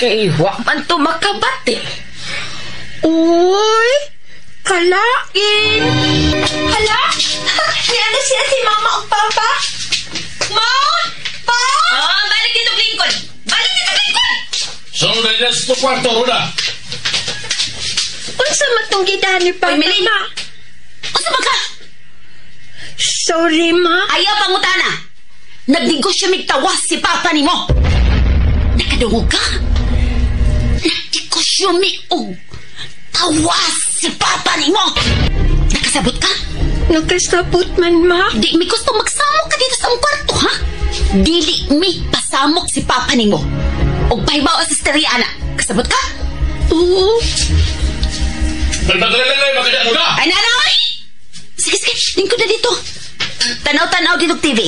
Kay wa man to makabati. Uy, kalain. Hala, niya na siya si Mama o Papa. Ma! Pa! Oh, balik dito, Lincoln! Balik dito, Lincoln! So, na sa kwarto, Runa. Unsa man tong gidahan ni Papa? Uy, Melin! Unsa man ka? Sorry, Ma. Ayaw pangutana. Nagnegosyo migtawas si Papa nimo. Nakadungog ka? Nagnegosyo mi og tawas si Papa nimo. Nakasabot ka? Nakasabot man, Ma. Di mi gusto magsamok ka dito sa among kwarto, ha? Dili mi pasamok si Papa nimo. Og pahibaw sa Sterya, ana. Kasabot ka? Oo. Ay, nanay! Sige, sige. Lingkod na dito. Tanaw-tanaw dito TV.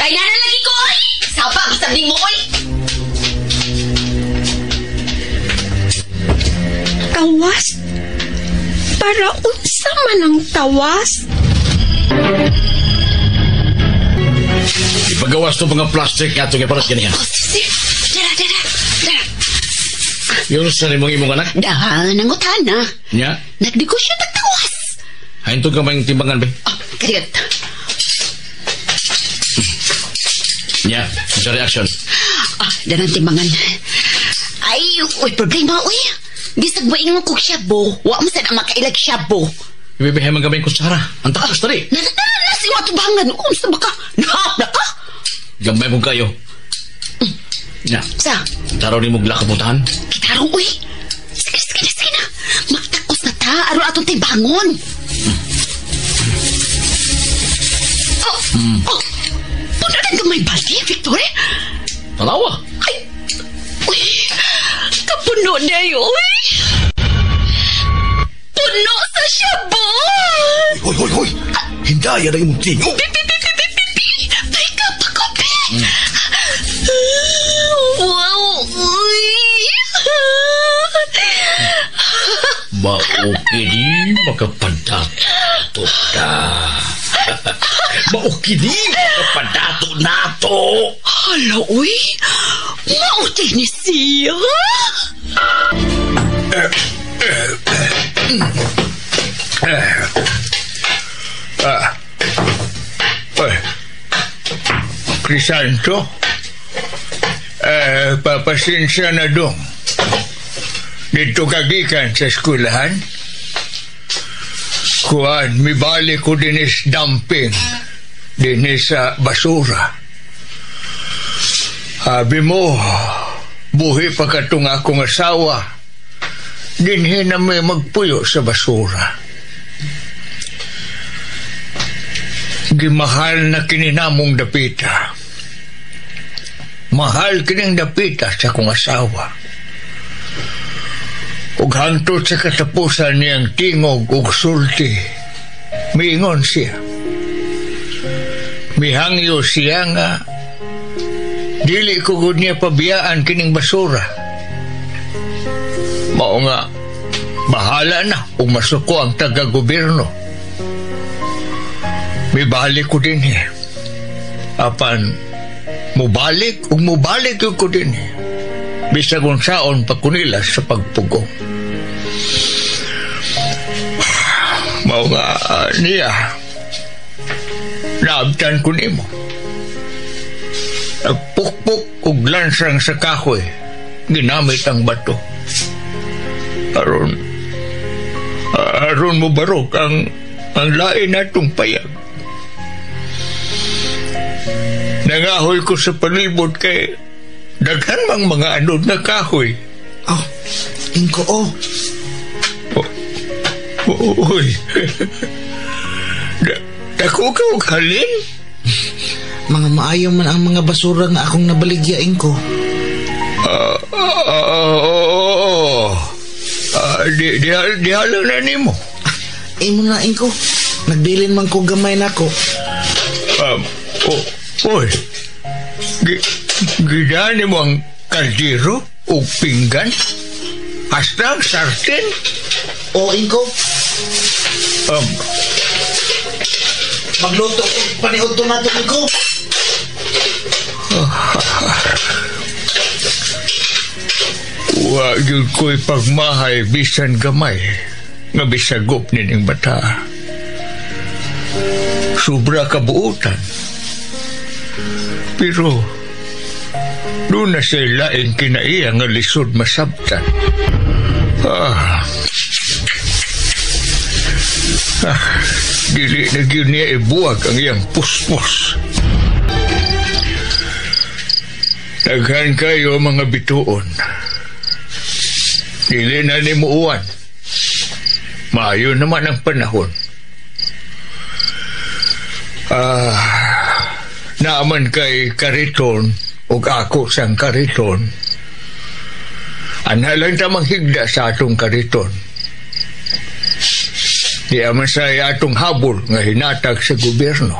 Ay, nana lagi ko, oy! Saba, basta din mo, oy! Tawas? Para unsa man ang tawas? Ipagawas to mga plastic nga itong iparas ganihan. Dara, dara, dara. Yun sa nimong imong anak? Daha, nangutan na. Nya? Nagnegosyo tagtawas. Haintog ka ba yung timbangan, be? Oh, karigat. Nya, sa reaction. Ah, darang timbangan. Ay, uy, problema, uy. Bisag mo ingon kog shabu. Wa mo sad ang makailag shabu. Ibibihay man gamay kutsara. Ang takos tari. Na, na, na, si matubangan. Unsa ba ka? Nahap na ka? Gamay mo kayo. Nya. Sa? Taraw ni mo glakaputahan? Kitarong, uy. Sige, sige na, sige na. Magtakos na ta. Aron atong timbangon. Oh, oh. Puno na gamay balde, Victor. Talawa. Ay, uy. Kapuno na yun, uy. Puno sa shabu. Hoy, hoy, hoy. Hindaya na imong tingo. Pi, pi, pi, pi, pi, pi, pi. Teka, pakopi. Wow, uy. Maukini makapadato ka. Maukini makapadato nato. Hala, uy. Maukini siya. Ah. Ay. Crisanto. Papasensya na dong. Dito kagikan sa eskwelahan. Kuan, mibalik ko dinis dumping. Dinis sa basura. Sabi mo, buhi pa katong akong asawa. Dinhi na may magpuyo sa basura. Gimahal na kininamong dapita. Mahal kining dapita sa akong asawa. Ug hangtod sa katapusan niyang tingog ug sulti, miingon siya. Mihangyo siya nga dili ko gud niya pabiyaan kining basura. Mao nga bahala na ug masuko ang taga-gobyerno. Mibalik ko dinhi. Apan mubalik ug mubalik ko dinhi. Bisag unsaon pa kunila sa pagpugong. Mao nga niya, naabtan ko nimo. Nagpukpok og lansang sa kahoy, ginamit ang bato. Aron mo barok ang lain natong payag. Nangahoy ko sa palibot kay daghan mang mga anod na kahoy. Oh, ingko oh. Uy. Dako ka og halin? Mga maayo man ang mga basura nga akong nabaligya, ingko. Dihala na nimo. Imo na, ingko. Nagbilin man ko gamay nako. Uy. Gidani mo ang kaldero o pinggan? Hasta ang sartin? O, ingko. Magluto ko paniudto na ito, ingko. Wa gyud ko'y pagmahay bisan gamay nga bisagop nining bata. Sobra kabuutan. Pero doon na siya laing kinaiya nga lisod masabtan. Dili na gyud niya ibuwag ang iyang puspos. Daghan kayo mga bituon. Dili na ni muuan. Maayo naman ang panahon. Naaman kay kariton ug ako sang kariton. Ana lang tamang higda sa atong kariton. Di aman sa atong habol nga hinatag sa gobyerno.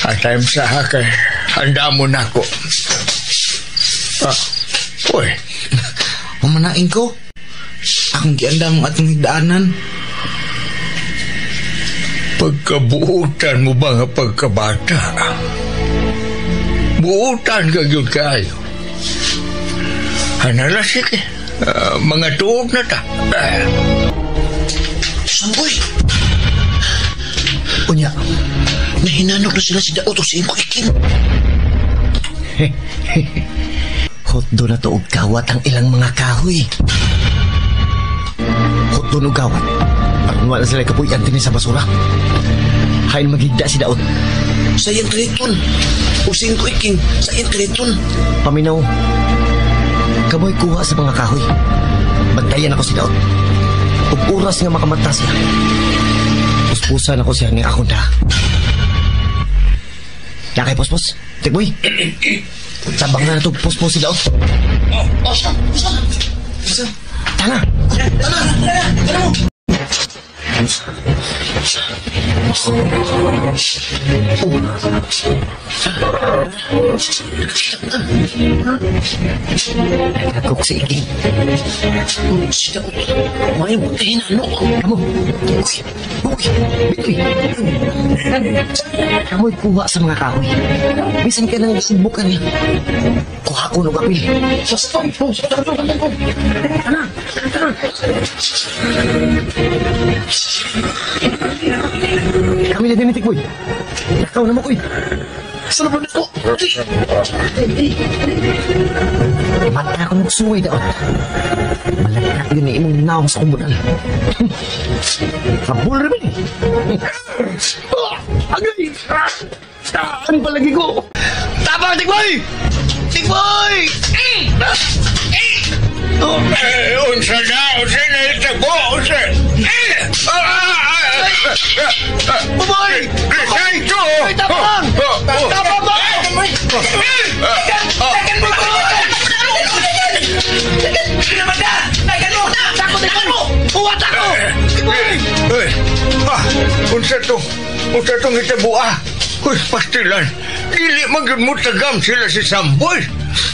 At time sa hakay, handa mo na ko. Uy. Humanain ko. Akong giandam ang atong higdaanan. Pagkabuutan mo ba nga pagkabata? Buutan ka gyud kaayo. Hanala sige. Mga tuog na ta. Samboy! Unya, nahinanok na sila si Daot o si Ingko Iking. Hotdo na to og kawat ang ilang mga kahoy. Hotdo og kawat. Aron wala sila kapuy-an dinhi sa basura. Hain maghigda si Daot. Sa iyang kariton. O si Ingko Iking, sa iyang kariton. Paminaw. Kamoy kuha sa mga kahoy. Bantayan ako si Daot. Ug oras nga makamata siya. Puspusan ako siya ni akong da. Nakay puspos. Tikboy. Sabang na ito puspos si Daot. Tana! Tana! Tana mo! Nagkakok si Iking. Si Daot. May mutahin ano? Kamu. Uy! Uy! Bitoy! Kamoy kuha sa mga kahoy. Bisan ka nang subukan niya. Kuha ko ng apil. Tana! Tana! Kami na din ni Tikboy. Nakaw na mo, uy. Sa na ko. Mata ako ng suway daot. Malagak yun na imong naong sa kumunal. Kabul rin eh. Agay! Ang palagi ko! Tabang, Tikboy! Tikboy! Eh, unsa na? Unsa na itabo? Unsa? Buboy! Crisanto! Ay, tabang! Tabang ba? Uwat ako! Uy! Ah! Unsa to? Unsa tong itabo ah? Uy, pastilan! Dili magyud mo tagam sila si Samboy!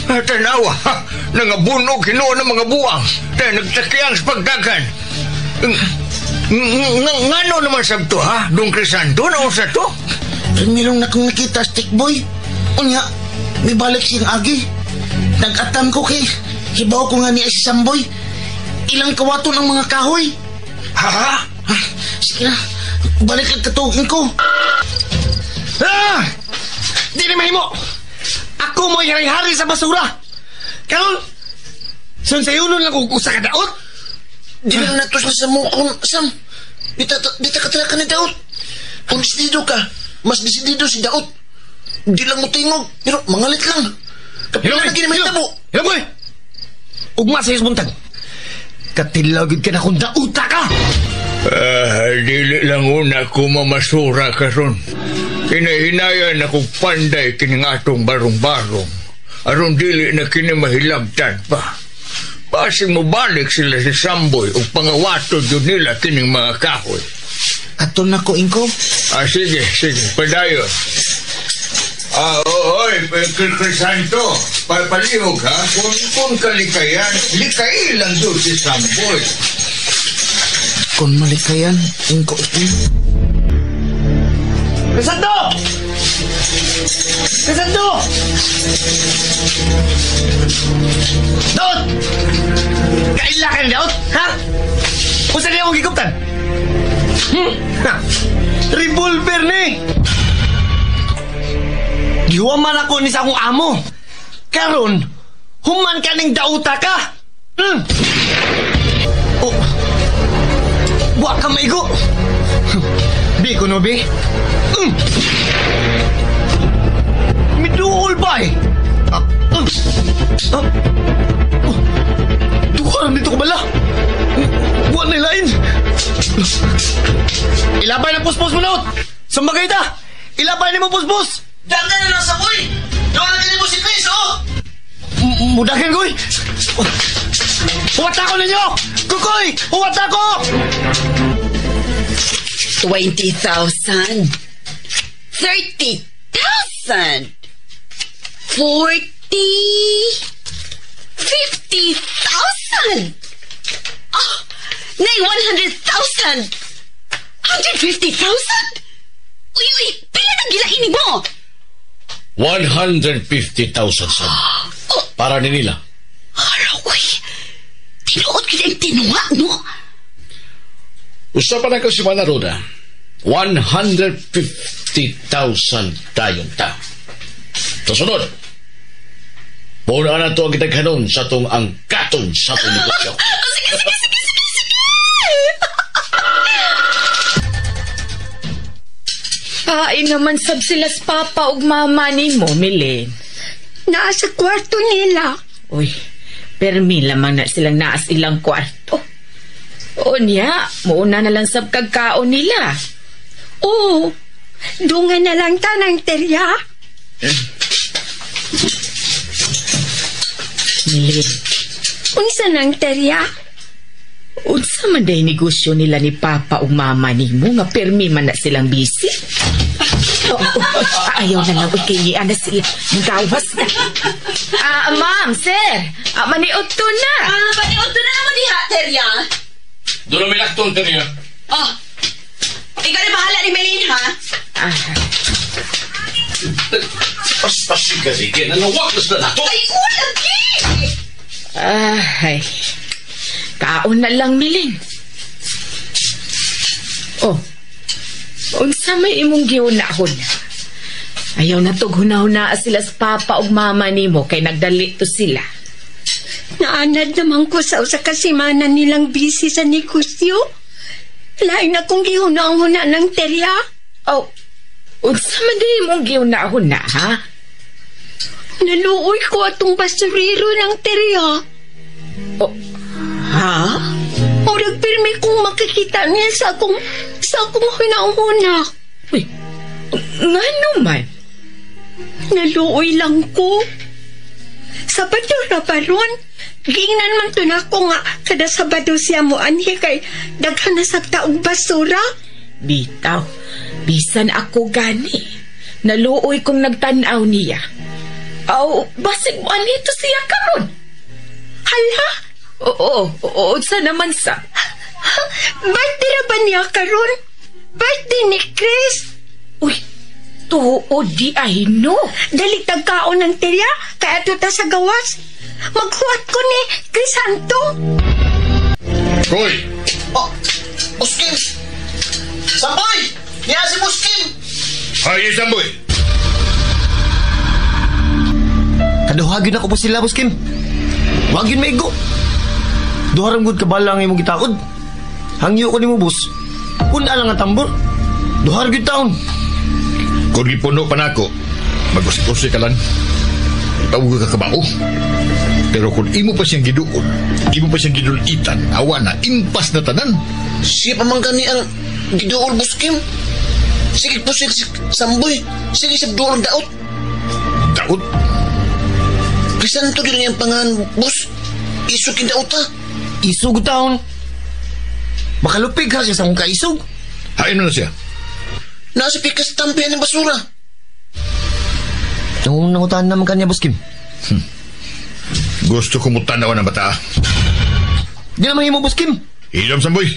Tanawa, ha? Nangabunog hinuon ng mga buang. Tayo nagtakiyang sa pagdagan. Ngano naman sabto, ha? Dong Crisanto, na unsa to? Primerong na kong nakita, stick boy. Unya, may balik siyang agi. Nag-atam ko kay, hibaw ko nga niya si Samboy. Ilang kawaton ang mga kahoy. Ha? Sige na, balik ang katugin ko. Ah! Di ni mahimo! Ako mo'y hari-hari sa basura! Karon, sun sayunon lang kung usa ka daot! Di na nato siya sa mukon, Sam. Dita ka talaga ni Daot. Kung desidido ka, mas desidido si Daot. Di lang mo tingog, pero mangalit lang. Kapila na ginamahitabo. Hilom ko eh! Ugma sa iyos buntag. Katilaw gid ka na kung dauta ka! Dili lang una ko mamasura karon. Hinahinayan akong panday kining atong barong-barong. Aron dili na kini mahilabtan pa. Basing mobalik sila si Samboy ug pangawato jud nila kining mga kahoy. Ato na ko, Ingko. Ah, sige, sige. Padayon. Ah, oy, Crisanto, palihog ha. Kung kalikayan, likai lang doon si Samboy. Kung malikayan, Ingko. Crisanto! Crisanto! Daot! Kaila ka ni Daot? Ha? Unsa niya akong giguptan? Ha? Revolver ni! Gihuman ako ni sa akong amo. Karon, human ka ning dauta ka! Oh! Wa ka maigo! Bi ko no, bi? Miduol ba eh? Duha dito ko bala. Buwan na ilain. Ilabay ng puspos mo na. Sambagay ta. Ilabay ni mo puspos. Dagan na lang sa boy. Doon na din mo si Chris, oh. Mudagan ko eh. Huwat ako ninyo. Kukoy, huwat ako. 20,000. 30,000. 40. 50,000. Oh, nay 100,000. 150,000. Uy, uy, pila nang gilain mo? 150,000 sab. Oh. Para ni nila. Araw, uy. Tinuod kita ang tinuwa, no? Usa pa na ko si Manaroda. 150,000 dayon ta. Susunod. Muna na to ang kitaghanon sa itong angkaton sa itong negosyo. Sige, sige, sige, sige, sige! Pain naman sab sila sa papa ug mama ni mo, Milen. Naa sa kwarto nila. Uy, permi lamang na silang naas ilang kwarto. O niya, muuna na lang sab kagkaon nila. Oo, dungan na lang ta ng terya. Milen. Unsa nang terya? Unsa man day negosyo nila ni Papa ug Mama nimo nga permi man na silang busy? Oh, ayaw na lang kay na sila. Gawas na. Ma'am, sir. Maniod to na. Maniod to na naman diha, Terya. Doon na milaktong, Terya. Oh. Ikaw na bahala ni Melin, ha? Paspasin ka, sige. Nanawag na sila nato. Ay, ulagi! Ay. Kaon na lang, Milin. Oh. Unsa may imong giunahon? Ayaw na tog hunaw-na sila sa papa ug mama nimo kay nagdali to sila. Naanad naman ko sa usa ka semana nilang busy sa negosyo. Lain na kong gihuna-huna ng terya. Oh, unsa man di mong gihuna-huna, ha? Naluoy ko atong basurero ng terya. Oh, ha? Murag pirmi kong makikita niya sa akong huna-huna. Uy, ngano man? Naluoy lang ko. Sabado ra ba ron? Giingnan man to na ako nga kada Sabado siya mo anhi kay daghan na sa taog basura. Bitaw, bisan ako gani. Naluoy kong nagtan-aw niya. Aw, basig mo anhi to siya karon. Hala? Oo, oo, sa naman sa. Birthday ra ba niya karon? Birthday ni Chris. Uy, tuod di ay no. Dali tagkaon ng terya, kaya ato ta sa gawas. Maghuwat ko ni Crisanto. Koy! Oh, Buskin! Samboy! Niya si Buskin! Hay, Samboy! Kaduhagin ako po sila, Buskin. Wag yun maigo. Duharang good kabala ang imong gitakod. Hangyo ko ni mo, bus. Una lang ang tambor. Duhar gyud taon. Kung gipuno pa nako, mag-usik-usik ka lang. Tawag ka kabao. Pero kung imo pa siyang giduol, imo pa siyang gidulitan, awa na, impas na tanan. Siya pa man gani ang giduol, Buskim. Sige po, sige, Samboy. Sige, siya duol ang daot. Daot? Crisanto yun ang pangalan, boss. Isog yung daot, ha? Isog taon. Makalupig ha siya sa akong kaisog. Hain na siya. Nasa pikas tampihan ng basura. Nung nangutahan naman kanya, Buskim. Gusto ko mo tanawan ang bata. Di naman himo, Buskim. Ilom, Samboy.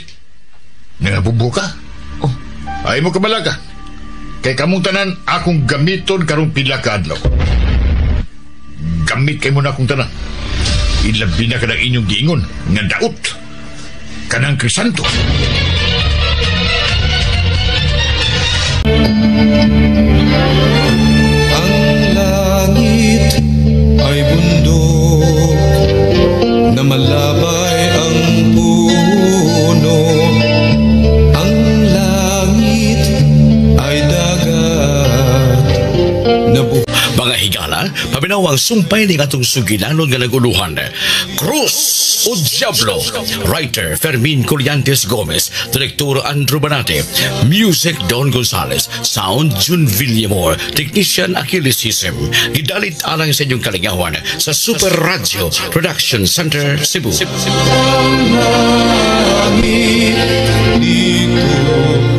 Nangabubo ka. Oh. Ay mo kabalaga. Kay kamong tanan, akong gamiton karong pila ka adlaw. Gamit kay mo na akong tanan. Ilabi na ka ng inyong giingon, nga daot. Kanang Crisanto. Ang langit ay bundok na malabay ang puno. Ang langit ay dagat na Mga higala, paminaw ang sumpay ng atong sugilanon nga naguluhan. Cruz o Diablo. Writer Fermin Collantes Gomez. Director Andrew Banate. Music Don Gonzales. Sound Jun Villamor. Technician Achilles Hisem. Gidalit alang sa inyong kalingawan sa Super Radio Production Center, Cebu. Ang langit dito.